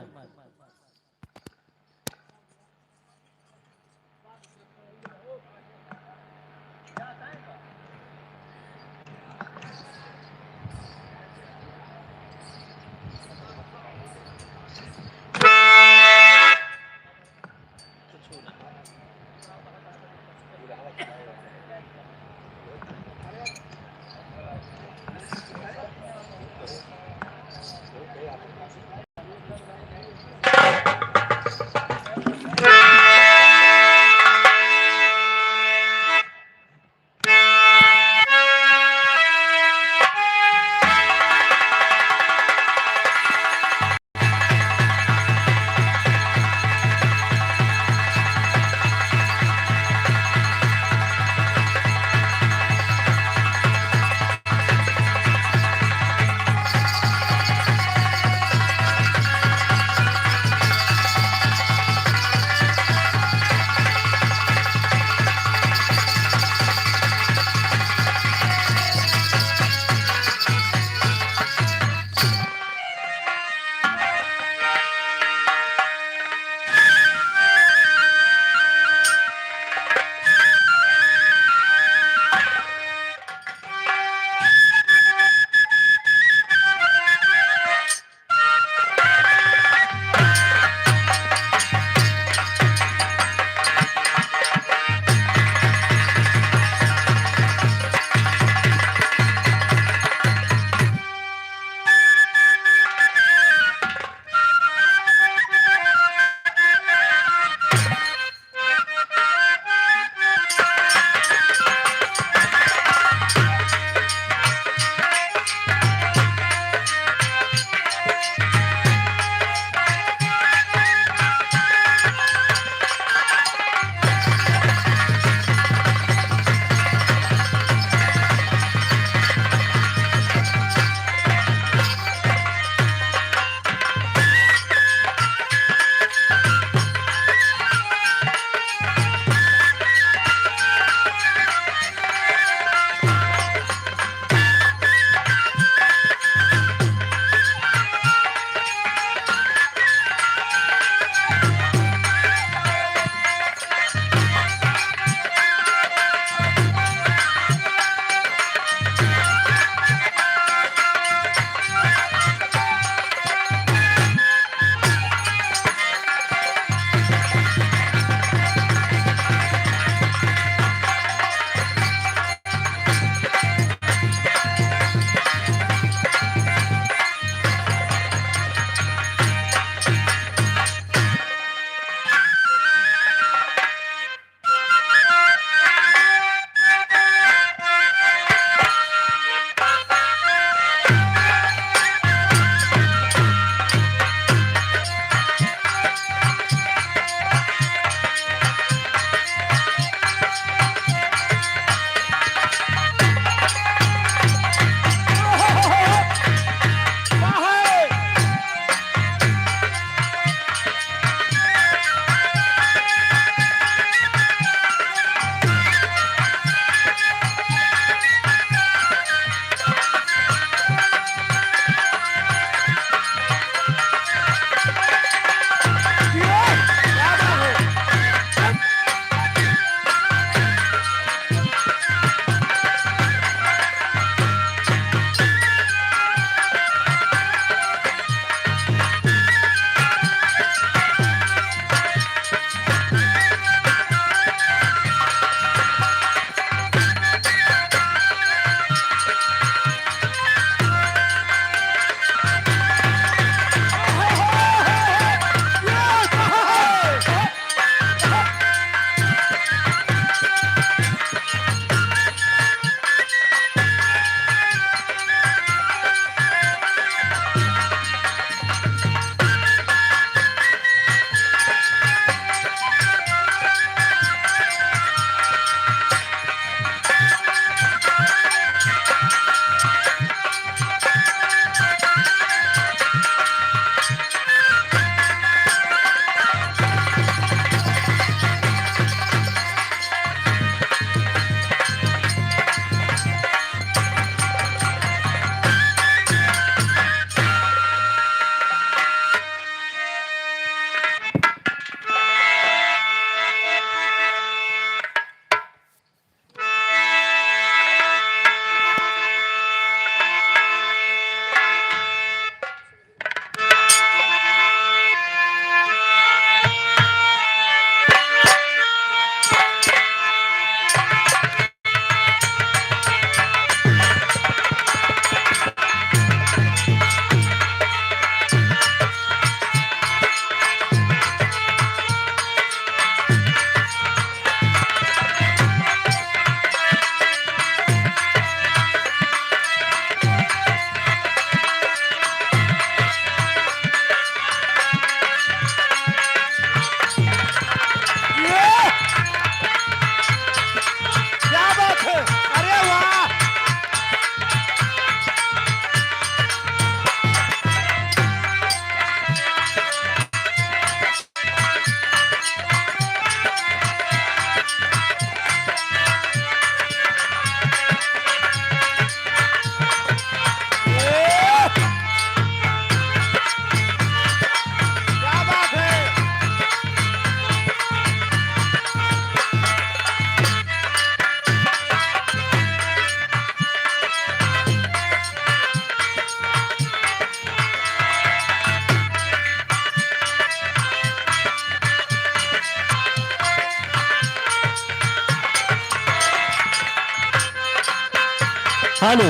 हेलो,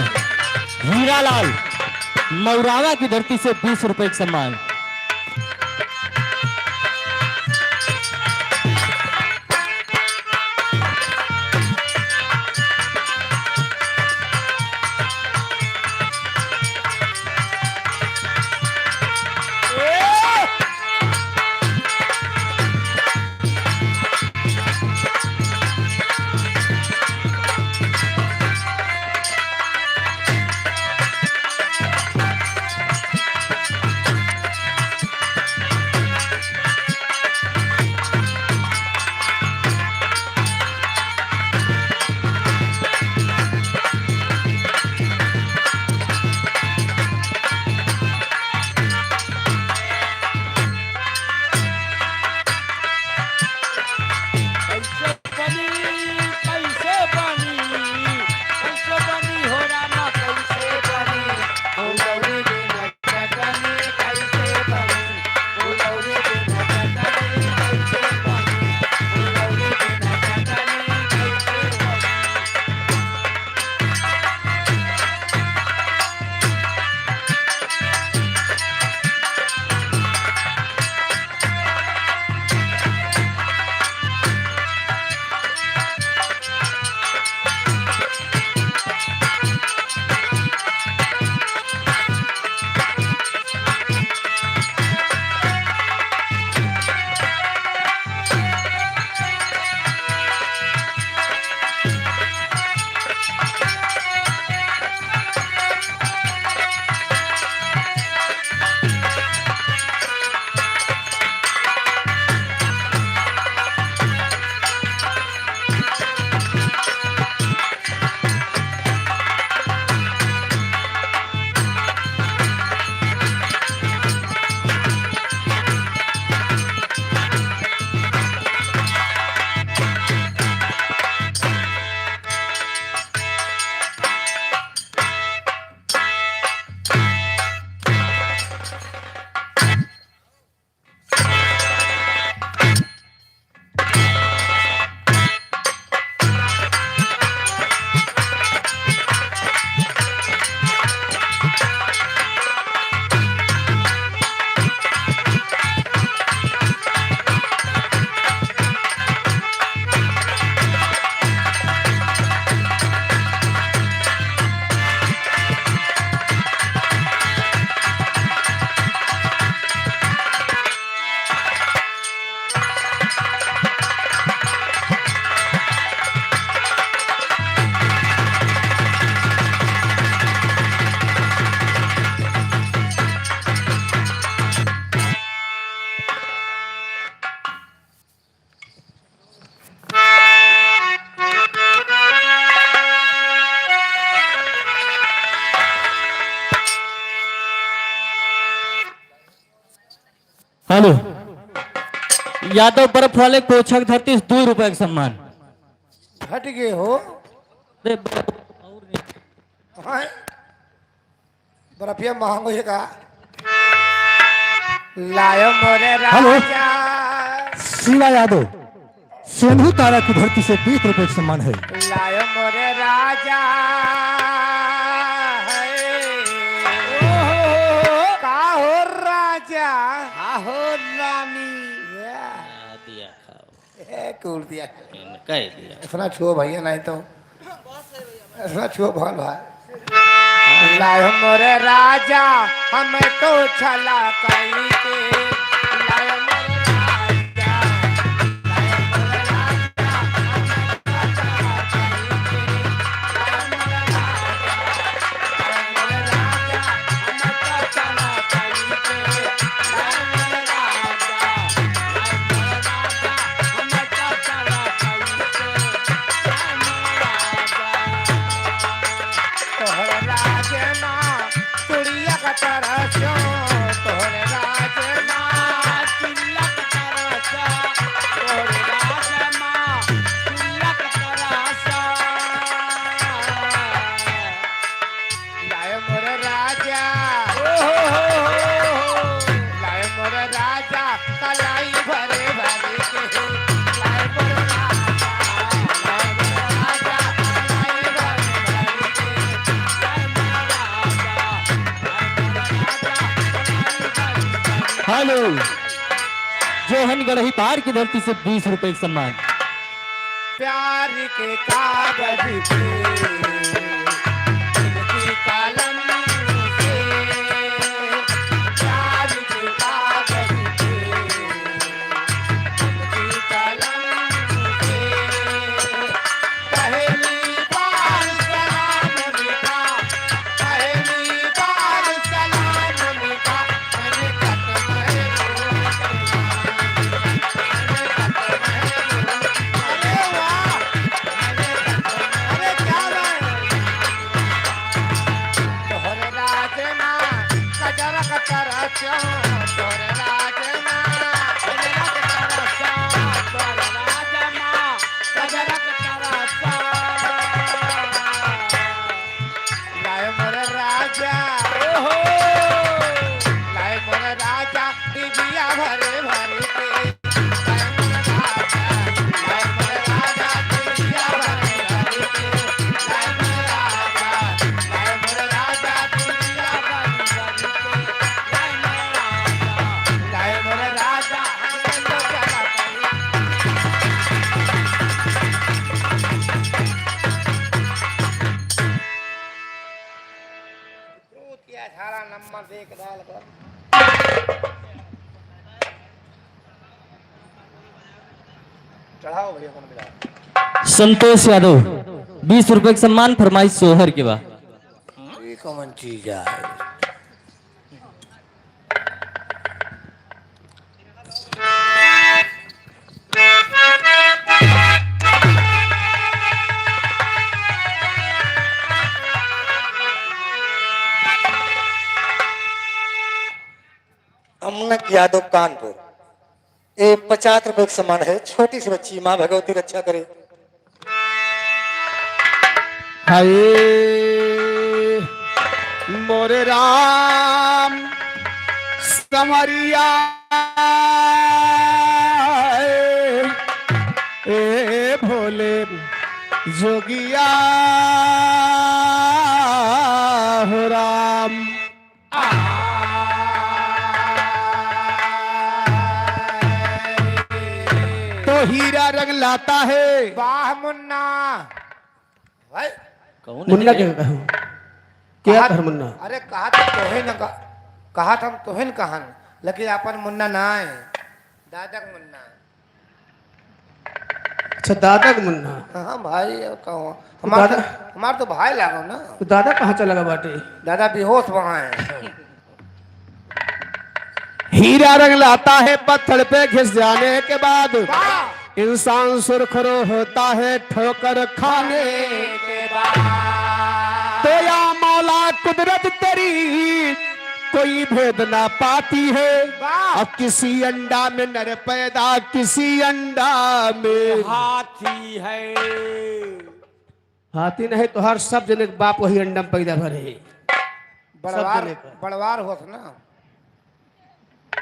हीरालाल मौरावा की धरती से बीस रुपए का सम्मान। कैसे बनी, कैसे बनी, कैसे बनी हो रामा, कैसे बनी? फुलौरी बिना चटनी कैसे बनी? फुलौरी बिना चटनी कैसे बनी? फुलौरी बिना चटनी कैसे बनी? हेलो, यादव बर्फ वाले पोछक धरती से दो रुपए का सम्मान। घट गए हो। अरे, हाँ? बर्फिया महंगो है का? लायो मोरे हेलो। राजा। शिवा यादव, सेंधु तारा की धरती से बीस रुपए का सम्मान है। लायो मोरे राजा है। ओहो। का हो राजा? का हो रानी? या। आ, दिया खाओ। ए, कुल दिया। इनका ही दिया। इतना छुओ भैया, नहीं तो। इतना छुओ भल भाई। लायो मोरे राजा, हम तो छला कई के। लायो मोरे राजा, लायो मोरे राजा, हम तो छला कई के। लायो मोरे राजा, लायो मोरे राजा, हम तो छला कई के। लायो मोरे राजा, लायो मोरे राजा, हम तो छला कई के। तोहरे राज मा चुड़िया का तरह चो, तोहरे राज मा जोहन गढ़ही पार की धरती से बीस रुपए का सम्मान। प्यार के कागज पे उनकी कलम से, प्यार के कागज पे उनकी कलम से, पहली बार सलाम लिखा, पहली बार सलाम लिखा, मैंने कदम है रोज। अरे वाह! अरे क्या बात है? तोहरे राज मा कजरक तरस्यो, तोहरे राज मा कजरक तरस्यो, तोहरे राज मा कजरक तरस्यो। लाए मोरे राजा, ओहो। लाए मोरे राजा, डिबिया भरे भरे के। लाए मोरे राजा, लाए मोरे राजा, डिबिया भरे भरे के। लाए मोरे राजा, लाए मोरे राजा, डिबिया भरे भरे के। लाए मोरे राजा, लाए मोरे राजा, हम तो क्या बताएं। तू क्या सारा नंबर देख डायल कर। चढ़ाओ भैया, कौन मिला? संतोष यादव, बीस रुपए के सम्मान, फरमाइश सोहर के बा। ये कौन चीज है? अमनक यादव कानपुर। ए पचास रुपए के सम्मान है, छोटी सी बच्ची, माँ भगवती रक्षा करे। हाय मोरे राम समरिया, ए भोले जोगिया हो राम। तो हीरा रंग लाता है। वाह मुन्ना। भाई। कौन मुन्ना है? के कहूँ? क्या कहा, कर मुन्ना? अरे कहा तो तोहे न कहा, कहा तो हम तोहे न कहन, लेकिन अपन मुन्ना ना है, दादा का मुन्ना। अच्छा, दादा का मुन्ना। हाँ, हाँ, भाई, अब कहो। तो हमार दादा तो, हमार तो भाई लागो ना। तो दादा कहाँ चला गया बाटे? दादा बेहोश वहाँ है। हीरा रंग लाता है पत्थर पे घिस जाने के बाद, वाह! इंसान सुरखरू होता है ठोकर खाने के बाद। तो या मौला कुदरत तेरी कोई भेद ना पाती है। वाह! अब किसी अंडा में नर पैदा, किसी अंडा में हाथी है। हाथी नहीं, तोहार सब जने के बाप वही अंडा में पैदा भरे है। बड़वार, सब जने का। बड़वार होत ना।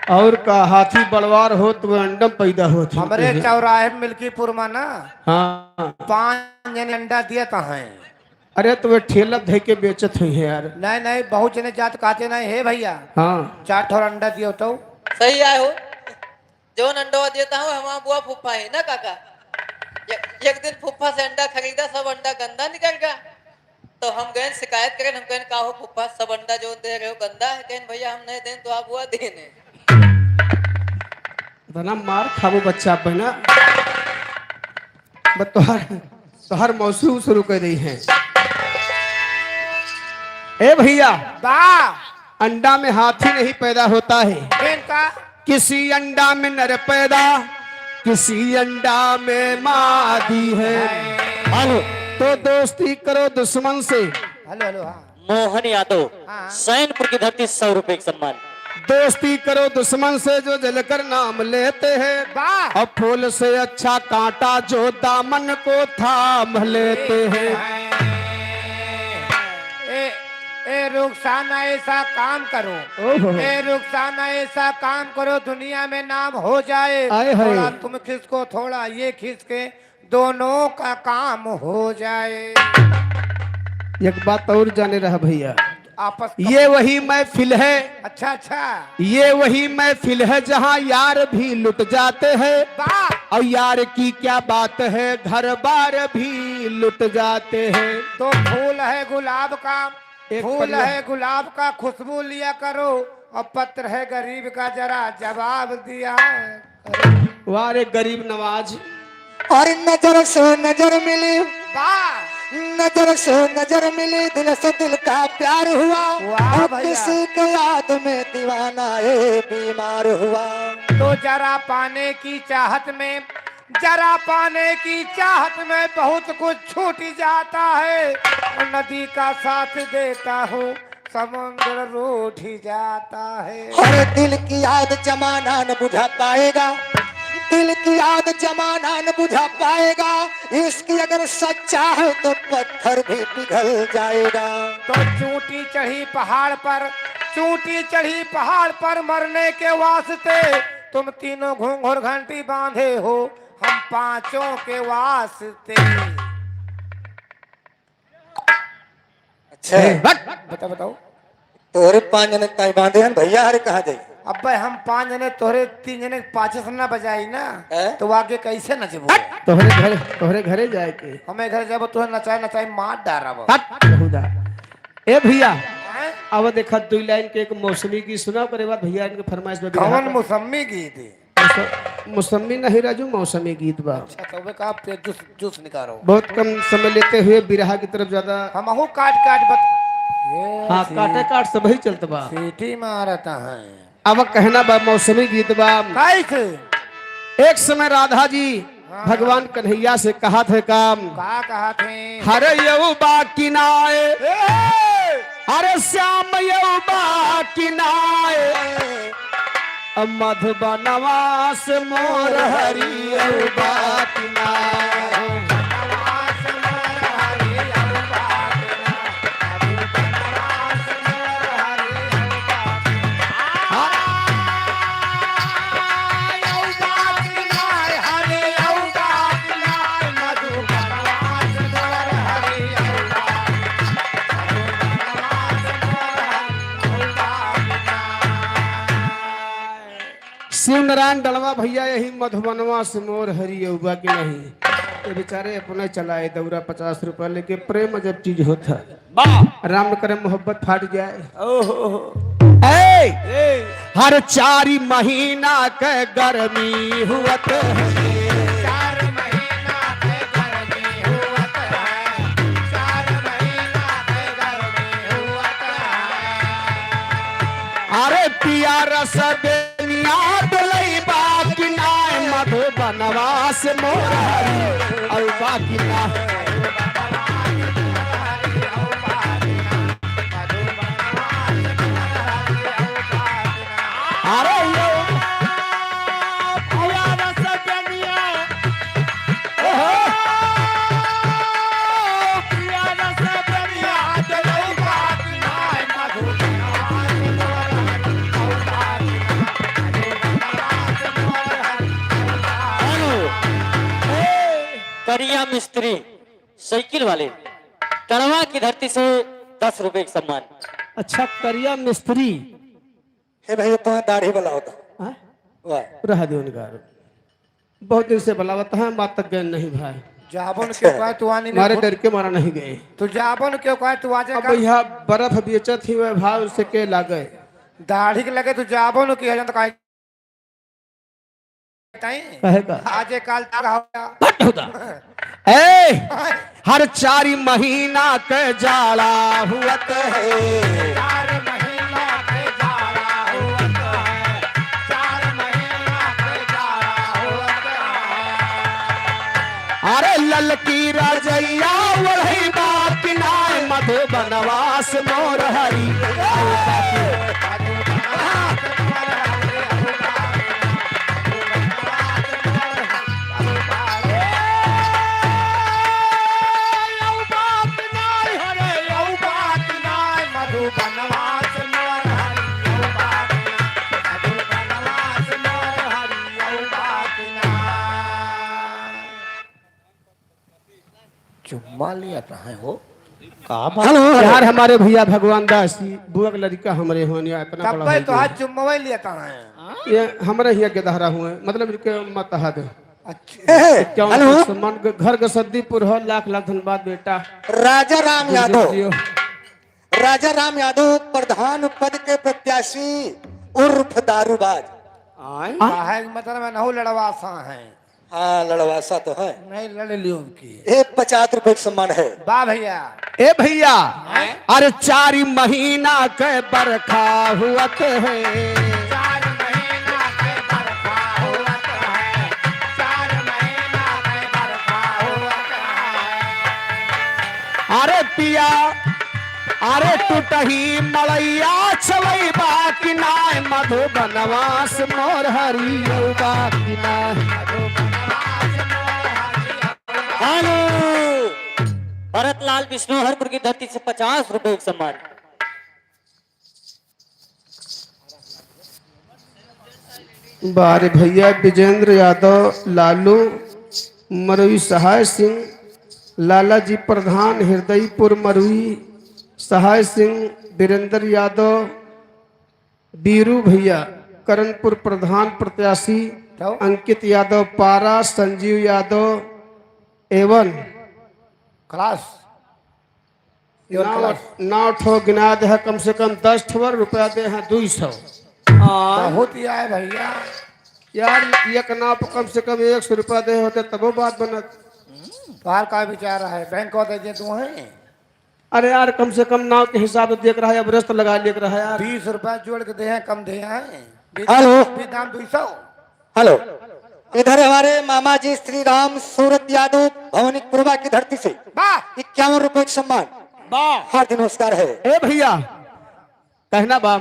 और का, हाथी बड़वार होत तो अंडा में पैदा होत है। हमरे चौराहे में मिल्कीपुर में ना, हाँ। पाँच जने अंडा दिया तो हैं। अरे, तो वे ठेला धइ के बेचत हुई है यार। नहीं, नहीं, बहुत जने जात कहते नहीं, "हे भैया, हाँ। चार ठो अंडा दियो तो।" सही आए हो, जौन अंडवा देता हूँ, हमारा बुआ फूफा है ना काका। एक, एक दिन फूफा से अंडा खरीदा, सब अंडा गंदा निकल गया। तो हम गए शिकायत करें, हम कहें, "का हो फूफा, सब अंडा जो दे रहे हो गंदा है?" कहें, "भैया, हम नहीं दें तो आप बुआ दें।" बना मार खाबो बच्चा बना। बस तोहर, तोहर मौसी शुरू कर रही है। ए भैया, बा। अंडा में हाथी नहीं पैदा होता है। फिर का? किसी अंडा में नर पैदा, किसी अंडा में मादी है। हेलो। तो दोस्ती करो दुश्मन से। हेलो, हेलो, हाँ। मोहन यादव, हाँ। सैनपुर की धरती, सौ रुपए का सम्मान। दोस्ती करो दुश्मन से जो जलकर नाम लेते हैं, वाह। और फूल से अच्छा कांटा जो दामन को थाम लेते हैं। ए, ए रुखसाना ऐसा काम करो, ओहो। ए रुखसाना ऐसा काम करो, दुनिया में नाम हो जाए। आए हाय। थोड़ा तुम खिसको, थोड़ा ये खिसके, दोनों का काम हो जाए। एक बात और जाने रहा भैया, आपस का ये वही महफिल है। अच्छा, अच्छा। ये वही महफिल है जहाँ यार भी लुट जाते हैं। वाह। और यार की क्या बात है, घर बार भी लुट जाते हैं। तो फूल है गुलाब का, एक फूल पन्ना। है गुलाब का, खुशबू लिया करो, और पत्र है गरीब का, जरा जवाब दिया करो। वाह रे गरीब नवाज। और नजर से नजर मिली, वाह। नजर से नजर मिली, दिल से दिल का प्यार हुआ, वाह और भैया। किसी के याद में दीवाना ए बीमार हुआ। तो जरा पाने की चाहत में, जरा पाने की चाहत में बहुत कुछ छूट जाता है। नदी का साथ देता हूँ, समुद्र रूठ जाता है। अरे दिल की याद जमाना न बुझा पाएगा, दिल की याद जमाना न बुझा पाएगा। इश्क अगर सच्चा है तो पत्थर भी पिघल जाएगा। तो चोटी चढ़ी पहाड़ पर, चोटी चढ़ी पहाड़ पर मरने के वास्ते तुम तीनों घूंघर घंटी बांधे हो, हम पांचों के वास्ते। अच्छा। ए, हट। बता, बताओ। तोहरे पाँच जने ताई बांधे हैं भैया, हरे कहाँ जाई? अबे हम पाँच जने तोहरे तीन जने के पाछे से ना बजाई ना, हैं? तो आगे कैसे नचबो? हट। तोहरे घरे, तोहरे घरे जाए के। हमें घर जाबो, तोहरे नचाए नचाए मार डारबो। हट, बेहुदा। ए भैया, हैं? अब देखा दुई लाइन के एक मौसमी गीत सुनाओ, करे बाद भैया इनके फरमाइश में बिरहा कौन का। मौसमी गीत है? मौस-, मौसमी नहीं राजू, मौसमी गीत बा। अच्छा, तो वे का पे जूस, जूस निकालो। बहुत कम समय लेते हुए बिरहा की तरफ ज्यादा। हमहू काट काट बत-, ये हाँ, सी-, काटे काट सब ही चलत बा। सीटी मारत है। अब कहना बा मौसमी गीत बा। कैसे? एक समय राधा जी हाँ। भगवान कन्हैया से कहा थे काम। का कहा थे? हरे यऊ बाकी नाय। ए! अरे श्याम यऊ बाकी नाय। अब मधुबनवा से मोर हरि यऊ बाकी नाय। शिव नारायण डलवा भैया, यही मधुबनवा से मोर हरि यऊ बाकी नहीं। ये बेचारे अपने चलाए दौरा पचास रुपया लेके, प्रेम अजब चीज होता है। वाह। राम करे मोहब्बत फाट जाए। ओहो। ए! ए! हर चारि महीना के गर्मी हुअत है। चार महीना के गर्मी हुअत है। चार महीना के गर्मी हुअत है। अरे पिया रस बेनिया डोलई बाकी नाय मधुबनवा से मोर हरि, अउ बाकी ना। अरे यो पिया रस बेनिया, ओहो। पिया रस बेनिया डोलई बाकी नाय मधुबनवा से मोर हरि। हेलो। ए, करिया मिस्त्री, साइकिल वाले, टड़वा की धरती से दस रुपए का सम्मान। अच्छा, करिया मिस्त्री। हे भाई, तो दाढ़ी वाला होता। हाँ? वाह। रह दे उनका। बहुत दिन से बुलावत है, मार तक गए नहीं भाई। जाबन अच्छा। क्यों कहे तू आनी हमारे नहीं? डर के मारा नहीं गए। तू जाबन क्यों कहे तू आजे अब का? यहाँ बर्फ बेचत ही वह भाव से के लागे। दाढ़ी के लगे तू जाबन की है, जन तो काहे ताई? कहे का? आज एक काल तक हो गया। हट होता। ए, हर चारि महीना के जाड़ा हुअत है। चार महीना के जाड़ा हुअत है। चार महीना के जाड़ा हुअत है। अरे ललकी रजइया ओढ़ई बाकी नाय मधुबनवा से मोर हरि। चुम्मा लिया कहाँ हो? का बात? Hello, hello. यार, हमारे भैया भगवान दास जी, बुआ के लड़का हमरे होने, इतना तब बड़ा भाई हो तो गया। हाथ चुम्मवे लेता है। ये हमरे हियाँ के दहरा हुए, मतलब इनके मत हद। अच्छा। ए, इक्यावन हेलो। सम्मान ग-, घर गसद्दीपुर हो, लाख लाख धन्यवाद बेटा। राजा राम गुरु यादव। जी हो। राजा राम यादव प्रधान पद के प्रत्याशी उर्फ दारूबाज। आय? काहे के मतलब है, नहु लड़वासा है। हाँ, लड़वासा तो है। नहीं, लड़ लियो उनकी। एक पचास रुपए का सम्मान है। वाह भैया। ए भैया, हैं? अरे चार महीना के बरखा हुअत है। चार महीना के बरखा हुअत है। चार महीना के बरखा हुअत है। अरे पिया, अरे टूटही मड़ैया छवैबा कि नाय, मधुबनवा से मोर हरियौबा कि नाय। हेलो, भरतलाल बिश्नोहरपुर की धरती से पचास रुपए का सम्मान। बारे भैया विजेंद्र यादव, लालू मरुई, सहाय सिंह, लाला जी प्रधान, हृदयपुर मरुई, सहाय सिंह, वीरेंद्र यादव, बीरू भैया, करणपुर प्रधान प्रत्याशी, तो? अंकित यादव पारा, संजीव यादव एवन। खलास। एवन नौ, खलास। नौ ठो गिना दे है, कम से कम दस ठो रुपया दे है, दुई सौ। हाँ। बहुत ही आए भैया। यार, एक नाव पर कम से कम एक सौ रुपया दे होते, तबो बात बनत। तोहार का विचार है? बैंक को दे दे तू है? अरे यार, कम से कम नाव के हिसाब से देख रहा है, अब रस्त लगा लेक रहा है यार। बीस रुपया जोड़ के दे हैं, कम दे हैं। बीस हेलो। बीस दाम दुई सौ। हेलो, इधर हमारे मामा जी श्री राम सूरत यादव भवानीपुरवा की धरती से वाह। इक्यावन रुपए का सम्मान। वाह। हार्दिक नमस्कार है। ए भैया, कहना बा,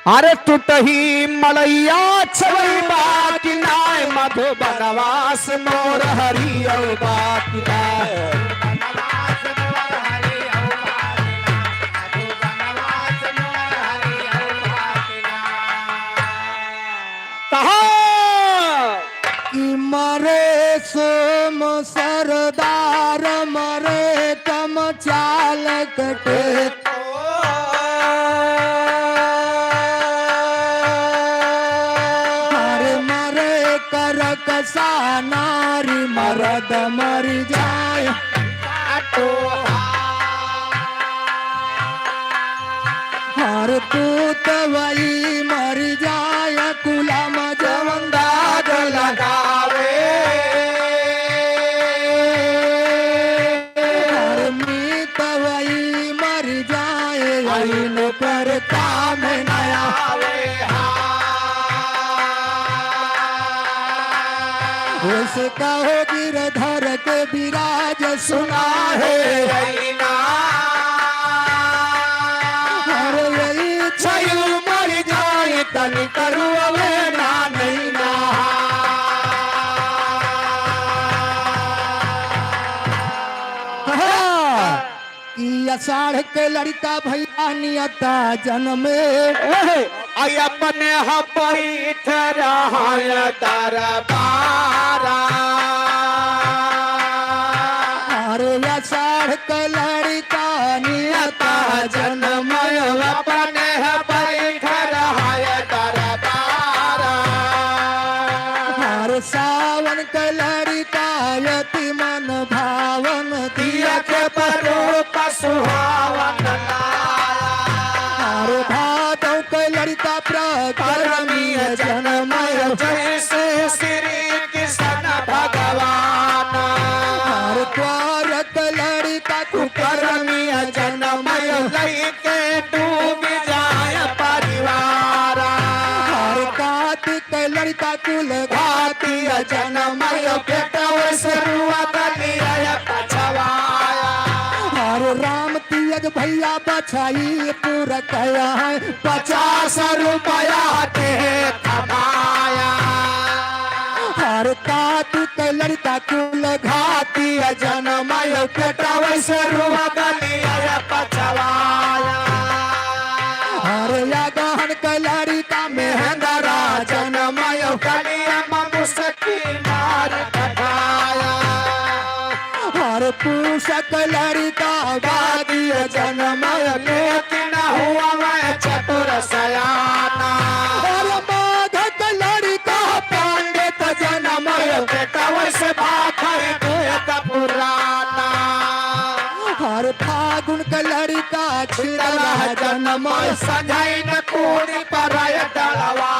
अरे टूटही मड़ैया छवैबा कि नाय, मधुबनवा से मोर हरियौबा कि नाय। कहा कि मरे सोम सरदार, मरे कम चाल कटे। हर मरे करकसा नारी, मरद मरि जाए। हर पूत वही मरि जाए, कुलम जवन दाग लगावे। हर मीत वही मरि जाए, आइन पर काम न आवे। उस कहो गिरधर के विराज सुना है। अरे यही छयू मरि जाए, तनि करुवे ना नैना। हाँ। ई अषाढ़ के लड़िका भइया नियता जनमे। एहे, आई अपने ह बैठ रहा दरबारा। अरे अषाढ़ के लड़िका नियता जनमे, अपने ह बैठ रहा दरबारा। अरे सावन के लड़िका अति मन भावन दिया के परो सुहावन लाया। अरे भादव के लड़िका प्रकरमी जनमय जैसे श्री कृष्ण भगवान। अरे द्वार के लड़िका कुकरमी जनमय लइके डूब जाए परिवार। अरे कातिक के लड़िका कुल घाती जनमय पेटव से रुआ बलिया पछवाया। अरे राम तीज भइया बछाई पूरा कया है, पचास रुपया के कमाया। अरे कातिक के लड़िका कुल घाती जनमय पेटव से रुआ बलिया पछवाया। अरे या गहन के लड़िका महेंद्रा जनमय कलिया मुस्की मार कटाया। हर पूषक लड़िका बागी जनम, लेकिन हुआ वह चतुर सयाना। अरे माघक लड़िका पंडित जनम, बेटा वैसे बात है वेद पुराना। अरे फागुन क लड़िका छिदला जनम, संझाई न कूदी पर डलवा।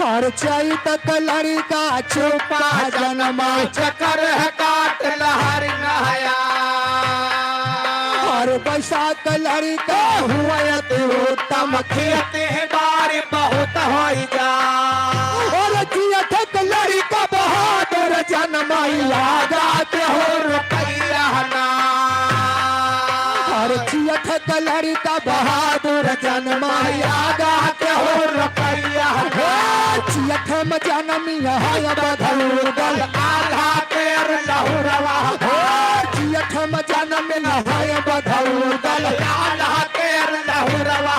अरे चैत क लड़िका चुपा जनम, चकर है काट लहर नहया। अरे बैसाख क लड़िका हुआ अति उत्तम, खेत है बारी बहुत होई जा। अरे जेठ क लड़िका बहादुर जनम, आगा के हो रुपया ना। अरे जेठ क लड़िका बहादुर जनम, आगा के हो रुपया ना। हे जेठ में जनम है बधौदल, आल्हा के लहुरवा। हे जेठ में जनम है बधौदल, आल्हा के लहुरवा।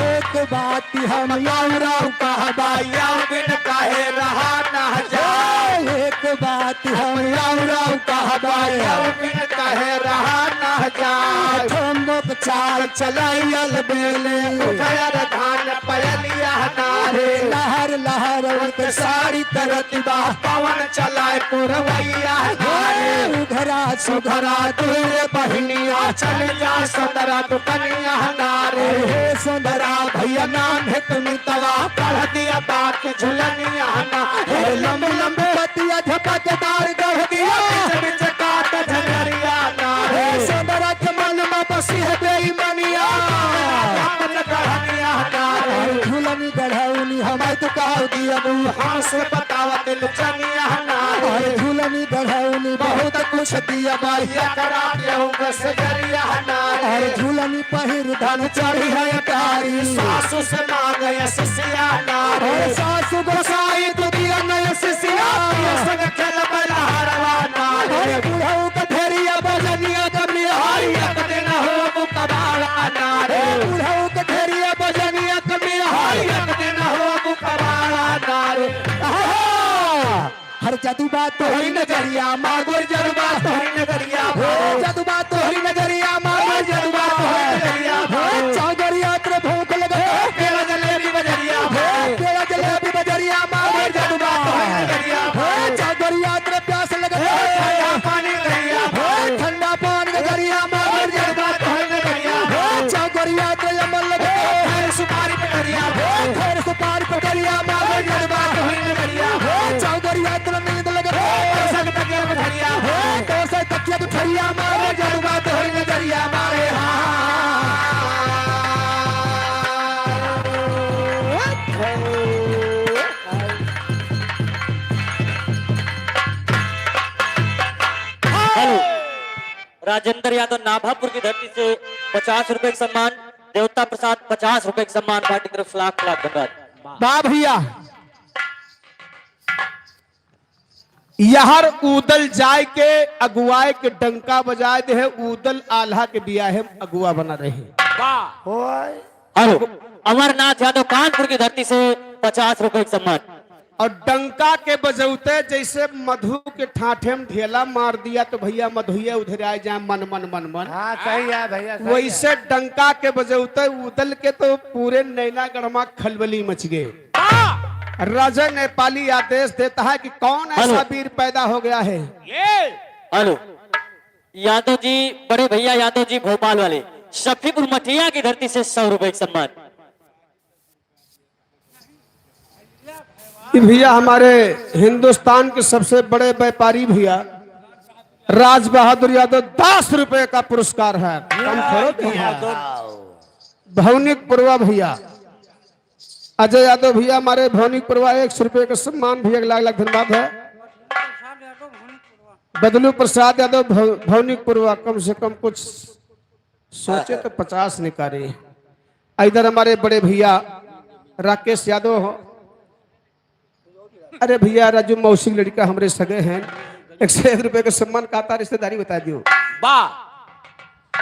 एक बात हम औरौ कहबा, यौ बिन कहे रहा न जाए। एक बात हम औरौ कहबा, यौ बिन कहे रहा न जाए। ठुमुक चाल चलाइल बेले, उठयर धान पयलिया नारे। लहर लहर उनके साड़ी तरत बा, पवन चलाए पुरवैया नारे। उघरा सुघरा दुइ बहिनिया, चल जा सदरा दुकनिया नारे। हे सुंदरा भैया नाम है तुम तवा, पढ़ दिया बात झुलनिया ना। हे लंबे लंबे पतिया झपकदार गढ़ दिया, बीच बीच काट झगड़िया ना। हे सुंदरा के मन में बसी है बेईमानिया। झुलनी गढ़ौनी हमें तो कहो दिया बू। हाँ से बतावा दिल चनिया ना। अरे झुलनी गढ़ौनी बहुत कुछ दिया बाई। एकरा केहू बस गरिया ना रे। अरे झुलनी पहिर धन चढ़ी है अटारी। सासू से मांगे शिष्या ना रे। अरे सासू गोसाई तू दिया नया शिष्या। ये संग खेल बलहरवा ना रे। अरे बुढ़ऊ के ढेरिया बजनिया कमिया। हर एक दिन हो मुकबाला ना रे। बुढ़ऊ के ढेरिया बजनिया कमिया। हर एक दिन हो मुकबाला ना रे। आहा! हर जादू बा तोहरी नजरिया, मागोर जादू बा तोहरी नजरिया। हो जादू बा तोहरी नजरिया, मागोर जादू बा तोहरी नजरिया। हो चागरिया तेरे भूख लगे, पेड़ा जलेबी बजरिया। हो पेड़ा जलेबी बजरिया, मागोर जादू बा तोहरी नजरिया। हो चागरिया तेरे प्यास लगे, ठंडा पानी नजरिया। हो ठंडा पानी नजरिया, मागोर जादू बा तोहरी नजरिया। हो चागरिया तेरे अमल लगे, खैर सुपारी पटरिया। हो खैर सुपारी पटरिया, मागोर जादू बा तोहरी नजरिया। हो चागरिया तेरे नींद लगे, तोर से तकिया गुठरिया। हो तोर से तकिया गुठरिया, मागोर जादू बा तोहरी नजरिया मारे। हाँ। हेलो, राजेंद्र यादव नाभापुर की धरती से पचास रुपए का सम्मान, देवता प्रसाद पचास रुपए का सम्मान, पार्टी की तरफ से लाख लाख धन्यवाद। वाह भैया, यहर उदल जाए के अगुवाए के डंका बजाए दे है, उदल आल्हा के बियाहे में अगुआ बना रहे। वाह। हेलो, अमरनाथ यादव कानपुर की धरती से पचास रुपए का सम्मान। और डंका के बजौते जैसे मधु के ठाठे में ढेला मार दिया तो भैया मधुए उधर आ जाए मन मन मन मन। हाँ, सही है भैया, सही है। वैसे डंका के बजौते उदल के तो पूरे नैनागढ़ में खलबली मच गए। राजा नेपाली आदेश देता है कि कौन ऐसा हेलो। वीर पैदा हो गया है? ये हेलो, यादव जी, बड़े भैया यादव जी भोपाल वाले, शफीपुर मठिया की धरती से सौ रुपए का सम्मान। ये भैया हमारे हिंदुस्तान के सबसे बड़े व्यापारी भैया राज बहादुर यादव, दस रुपए का पुरस्कार है। कम थोड़ो तो है। भौनिक पुरवा भैया, अजय यादव भैया हमारे भौनिक पुरवा, एक सौ रुपए का सम्मान भैया, लाख लाख धन्यवाद है। बदलू प्रसाद यादव भौ-, भौनिक पुरवा, कम से कम कुछ सोचे तो पचास निकाले। इधर हमारे बड़े भैया राकेश यादव हो। अरे भैया, राजू मौसी के लड़का हमरे सगे हैं, एक सौ एक रुपए का सम्मान, कहता रिश्तेदारी बता दियो। वाह।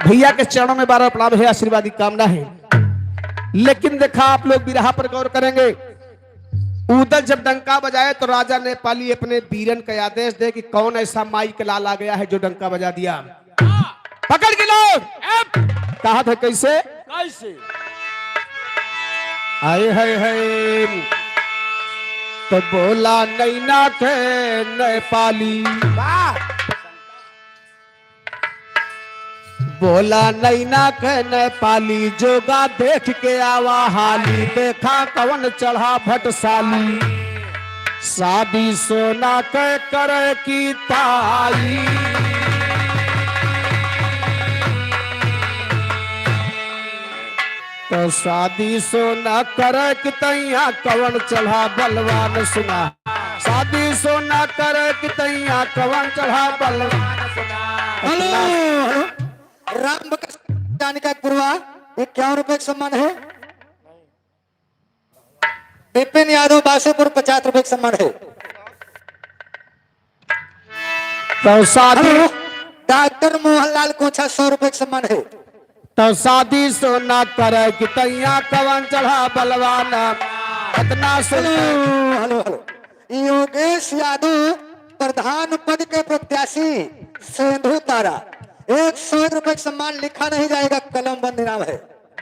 भैया के चरणों में बार बार प्रणाम है, आशीर्वाद की कामना है। लेकिन देखा, आप लोग बिरहा पर गौर करेंगे, ऊदल जब डंका बजाए तो राजा नेपाली अपने बीरन का आदेश दे कि कौन ऐसा माई के लाल आ गया है जो डंका बजा दिया। पकड़ के लो। कहा था कैसे? कैसे? आए है, है। तो बोला नैना के नेपाली। वाह। बोला नैना के नेपाली, जोगा देख के आवा हाली, देखा कवन चढ़ा भटसाली। शादी सोना के करे की ताई, तो शादी सोना करे की तैया कवन चढ़ा बलवान सुना। शादी सोना करे की तैया कवन चढ़ा बलवान सुना। Hello, hello. राम बकस जानिका पुरवा, इक्यावन रुपए का सम्मान है। विपिन यादव बासोपुर, पचास रुपए का सम्मान है। तो शादी हेलो, डॉक्टर मोहनलाल कोछा, सौ रुपए का सम्मान है। तो शादी सोना करे की तैया कवन चढ़ा बलवान, इतना सुन हेलो, हेलो, हेलो। योगेश यादव प्रधान पद के प्रत्याशी सेंधु तारा, एक सौ एक रुपए का सम्मान, लिखा नहीं जाएगा, कलम बंद इनाम है।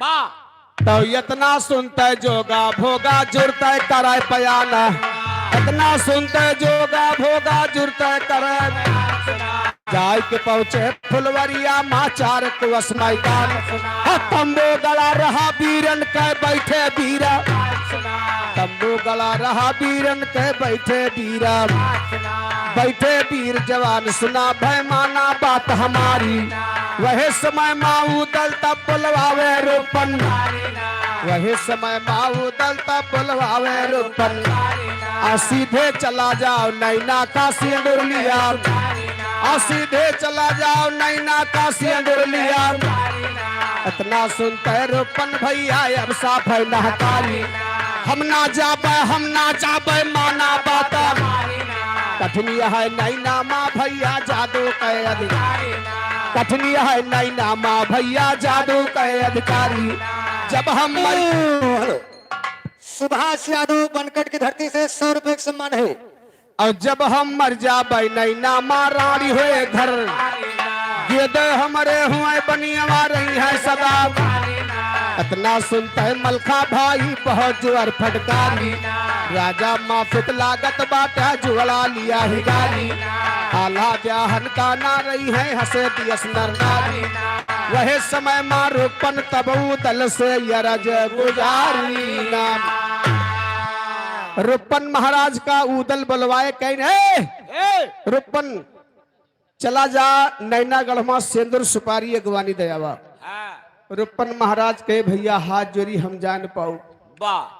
वाह। तो इतना सुनते जोगा भोगा जुड़ते कराए पयाना, इतना सुनते जोगा भोगा जुड़ते कराए। जाय के पहुँचे फुलवरिया मा चार कोस मैदान। आ तंबू गड़ा रहा बीरन के बैठे बीरा। तंबू गड़ा रहा बीरन के बैठे बीरा। बैठे बीर जवान सुना भैमाना बात हमारी। वही समय मा ऊदल तब बुलवावे रूपन। वही समय मा ऊदल तब बुलवावे रूपन। आ सीधे चला जाओ नैना का सिंदूर लिया। आ सीधे चला जाओ नैना का सिंदूर लिया। इतना सुनते रूपन भैया अब साफ है नहकारी। हम ना जाबे, हम ना जाबे, माना बाता। कठिन है नैना मा भैया जादू के अधिकारी। कठिन है नैना मा भैया जादू के अधिकारी। जब हम मर- हेलो। सुभाष यादव बनकट की धरती से सौ रुपए का सम्मान है। और जब हम मर जाबे नैना मा रानी होए घर, गेदे हमरे हुए बनियवा रही है सदा। इतना सुनते मलखा भाई बहुत जोर फटकारी। राजा माफित लागत बाटा जुगला लिया ही गाली। आला ब्याहन का ना रही है हंसे दियस नर नारी। वहे समय मा रूपन तब ऊदल से यरज गुजारी ना। रूपन महाराज का ऊदल बलवाए कहीं, "ए, ए! रूपन चला जा नैनागढ़ मा सेंदूर सुपारी अगवानी दयावा।" हाँ। रूपन महाराज कहे, "भैया हाथ जोड़ी हम जा न पाऊ।" वाह।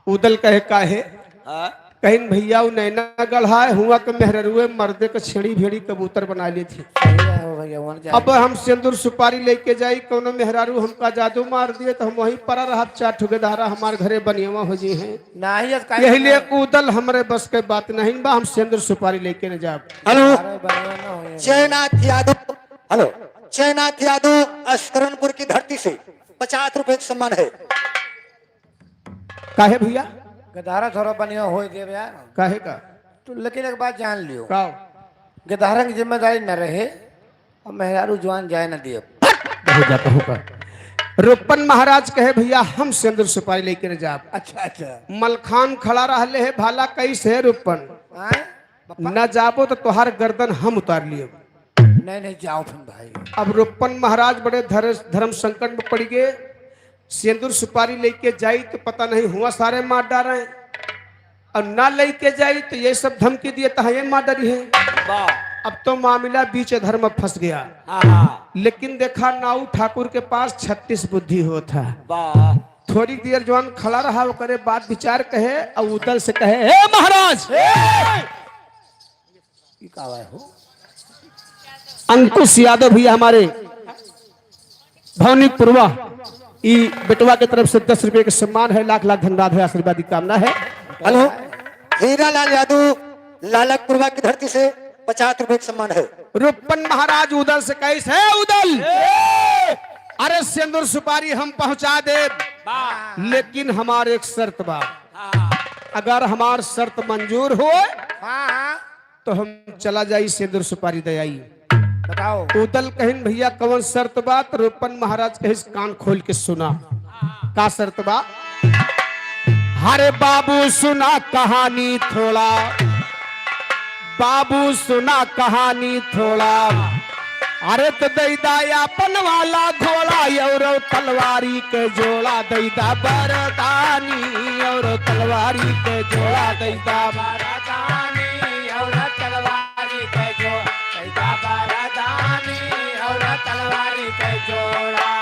ऊदल कहे, "काहे?" हाँ। कहिन, "भैया, उ नैनागढ़ है, हुआ के मेहररुए मर्दे के छेड़ी भेड़ी कबूतर बना लेत ही। सही है हो भैया, वहाँ जाए। अब हम सेंदूर सुपारी लेके जाई, कौनो मेहरारू हमका जादू मार दिए, तो हम वहीं परा रहब, चार ठो गेदहरा हमार घरे बनियवा हो जी हैं।" नाही, आज काहे यही लिए ना? ऊदल हमरे बस के बात नहीं बा, हम सेंदूर सुपारी लेके न जाब। हेलो, अरे, बनिया ना हो ये। जयनाथ यादव, हेलो, जयनाथ यादव अस्करनपुर की धरती से पचास रुपए का सम्मान है। काहे भैया? गदहरा थोड़ा बनिया होए देव यार। काहे का? तो लेकिन एक बात जान लियो। का? गदहरा की जिम्मेदारी न रहे और मेहरारू जवान जाए न दियो। बहुत जाता होगा। रूपन महाराज कहे, "भैया, हम सेंदूर सुपारी लेके न जाब।" अच्छा, अच्छा। मलखान खड़ा रहले है, "भाला कैसे है रूपन?" आए? बप्पा? "न जाबो तो तोहार गर्दन हम उतार लियो।" नहीं, नहीं, जाओ फिर भाई। अब रूपन महाराज बड़े धर-, धर्म संकट में पड़ गए। सेंदूर सुपारी लेके जाई तो पता नहीं हुआ सारे मार डारे, और ना लेके जाई तो ये सब धमकी दिए तो ये मार डारी है। वाह। अब तो मामला बीच धर्म में फंस गया। हाँ, हाँ। लेकिन देखा नाऊ ठाकुर के पास छत्तीस बुद्धि होत है। वाह। थोड़ी देर जवान खड़ा रहा, ओकरे बाद विचार कहे और ऊदल से कहे, "हे महाराज!" ए! ये का है हो? अंकुश यादव भैया हमारे भवनी पुरवा, ई बेटवा के तरफ से दस रुपए के सम्मान है, लाख लाख धन्यवाद है, आशीर्वाद की कामना है। हेलो, हीरालाल यादव लालक पुरवा की धरती से पचास रुपए के सम्मान है। रूपन महाराज ऊदल से कहिस, "हे ऊदल, अरे सेंदूर सुपारी हम पहुंचा देब, लेकिन हमार एक शर्त बा।" अगर हमार शर्त मंजूर होए, हाँ, हाँ। तो हम चला जाई, सेंदुर सुपारी दे आई। बताओ। उदल कहिन, "भइया, कवन शर्त बा?" तो रूपन महाराज कहिस, "कान खोल के सुना।" का शर्त बा? "अरे बाबू सुना कहानी थोड़ा, बाबू सुना कहानी थोड़ा, अरे तो दैदा आपन वाला घोड़ा, औरो तलवारी के जोड़ा, दैदा बरदानी, औरो तलवारी के जोड़ा, दैदा बरदानी, औरो तलवारी के जोड़ा, दैदा बरदानी, औरो तलवारी के जोड़ा।"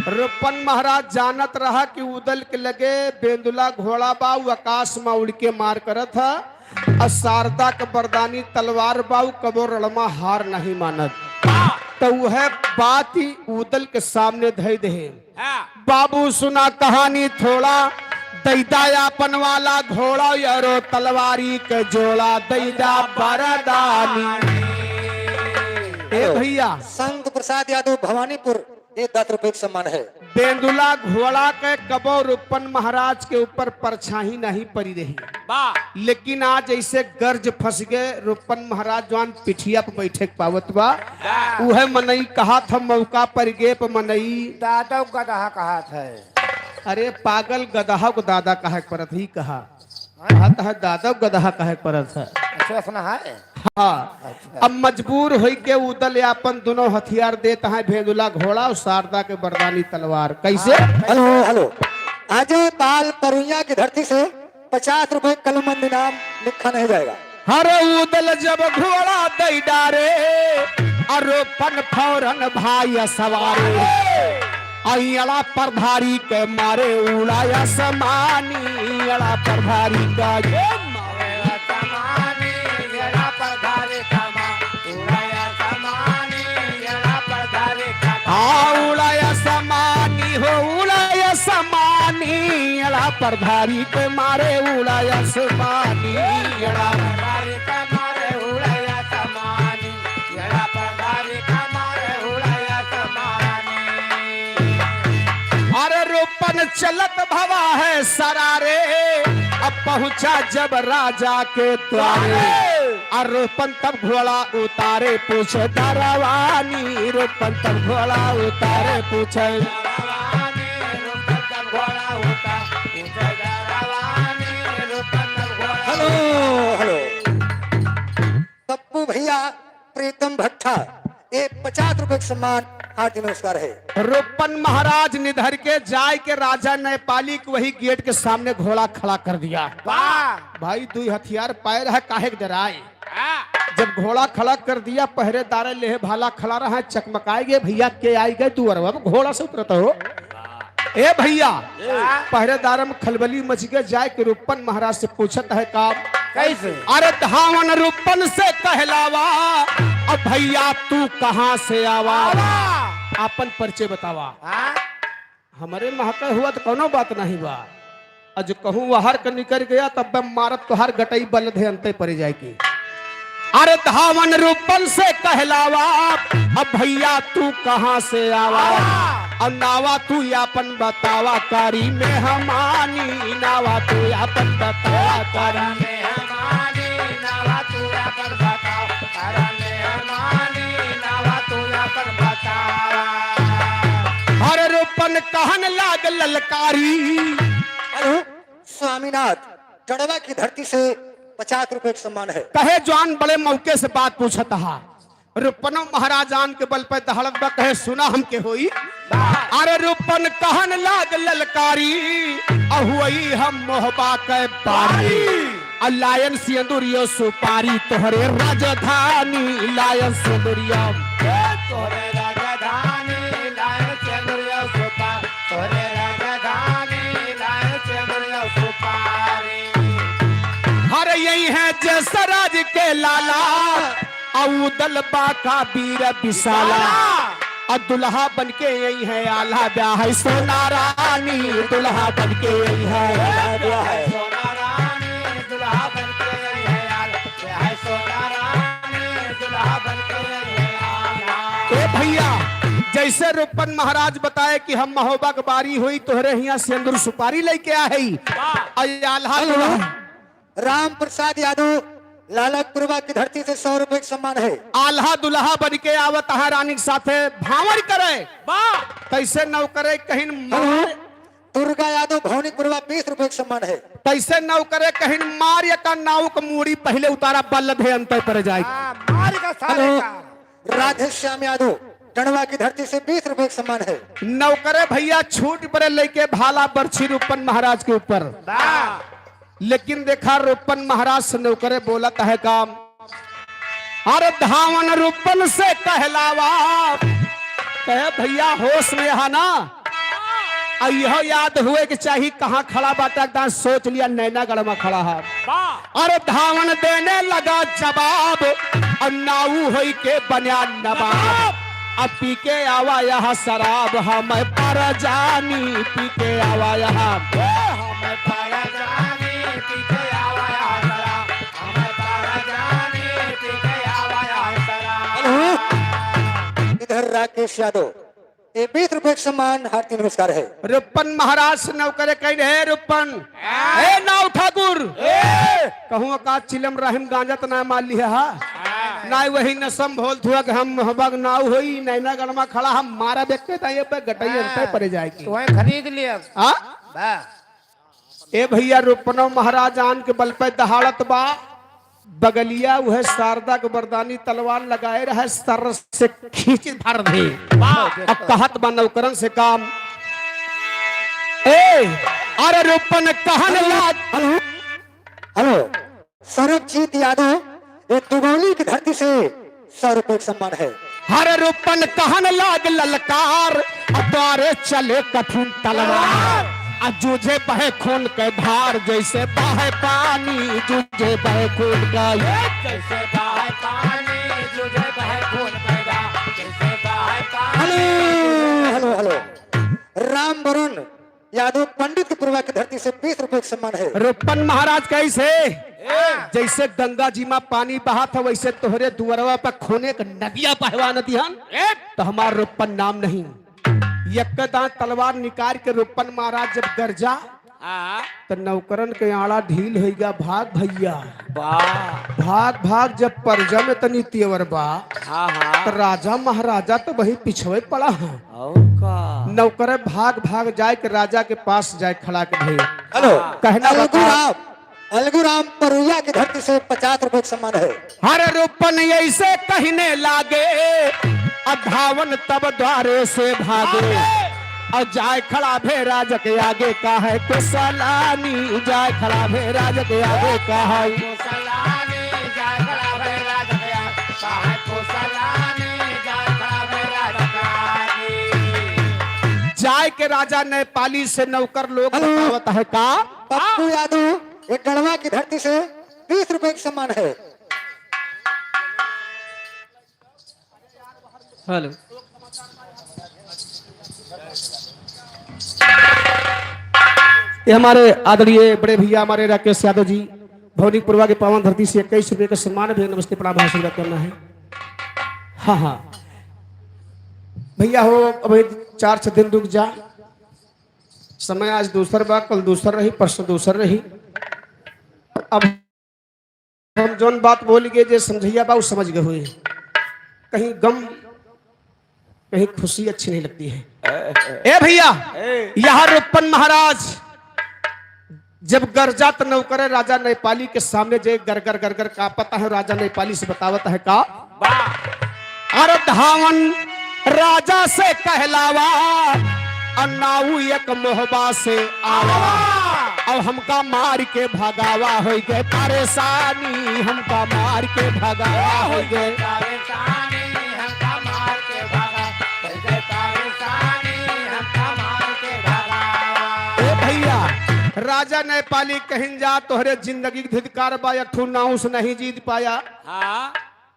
रूपन महाराज जानत रहा कि उदल के लगे बेंदुला घोड़ा बा, उ आकाश में उड़ के मार करत ह। अउर शारदा के बरदानी तलवार बा, उ कबो रणमा हार नहीं मानत। हाँ। तो वह बात ही उदल के सामने धई दे। हाँ। "बाबू सुना कहानी थोड़ा, दैदा आपन वाला घोड़ा, औरो तलवारी के जोड़ा, दैदा बरदानी।" ए भइया। संत प्रसाद यादव भवानीपुर। ये दस रुपए के सम्मान है। बेंदुला घोड़ा के कबो रूपन महाराज के ऊपर परछाई नहीं पड़ी रही। वाह। लेकिन आज ऐसे गर्ज फंस गए, रूपन महाराज जवान पिठिया पे बैठे के पावत बा। वाह। उहे मनई कहा था मौका पर गेप मनई। दादा गदहा कहा था। अरे पागल, गदहा को दादा कहा के परत ही कहा। कहत है, "दादा गदहा कहे के परत है?" अच्छा, ऐसा है? हाँ। अच्छा। अब मजबूर होई के उदल आपन दोनों हथियार देत हैं, भेंदुला घोड़ा और शारदा के बरदानी तलवार। कैसे? हाँ, हेलो, हेलो। अजय पाल परुइया की धरती से पचास रुपए कलमंद इनाम लिखा नहीं जाएगा। अरे उदल जब घोड़ा दई डारे, अरे पन फौरन भाई सवारे। अइयड़ा पर धारी के मारे उड़ाया समानी, अइयड़ा पर धारी का ये मारे समानी, अइयड़ा पर धारी का मा-, उड़ाया समानी, अइयड़ा पर धारी का मा-, हाँ, उड़ाया समानी हो, उड़ाया समानी, अइयड़ा पर धारी के मारे उड़ाया समानी, अइयड़ा पर धारी के मारे उड़ाया समानी। अरे रूपन चलत भवा है सरारे, अब पहुँचा जब राजा के द्वारे। अरे रूपन तब घोड़ा उतारे पूछे दरवानी, रूपन तब घोड़ा उतारे पूछे। Hello, hello. पप्पू भैया, प्रीतम भट्टा, ये पचास रुपए के सम्मान, हार्दिक नमस्कार है। रूपन महाराज निधर के जाए के राजा नेपाली के वही गेट के सामने घोड़ा खड़ा कर दिया। वाह! भाई, दुई हथियार पाए रहे, काहे के डराए? हाँ। जब घोड़ा खड़ा कर दिया, पहरेदार लेहे भाला खड़ा रहा, चकमकाए गए, "भैया, के आई गए दुअरवा में, घोड़ा से उतरत हो?" ए भैया, ए। पहरेदार में खलबली मच गए, जाए के रूपन महाराज से पूछत है का? कैसे? अरे धावन रूपन से कहलावा, अब भैया तू कहाँ से आवा? आवा। आपन परिचय बतावा। हाँ? हमरे महके हुआ तो कौनो बात नहीं बा। अज कहूँ बाहर के निकल गया, तब मैं मारत तोहार गटई बल धे अंते पड़ जाए की। अरे धावन रूपन से कहलावा, अब भैया तू कहाँ से आवा? आवा। अब नावा तू आपन बतावा, करी मेहमानी, नावा तू आपन बतावा, करी मेहमानी, नावा तू आपन बतावा, करी मेहमानी, नावा तू आपन बतावा। हर रूपन कहन लाग ललकारी। हेलो। स्वामीनाथ, टड़वा की धरती से पचास रुपए का सम्मान है। कहे जवान बड़े मौके से बात पूछत हा। रुपनो महाराजान के बल पे दहड़त बा, कहे सुना हमके होई। अरे रुपन कहन लाग ललकारी, अहुई हम मोहबा के बारी। अ लायन सिंदूरियो सुपारी तोहरे राजधानी, लायन सिंदूरियो। ए तोहरे राजधानी, लायन सिंदूरियो सुपारी, तोहरे राजधानी, लायन सिंदूरियो सुपारी। हर यही है जसराज के लाला, अउदल बाका वीर विशाला। विशाला। अ दुल्हा बन के यही है आला ब्याह है सोना रानी, दुल्हा बन के यही है आला ब्याह है। सोना रानी, दुल्हा बन के यही है आला ब्याह है सोना रानी, दुल्हा बन के यही है आला। ए भैया, जैसे रूपन महाराज बताए कि हम महोबा के बारी हुई, तोहरे हियाँ सेंदूर सुपारी लेके आ हई। वाह। और ये आल्हा हेलो। दुल्हा राम प्रसाद यादव, लालकपुरवा की धरती से सौ रुपए का सम्मान है। आल्हा दुल्हा बन के आवत है रानी के साथे भांवर करे। वाह। कैसे नौकरे कहिन हेलो। मार। दुर्गा यादव, भौनिकपुरवा, बीस रुपए का सम्मान है। कैसे नौकरे कहिन मार, या का नाव के मूड़ी पहले उतारा, बल्ल धे अंतर पर जाए। हाँ, मार का साले हेलो। का। राधे श्याम यादव, डंडवा की धरती से बीस रुपए का सम्मान है। नौकरे भैया छूट परे लेके भाला बरछी रूपन महाराज के ऊपर। वाह। लेकिन देखा रूपन महाराज से नौकरे बोलत है काम। अरे धावन रूपन से कहलावा, कहे भैया होश में है ना? आ यह याद हुए कि चाही कहाँ खड़ा बाटे, एकदम सोच लिया नैनागढ़ में खड़ा है। वाह। अरे धावन देने लगा जवाब, और नाऊ होई के बन्या नवाब। अब पी के आवा यहाँ शराब, हम पर जानी पी के आवा यहाँ। हम पर जानी पी के आवा यहाँ शराब, हम पर जानी पी के आवा यहाँ शराब। हेलो, इधर राकेश यादव। ये बीस रुपए का सम्मान, हार्दिक नमस्कार है। रुपन महाराज से नौकरे कहिन, "हे रुपन, हाँ। हे नाव ठाकुर, ए। कहूँ का चिलम रहिम गांजा त ना मार लिहे हा? हाँ। ना वही नसम भोल थुआ कि हम हबग नाव होई, नैनागढ़ में खड़ा हम मारा बेकते ता ये पे गटई हाँ। अंतर परे जाए की।" तो वहीं खरीद लिया। हाँ? बा। ए भैया, रुपनो महाराज आन के बल पे दहाड़त बा। बगलिया उहे शारदा के वरदानी तलवार लगाए रहे, सर से खींच भर दे। वाह। अब कहत बा नौकरन से काम। ए, अरे रुपन कहन लाग। हेलो, हेलो, सरबजीत यादव, ये दुगौली की धरती से सौ रुपए का सम्मान है। हर रूपन कहन लाग ललकार, आ द्वारे चले कठिन तलवार। आ जूझे बहे खून के धार, जैसे बहे पानी, जूझे बहे खून का। जैसे बहे पानी, जूझे बहे खून के धार, जैसे बहे पानी। Hello, hello, hello. Ram Varun Yadav पंडित के पुरवा की धरती से बीस रुपए का सम्मान है। रुपन महाराज कैसे? ए। जैसे गंगा जी मा पानी बहात है, वैसे तोहरे दुअरवा पर खूने क नदिया बहवा न दिहन, ए। तो हमार रुपन नाम नहीं। यक्के दांत तलवार निकाल के रुपन महाराज जब गरजा, हाँ। तो नौकरन के आड़ा ढील होइगा, "भाग भैया।" वाह। भाग, भाग, जब परजा में तनी तेवर बा, हाँ, हाँ। तो राजा महाराजा तो वही पिछवे पड़ा है। और का? नौकर भाग भाग जाए के राजा के पास जाए खड़ा के भई। हेलो, कहना अलगू बता। राम, अलगू राम परुइया की धरती से पचास रुपए का सम्मान है। हर रूपन ऐसे कहने लागे, अधावन तब द्वारे से भागे। भागे। और जाए खड़ा भे राज के आगे, कहे कुशलानी, जाए खड़ा भे राज के आगे, कहे कुशलानी, जाए खड़ा भे राज के आगे, कहे कुशलानी, जाए खड़ा भे राज के आगे। जाए के राजा नेपाली से नौकर लोग हेलो। बतावत है का? पप्पू यादव, ये गढ़वा की धरती से बीस रुपए का सम्मान है। हेलो। ये हमारे आदरणीय बड़े भैया हमारे राकेश यादव जी, भौनिक पुरवा के पावन धरती से इक्कीस रुपए का सम्मान भी, नमस्ते प्रणाम आशीर्वाद करना है। हाँ, हाँ। भैया हो, अभी चार छह दिन रुक जा, समय आज दूसर बा, कल दूसर रही, परसों दूसर रही। अब हम जौन बात बोल गए, जे समझैया बा, उ समझ गए हुए। कहीं गम, कहीं खुशी अच्छी नहीं लगती है। ए भैया, ए। यहाँ रुपन महाराज जब गरजा त नौकर राजा नेपाली के सामने जे गरगर गरगर कांपता है, राजा नेपाली से बतावत है का? वाह। अरे धावन राजा से कहलावा, और नाऊ एक मोहबा से आवा। आवा। और हमका मार के भगावा, होई गए परेशानी, हमका मार के भगावा, होई गए परेशानी, हमका मार के भगा, होई गए परेशानी, हमका मार के भगा। ए भैया, राजा नेपाली कहिन जा, तोहरे जिंदगी के धिक्कार बा, एक ठू नाऊ से नहीं जीत पाया। हाँ।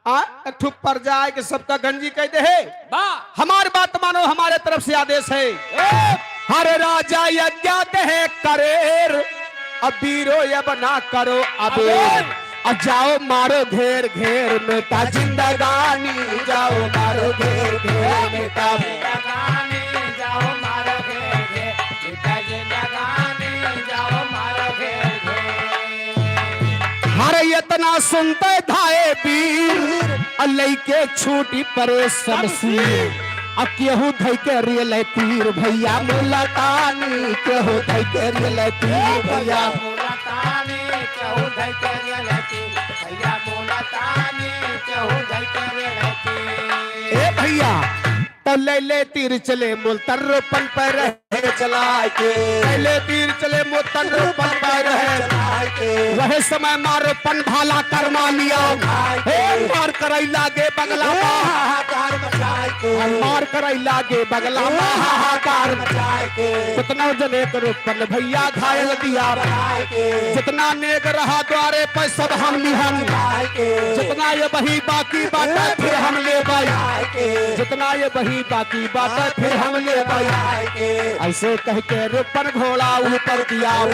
आ, एक ठो परजा आए के सबका गंजी कह दे है। बा। हमार बात मानो, हमारे तरफ से आदेश है। ए। हर राजा यज्ञ दे करेर, अब वीरो अब ना करो अबेर। अबेर। अब जाओ मारो घेर घेर, मेटा जिंदगानी, जाओ मारो घेर घेर, मेटा जिंदगानी, जाओ मारो घेर घेर, मेटा जिंदगानी, जाओ मारो घेर घेर। हर इतना सुनते धाए वीर, और लइके छूटी परे शमशीर। अब केहू धइ के रियल तीर भइया मुलतानी, केहू धइ के रियल तीर भइया मुलतानी, केहू धइ के रियल तीर भइया मुलतानी, केहू धइ के रियल तीर। ए भइया, तो ले ले तीर चले मुलतान रूपन पर रहे चलाए के। ले ले तीर चले मुलतान रूपन पर रहे चलाए के। वह समय मारो पन भाला कर्मा लिया। हे मार करई लागे बंगला मा। हाहाकार मचाए के। मार करई लागे बंगला मा। हाहाकार मचाए के। कितना जने के रूपन भइया घायल दिया। जितना नेग रहा द्वारे पर सब हम लिहन। जितना ये बही बाकी बात फिर हम लेबै। जितना ये बही बाकी बात फिर हम लेबै। ऐसे कह के रूपन घोड़ा ऊपर दिया।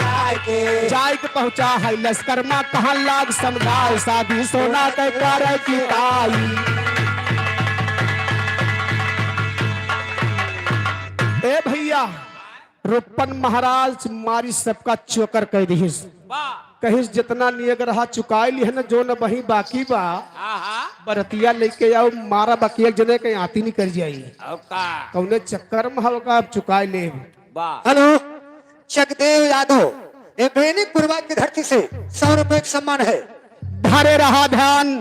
जाए के पहुँचा है लश्कर मा कहाँ लाग समझाए। शादी सोना के कर की ताई। ए भइया, रूपन महाराज मारी सबका चोकर कइ दिहिस। वाह। कहिस, "जितना नियग रहा चुकाइ लिहन, जौन बही बाकी बा, आहा। बरतिया लइके आओ, मारा बाकी एक जने के आती निकल जाई।" अब का? कौने चक्कर में हव का, अब चुकाइ लेब। वाह। हेलो, चकदेव यादव, ए बेनीपुरवा की धरती से सौ रुपए का सम्मान है। धरे रहा ध्यान,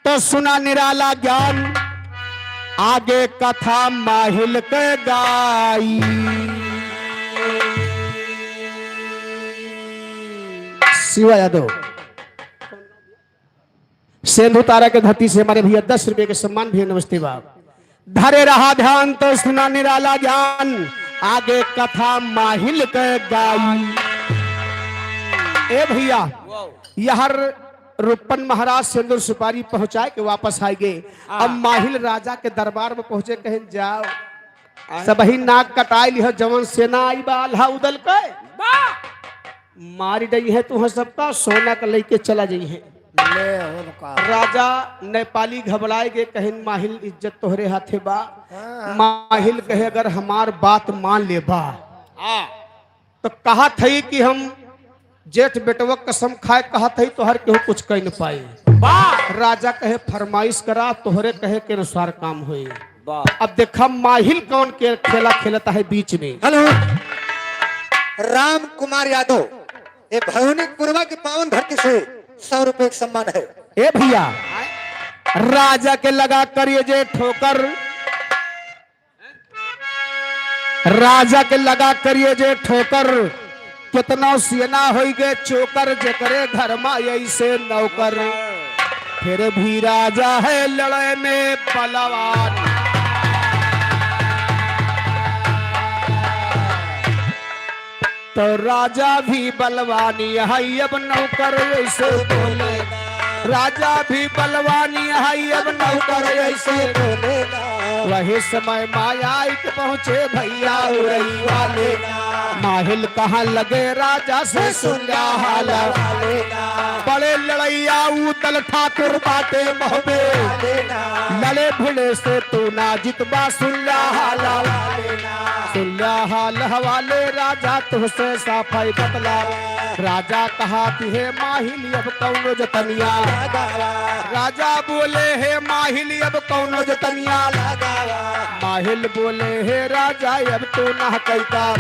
तो सुना निराला ज्ञान, आगे कथा माहिल के गाई। शिवा यादव, सेंधु तारा के धरती से हमारे भइया दस रुपए के सम्मान भइया, नमस्ते बा। धरे रहा ध्यान तो सुना निराला ज्ञान, आगे कथा माहिल के गाई। ए भइया, यहर रूपन महाराज सेंदुर सुपारी पहुँचाए के वापस आइगे। हाँ। अब माहिल राजा के दरबार में पहुँचे, कहेन, "जाओ, आए। सबही नाक कटाइ लिहो, जवन सेना आई बा, आल्हा उदल के। वाह। मारि डइहैं तुहैं सबका, सोना के लइके चला जइहैं।" ले उनका। राजा नेपाली घबराइगे, कहेन, "माहिल, इज्जत तोहरे हाथे बा।" हाँ। माहिल कहे, "अगर हमार बात मान लेबा, हाँ। तो कहत हई कि हम जेठ बेटवा कसम खाए, कहत हई तोहर केहू कुछ कइ न पाई।" वाह। राजा कहे, "फरमाइश करा, तोहरे कहे के अनुसार काम होई।" वाह। अब देखा माहिल कौन के खेला खेलता है बीच में। हेलो, राम कुमार यादव, ए भवानीपुरवा की पावन धरती से सौ रुपए का सम्मान है। ए भइया, राजा के लगा करिए जे ठोकर, राजा के लगा करिए जे ठोकर, कितना सेना होइगे चोकर, जेकरे घर मा ऐसे नौकर। फिर भी राजा है लड़े में बलवान। तो राजा भी बलवानी है, अब नौकर ऐसे बोले। राजा भी बलवानी है, अब नौकर ऐसे बोले। वही समय माया एक पहुँचे भइया उरई वाले। माहिल कहाँ लगे राजा से सुन ल्या हाल। बड़े लड़ैया उदल ठाकुर बाटे मोहबे। लड़े भिड़े से तू ना जितबा सुन ल्या हाल। सुन ल्या हाल हवाले राजा तुहसे साफाई बतला। राजा कहा कि हे माहिल अब कौनो जतनिया। राजा बोले हे माहिल अब कौनो जतनिया। माहिल बोले हे राजा अब तू ना कैका।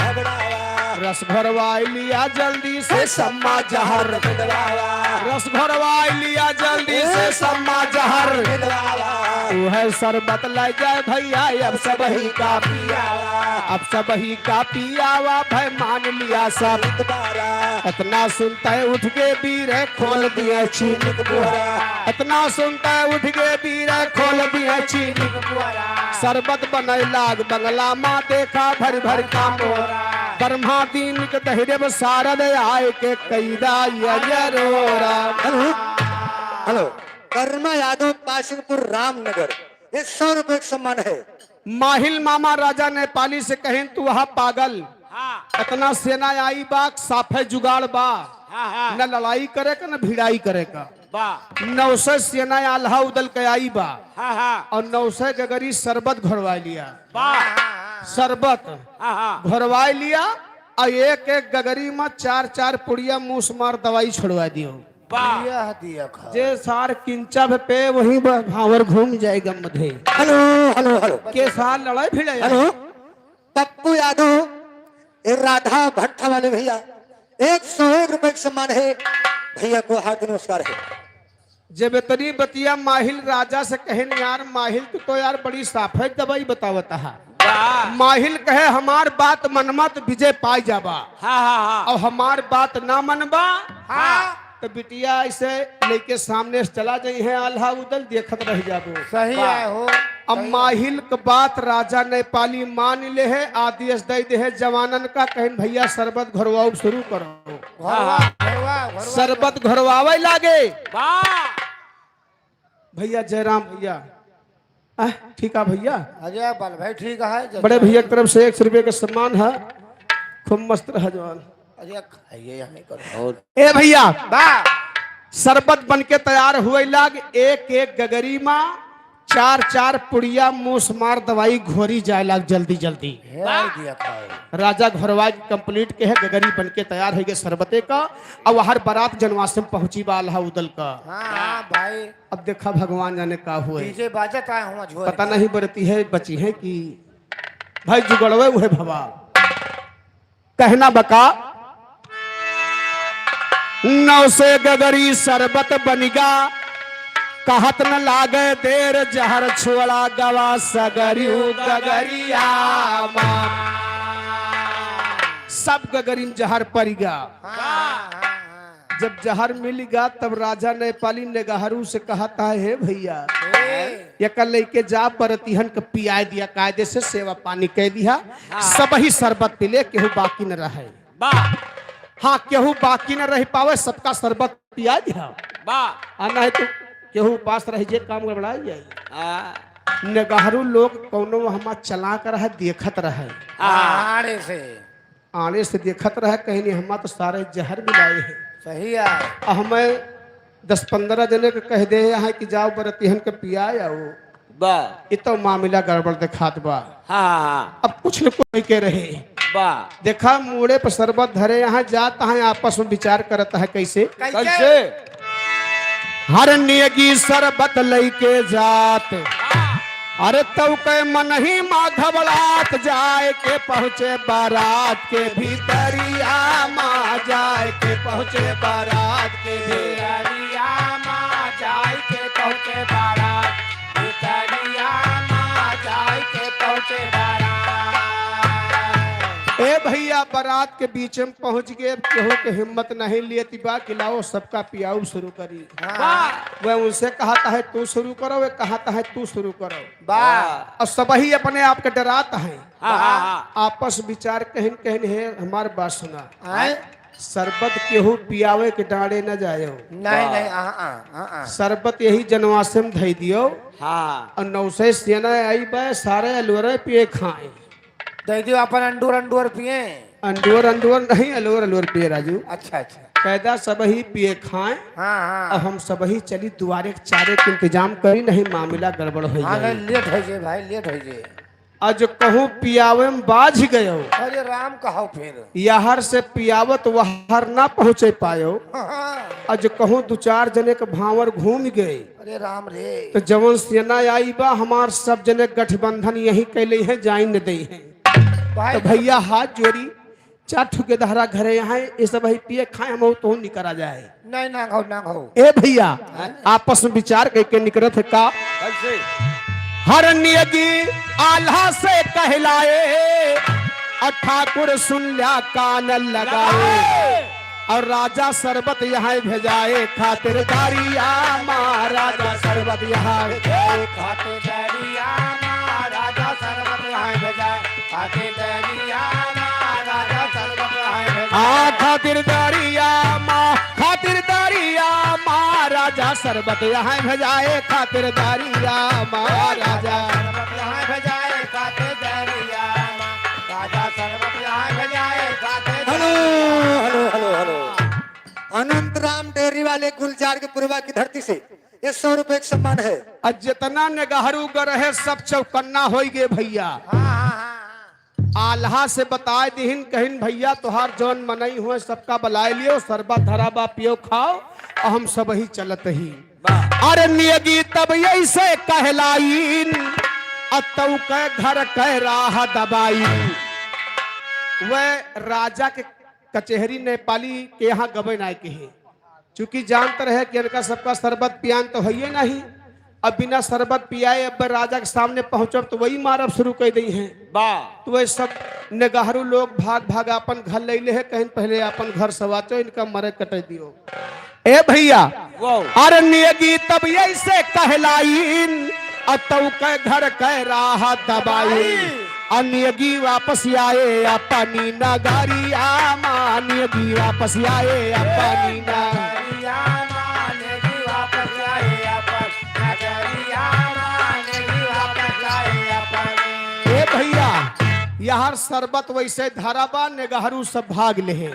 रस घोरवाई लिया जल्दी से सम्मा जहर। रस घोरवाई लिया जल्दी से सम्मा जहर। तू है शरबत ले जाए भइया अब सबही का पियावा। अब सबही का पियावा भइ मान लिया सब। इतना सुनते उठ के वीर खोल दिए चीनी। इतना सुनते उठ के वीर खोल दिए चीनी। शरबत बनै लाग बंगला मा देखा भरि भरि का मोरा। ब्रह्मा दीन के दहिदेव शारद आए के कैदा यजरोरा। हेलो, हेलो, कर्मा यादव पासिंगपुर रामनगर, ये सौ रुपए का सम्मान है। माहिल मामा राजा नेपाली से कहेन, "तू वहाँ पागल, हाँ। इतना सेना आई बा, साफे जुगाड़ बा, हाँ, हाँ। न लड़ाई करे का, न भिड़ाई करे का।" बा। नौ सौ सेना आल्हा उदल के आई बा। हाँ, हाँ। और नौ सौ गगरी शरबत घोरवा लिया। बा। शरबत हाँ, हाँ। घोरवा लिया। और एक एक गगरी में चार चार पुड़िया मूस मार दवाई छोड़वा दियो। बा। यह दिया खा। जे सार किंचा भे पे वहीं ब-, भावर घूम जाएगा मधे। Hello, hello, hello. के सार लड़ाई भिड़ाई। हेलो, पप्पू यादव, ए राधा भट्टा वाले भैया, एक सौ एक रुपए के सम्मान है, भैया को हार्दिक नमस्कार है। जब इतनी बतिया माहिल राजा से कहेन, "यार माहिल, तू तो यार बड़ी साफे दवाई बतावत हा।" वाह। माहिल कहे, "हमार बात मनबा त विजय पाई जाबा, हाँ, हाँ, हाँ। और हमार बात ना मनबा, हाँ। तो बिटिया ऐसे लेके सामने से चला जाई है, आल्हा उदल देखत रह जाबो।" सही वाह। है हो। अब सही है। माहिल क बात राजा नेपाली मान ले है, आदेश दे दे है जवानन का, कहेन, "भैया शरबत घोरवाओ, शुरू करो।" घोरवा, हाँ। घोरवा, घोरवा। शरबत घोरवावे लागे। वाह। भैया जयराम भैया, आह, ठीक है भैया। अजय बल भाई ठीक है, जय बड़े जय। भैया की तरफ से एक सौ रुपये का सम्मान है, खूब मस्त रह जवान। अरे खाइए, यहाँ करो। और ए भैया, बा। शरबत बन के तैयार हुए लाग, एक एक गगरी मा चार चार पुड़िया मूस मार दवाई घोरी जाए लाग जल्दी जल्दी। हे बा। दिया खाओ। राजा घोरवा के complete के है, गगरी बन के तैयार है शरबते का। अब हर बारात जनवासे में पहुंची बा आल्हा उदल का। हाँ, हाँ, भाई। अब देखा भगवान जाने का हुए। डीजे बाजत आए हुआ झोर पता के। नहीं बरती है, बची है कि भाई जुगड़वे उहे भवा। कहना बका, नौ से गगरी शरबत बनिगा, कहत न लागे देर, जहर छोड़ा गवा सगरी गगरिया मा। सब गगरी में जहर परिगा। हाँ, हाँ, हाँ। जब जहर मिलिगा, तब राजा नेपाली नेगहरू से कहत है, "हे भैया, ए। एका लइके जा, बरतिहन के पियाए दिया, कायदे से सेवा पानी कइ दिया, हाँ। सबही शरबत पी ले, केहू बाकी न रहे।" बा। हाँ, केहू बाकी न रह पावे, सबका शरबत पियाए दिया। बा। आ नहीं तो केहू उपास रह जे, काम गड़बड़ा जाए। हाँ। नेगहरू लोग कौनो हमा चला कर रहे, देखत रहे। हाँ। आड़े से। आने से देखत रहे, कहीं नहीं, हमा तो सारे जहर मिलाए हैं। सही है। आ हमें दस पन्द्रह जने के कह दे हैं कि जाओ बरतिहन के पियाए आओ। बा। इ तो मामला गड़बड़ देखात बा। हाँ, हाँ, हाँ। अब कुछ न कुछ के रहे। बा। देखा मूड़े पर शरबत धरे यहाँ जात हैं, आपस में विचार करत है कैसे? कैसे? कैसे? हर नेगी शरबत लइके जात। अरे तउ के मन ही मा घबड़ात, जाए के पहुँचे बारात के भीतरिया मा, जाए के पहुँचे बारात के भीतरिया मा, जाए के पहुँचे बारात, भीतरिया मा, जाए के पहुँचे बारात। ए भैया, बारात के बीच में पहुँच गए, अब केहू के हिम्मत नहीं लेती बा कि लाओ सबका पियाऊ शुरू करी। हाँ। वह उनसे कहत है तू शुरू करो, वह कहत है तू शुरू करो। बा। और सबही अपने आप के डरात हैं। हाँ, हाँ, हाँ। आपस विचार कहिन कहिन है, हमार बात सुना। आए? शरबत केहू पियावे के डांड़े न जायो। नहीं, बा। नहीं, आ, आ, आ, आ। शरबत यही जनवासे में धई दियो। हाँ। और नौ सौ सेना आई बा, सारे अलवरे पिए खाए। दे दियो अपन अंडोर अंडोर पिए। अंडोर अंडोर नहीं, अलोर अलोर पिए राजू। अच्छा, अच्छा। कैदा सबही पिए खाए। हाँ, हाँ। अब हम सबही चली दुआरे के चारे के इंतजाम करी, नहीं मामला गड़बड़ हो हाँ, जाए। नहीं, लेट हो जाए भाई, लेट हो जाए। आज कहूँ पियावे में बाझ गयो। अरे राम कहो फिर। यहर से पियावत वहर ना पहुँचे पायो। हाँ, हाँ। आज कहूँ दो चार जने के भांवर घूम गए। अरे राम रे। तो जवन सेना आई बा, हमार सब जने गठबंधन यही कैले हैं, जाइन न दे हैं। भाई तो भैया हाथ जोड़ी, चार ठो गेदहरा घरे यहाँ, ये सब ही पिए खाए, हम तो निकरा जाए। नहीं, ना खाओ, ना खाओ। ए भैया, हाँ? आपस में विचार करके निकरत है का? कैसे? हर नियगी आल्हा से कहलाए, और ठाकुर सुन ल्या कान लगाए। लगाए। और राजा शरबत यहाँ भेजाए, खातिरदारी आमा, राजा शरबत यहाँ भेजाए। खातिरदारी आमा, राजा शरबत यहाँ भेजाए। खातिरदारी आमा, राजा शरबत यहाँ भेजाए। आ, खातिरदारी आमा, खातिरदारी आमा, राजा शरबत यहाँ भेजाए। खातिरदारी आमा, राजा शरबत यहाँ भेजाए। खातिरदारी आमा, राजा शरबत यहाँ भेजाए। खातिरदारी हेलो, हेलो, हेलो, हेलो। अनंत राम डेरी वाले गुलजार के पुरवा की धरती से ये सौ रुपए का सम्मान है। और जितना नेगहरू गर है, सब चौकन्ना होई गे भइया। हाँ, हाँ, हाँ, हाँ। आल्हा से बताए दिहिन, कहिन, "भइया, तोहार जौन मनई हुए, सबका बलाए लियो, शरबत धरा बा, पियो, खाओ, और हम सबही चलत ही।" वाह। अरे नियगी तब यइसे कहलाइन, अतौ के घर के राह दबाइन। वह राजा के कचेहरी नेपाली के यहाँ गबे नाय के है, चूंकि जानत रहे कि इनका सबका शरबत पियान तो हइये नहीं। अब बिना शरबत पियाए अब राजा के सामने पहुंचब तो वही मारब शुरू कर दइहैं। वाह। तो वह सब नेगहरू लोग भाग भाग आपन घर ले ले है, कहिन पहले आपन घर सवाचो, इनका मरे कटे दियो। ए भइया, वाह। अरे नियगी तब यइसे कहलाइन, अतौ के घर के राह दबाइन। अनियगी वापस आए अपनी नगरिया मा, अनियगी वापस आए अपनी नगरिया मा, अनियगी वापस आए अपन नगरिया मा, अनियगी वापस आए अपन। ए भइया, यार शरबत वइसे धरा बा, नेगहरू सब भाग ले है।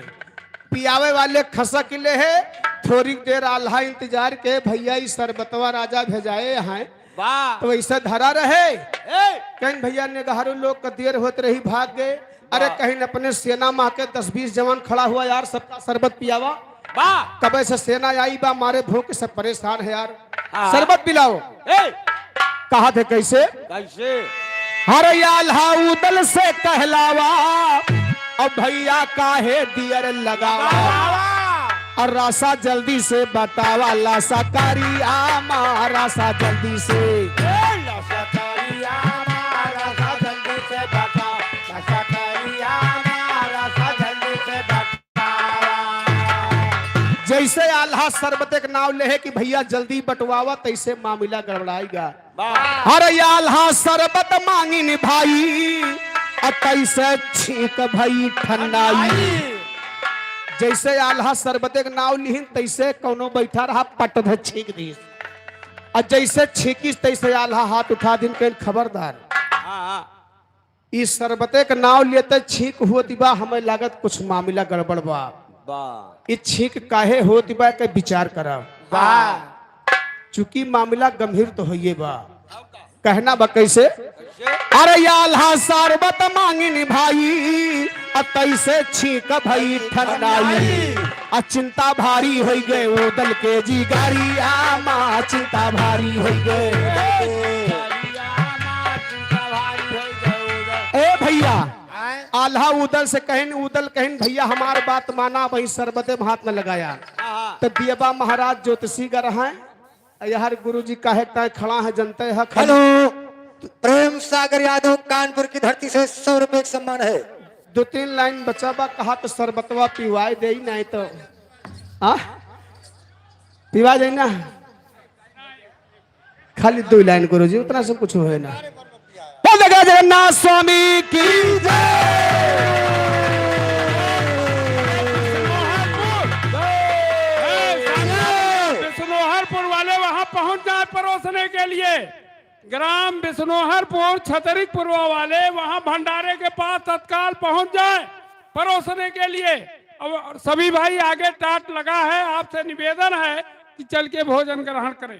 पियावे वाले खसक ले है, थोड़ी देर आल्हा इंतजार के, "भइया, ई शरबतवा राजा भेजाए हैं।" वाह। तो वइसे धरा रहे। ए! कहिन, "भइया, नेगहरू लोग का देर होत रही, भाग गए।" अरे, वाह। कहिन, "अपने सेना मा के दस बीस जवान खड़ा हुआ यार, सबका शरबत पियावा।" वाह। कबे से सेना आई बा, मारे भूख से परेशान है यार। हाँ। शरबत पिलाओ। ए! कहा थे कैसे? कैसे? हर आल्हा उदल से कहलावा, अब भइया काहे दियर लगावा? लगावा। और रासा जल्दी से बतावा, लासा करिया मा, रासा जल्दी से। ए, लासा करिया मा, रासा जल्दी से बतावा, लासा करिया मा, रासा जल्दी से बतावा। जैसे आल्हा शरबत के नाव लेहे कि भइया जल्दी बंटवावा, तैसे मामला गड़बड़ाइगा। वाह। हर आल्हा शरबत मांगिन भाई, आ तैसे छींक भई ठंडाई। जैसे आल्हा शरबत के नाव लिहिन, तैसे कौनो बैठा रहा, पट दे छींक दीस। आ जैसे छींकिस, तैसे आल्हा हाथ उठा दिन, कहिन, "खबरदार।" हाँ, हाँ। ई शरबते के नाव लेते छींक होत बा, हमें लागत कुछ मामला गड़बड़ बा। बा। ई छींक काहे होत बा के विचार करा। बा। चूंकि मामला गंभीर तो होइए बा। कहना बा कैसे? कैसे? अरे आल्हा शरबत मांगिन भाई, आ तैसे छींक भई ठंडाई। आ चिंता भारी होई गए उदल के जिगरिया मा, चिंता भारी होई गए। ए भइया, आय। आल्हा उदल से कहिन, उदल कहिन, "भइया हमार बात माना, वही शरबते में हाथ न लगाया।" हाँ। तो दियबा महाराज ज्योतिषी गर हैं, यार गुरुजी काहे ताय खड़ा है, जनते है खाली। हेलो, प्रेम सागर यादव कानपुर की धरती से सौ रुपए का सम्मान है। दो तीन लाइन बचा बा, कहा तो शरबतवा पिवाए दे ही नहीं तो, हाँ? पिवा जाए ना? खाली दो लाइन गुरुजी, उतना से कुछ होए ना। बोल जगह जगन्नाथ स्वामी की जय। बिस्नोहरपुर वाले वहां पहुंच जाए परोसने के लिए। ग्राम बिस्नोहरपुर छतरी पुरवा वाले वहां भंडारे के पास तत्काल पहुंच जाए परोसने के लिए। और सभी भाई आगे टाट लगा है, आपसे निवेदन है कि चल के भोजन ग्रहण करें।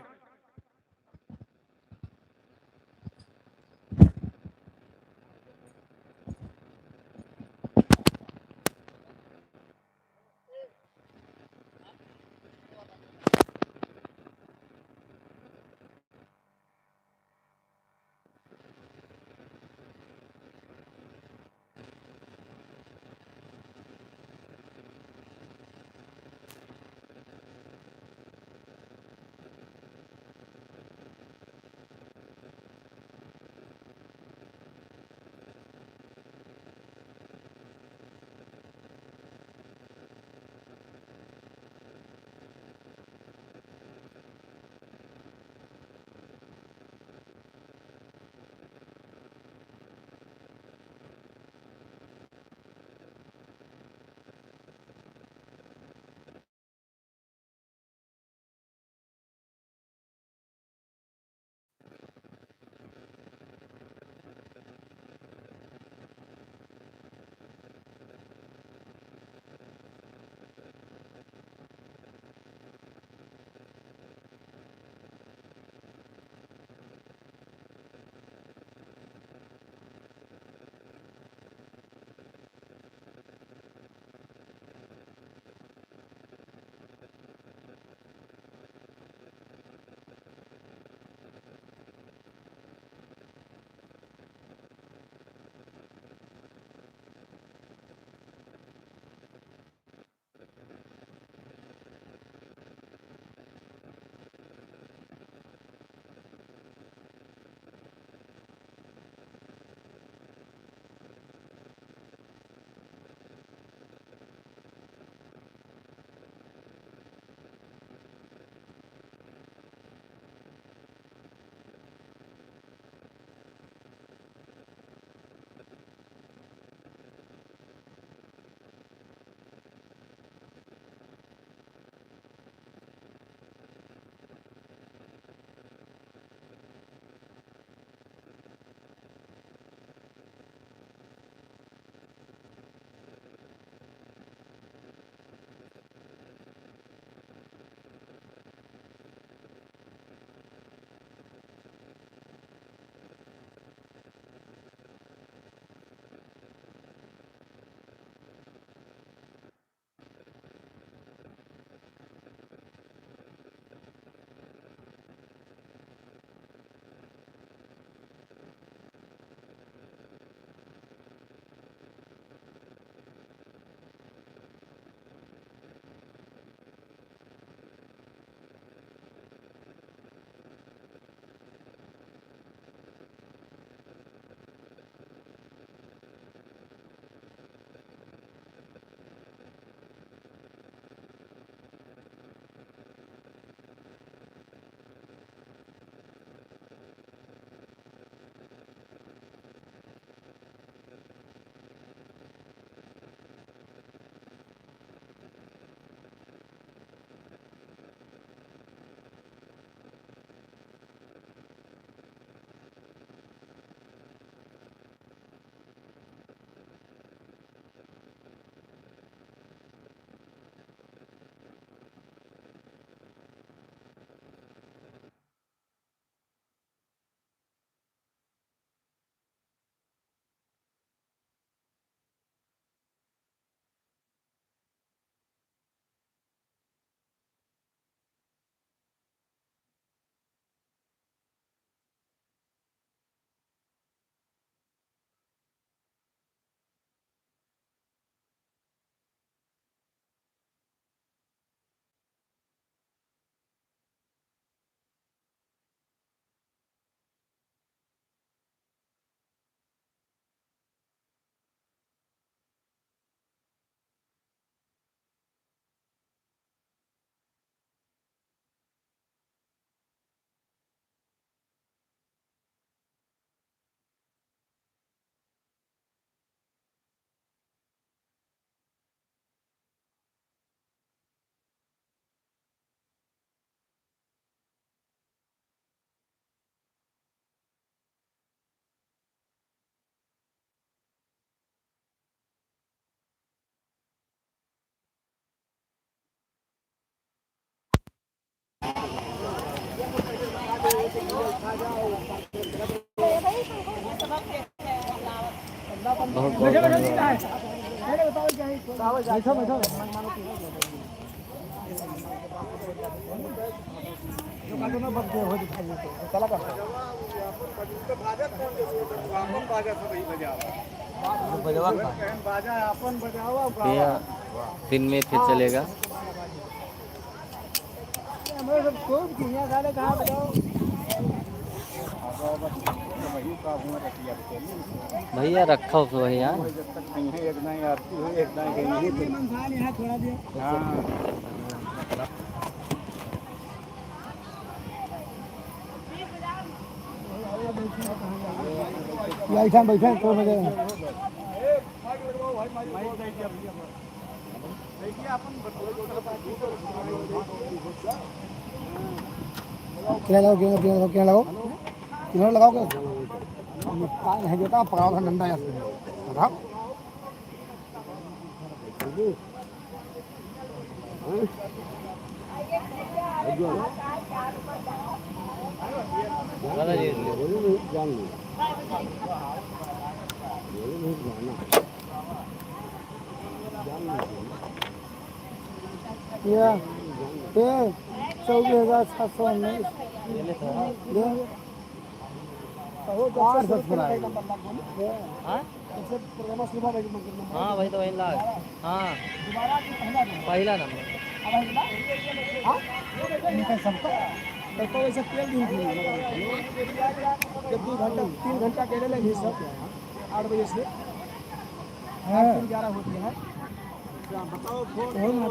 बहुत बहुत धन्यवाद। भैया, दिन में फिर चलेगा। भैया, रखा हो भैया। बैठा, बैठा, कोई मजा नहीं। किनारे लगाओ, किनारे लगाओ, किनारे लगाओ। किनारे लगाओ क्या? कान है, जो कहाँ पकड़ा था डंडा यार। बताओ। या, ए, चौबीस हजार सात सौ उन्नीस। ये, आठ सौ subscribe। हाँ? हाँ, वही तो, वही लाग। हाँ। पहला नंबर। जब दो घंटा, तीन घंटा के लिए सब, आठ बजे से। हाँ। आठ से ग्यारह होती है। क्या बताओ, फोन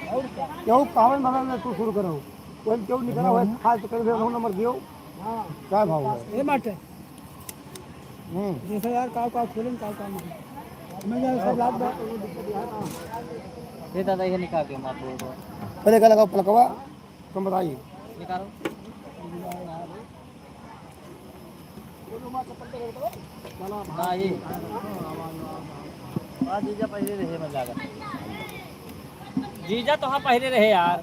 और क्या? क्यों कावन बगल में तू शुरू करो? कोई क्यों नहीं करा हुआ है? हाँ। खास तो कहीं भी नंबर दियो। हाँ। क्या भाव है? ये माटे। हम्म। जैसे यार, काव, काव खोलें, काव, काव नहीं। मैं क्या सब लाभ बा। ये दादा, ये निकाल दो, मार दो, दो। पहले का लगाओ पलकवा, तुम बताइए। निकालो। हाँ, ये। हाँ, जीजा पहले रहे, मैं लागत। जीजा तो हाँ पहले रहे यार।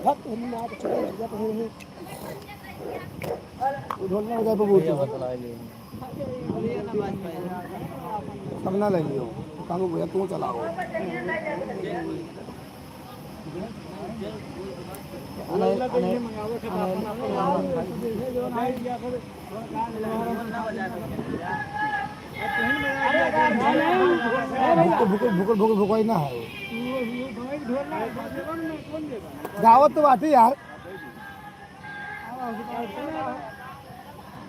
भक्त हनुमान के चरण पूजा तो है। वो ढोलना हो जाए, बबू, भैया तू। बतला ले। सब ना ले लियो, कानू भैया, तू चलाओ। अरे, अरे, अरे। भुकुर, भुकुर, भुकुर, भुकुर, भुकुर ना है। गावत तो बात ही यार।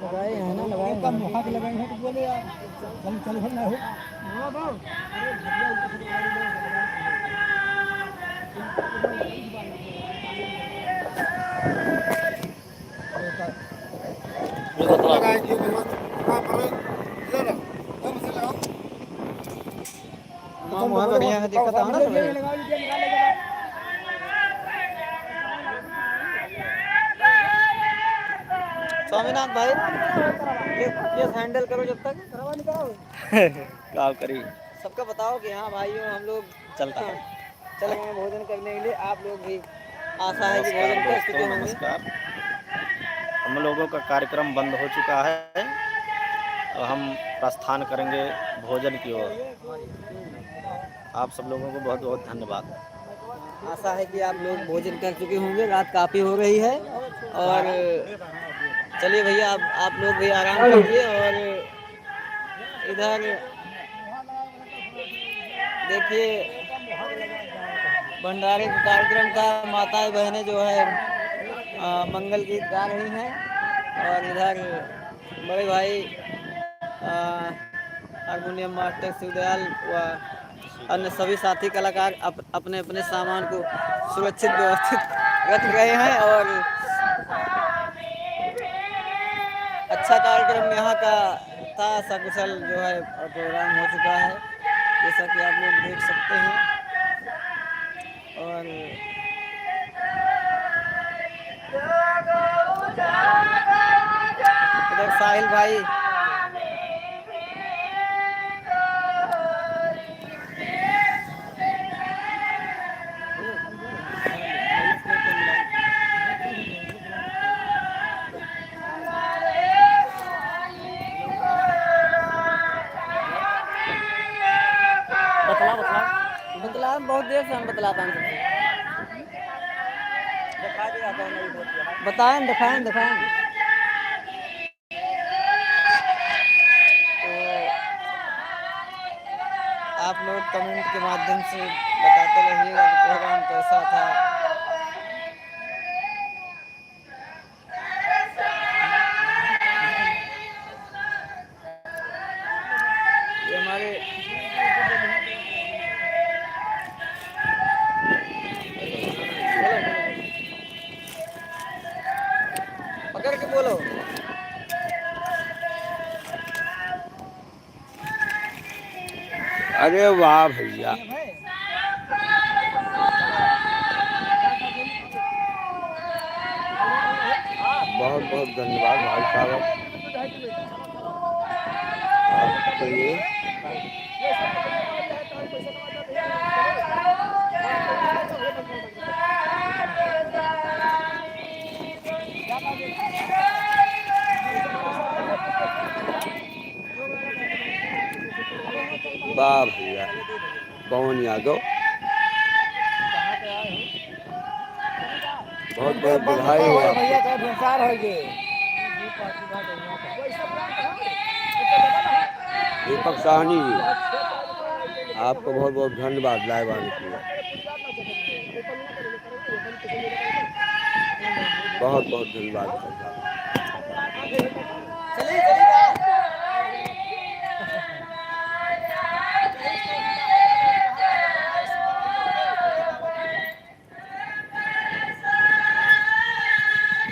लगाए हैं ना, लगाए हैं। मुखा के लगाए हैं तो बोले यार, चल, चल, चल ना हो। तमाम वहाँ बढ़िया है, दिक्कत है ना, तो वही। स्वामीनाथ भाई, ये, ये handle करो जब तक। काम करी। सबका बताओ कि हाँ भाइयों, हम लोग चलता है। चले गए भोजन करने के लिए, आप लोग भी आशा है कि भोजन कर चुके होंगे। नमस्कार दोस्तों, नमस्कार। हम लोगों का कार्यक्रम बंद हो चुका है, अब हम प्रस्थान करेंगे भोजन की ओर। आप सब लोगों को बहुत बहुत धन्यवाद। आशा है कि आप लोग भोजन कर चुके होंगे, रात काफ़ी हो रही है। और चलिए भैया, आप, आप लोग भी आराम कीजिए। और इधर देखिए, भंडारे के कार्यक्रम का माताएं बहनें जो है, अ, मंगल गीत गा रही हैं। और इधर बड़े भाई, अ, हारमोनियम मास्टर शिवदयाल व अन्य सभी साथी कलाकार अप-, अपने अपने सामान को सुरक्षित व्यवस्थित रख रहे हैं। और अच्छा कार्यक्रम यहाँ का था, सकुशल जो है प्रोग्राम हो चुका है, जैसा कि आप लोग देख सकते हैं। और इधर साहिल भाई। हम बतलाता हूँ तुमसे। बताएं, दिखाएं, दिखाएं। तो आप लोग comment के माध्यम से बताते रहिएगा कि program कैसा था। ये हमारे पकड़ के बोलो। अरे वाह भैया, बहुत बहुत धन्यवाद भाई साहब। आपके लिए वाह भैया, पवन यादव, बहुत बहुत बधाई हो आपको। भैया का संसार हो गए। दीपक साहनी जी, आपको बहुत बहुत धन्यवाद लाइव आने के लिए। बहुत बहुत धन्यवाद।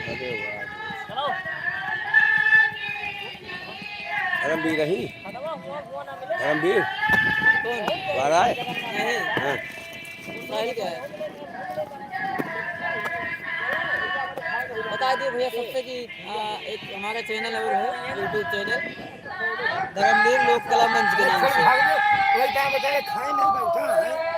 अरे वाह। धर्मवीर रही? धर्मवीर? बाहर आए? हाँ। बता दिए भैया सबसे कि, आ, एक हमारा channel और है, YouTube channel धर्मवीर लोक कला मंच के नाम से। वही क्या बताए, खाए नहीं बैठा है।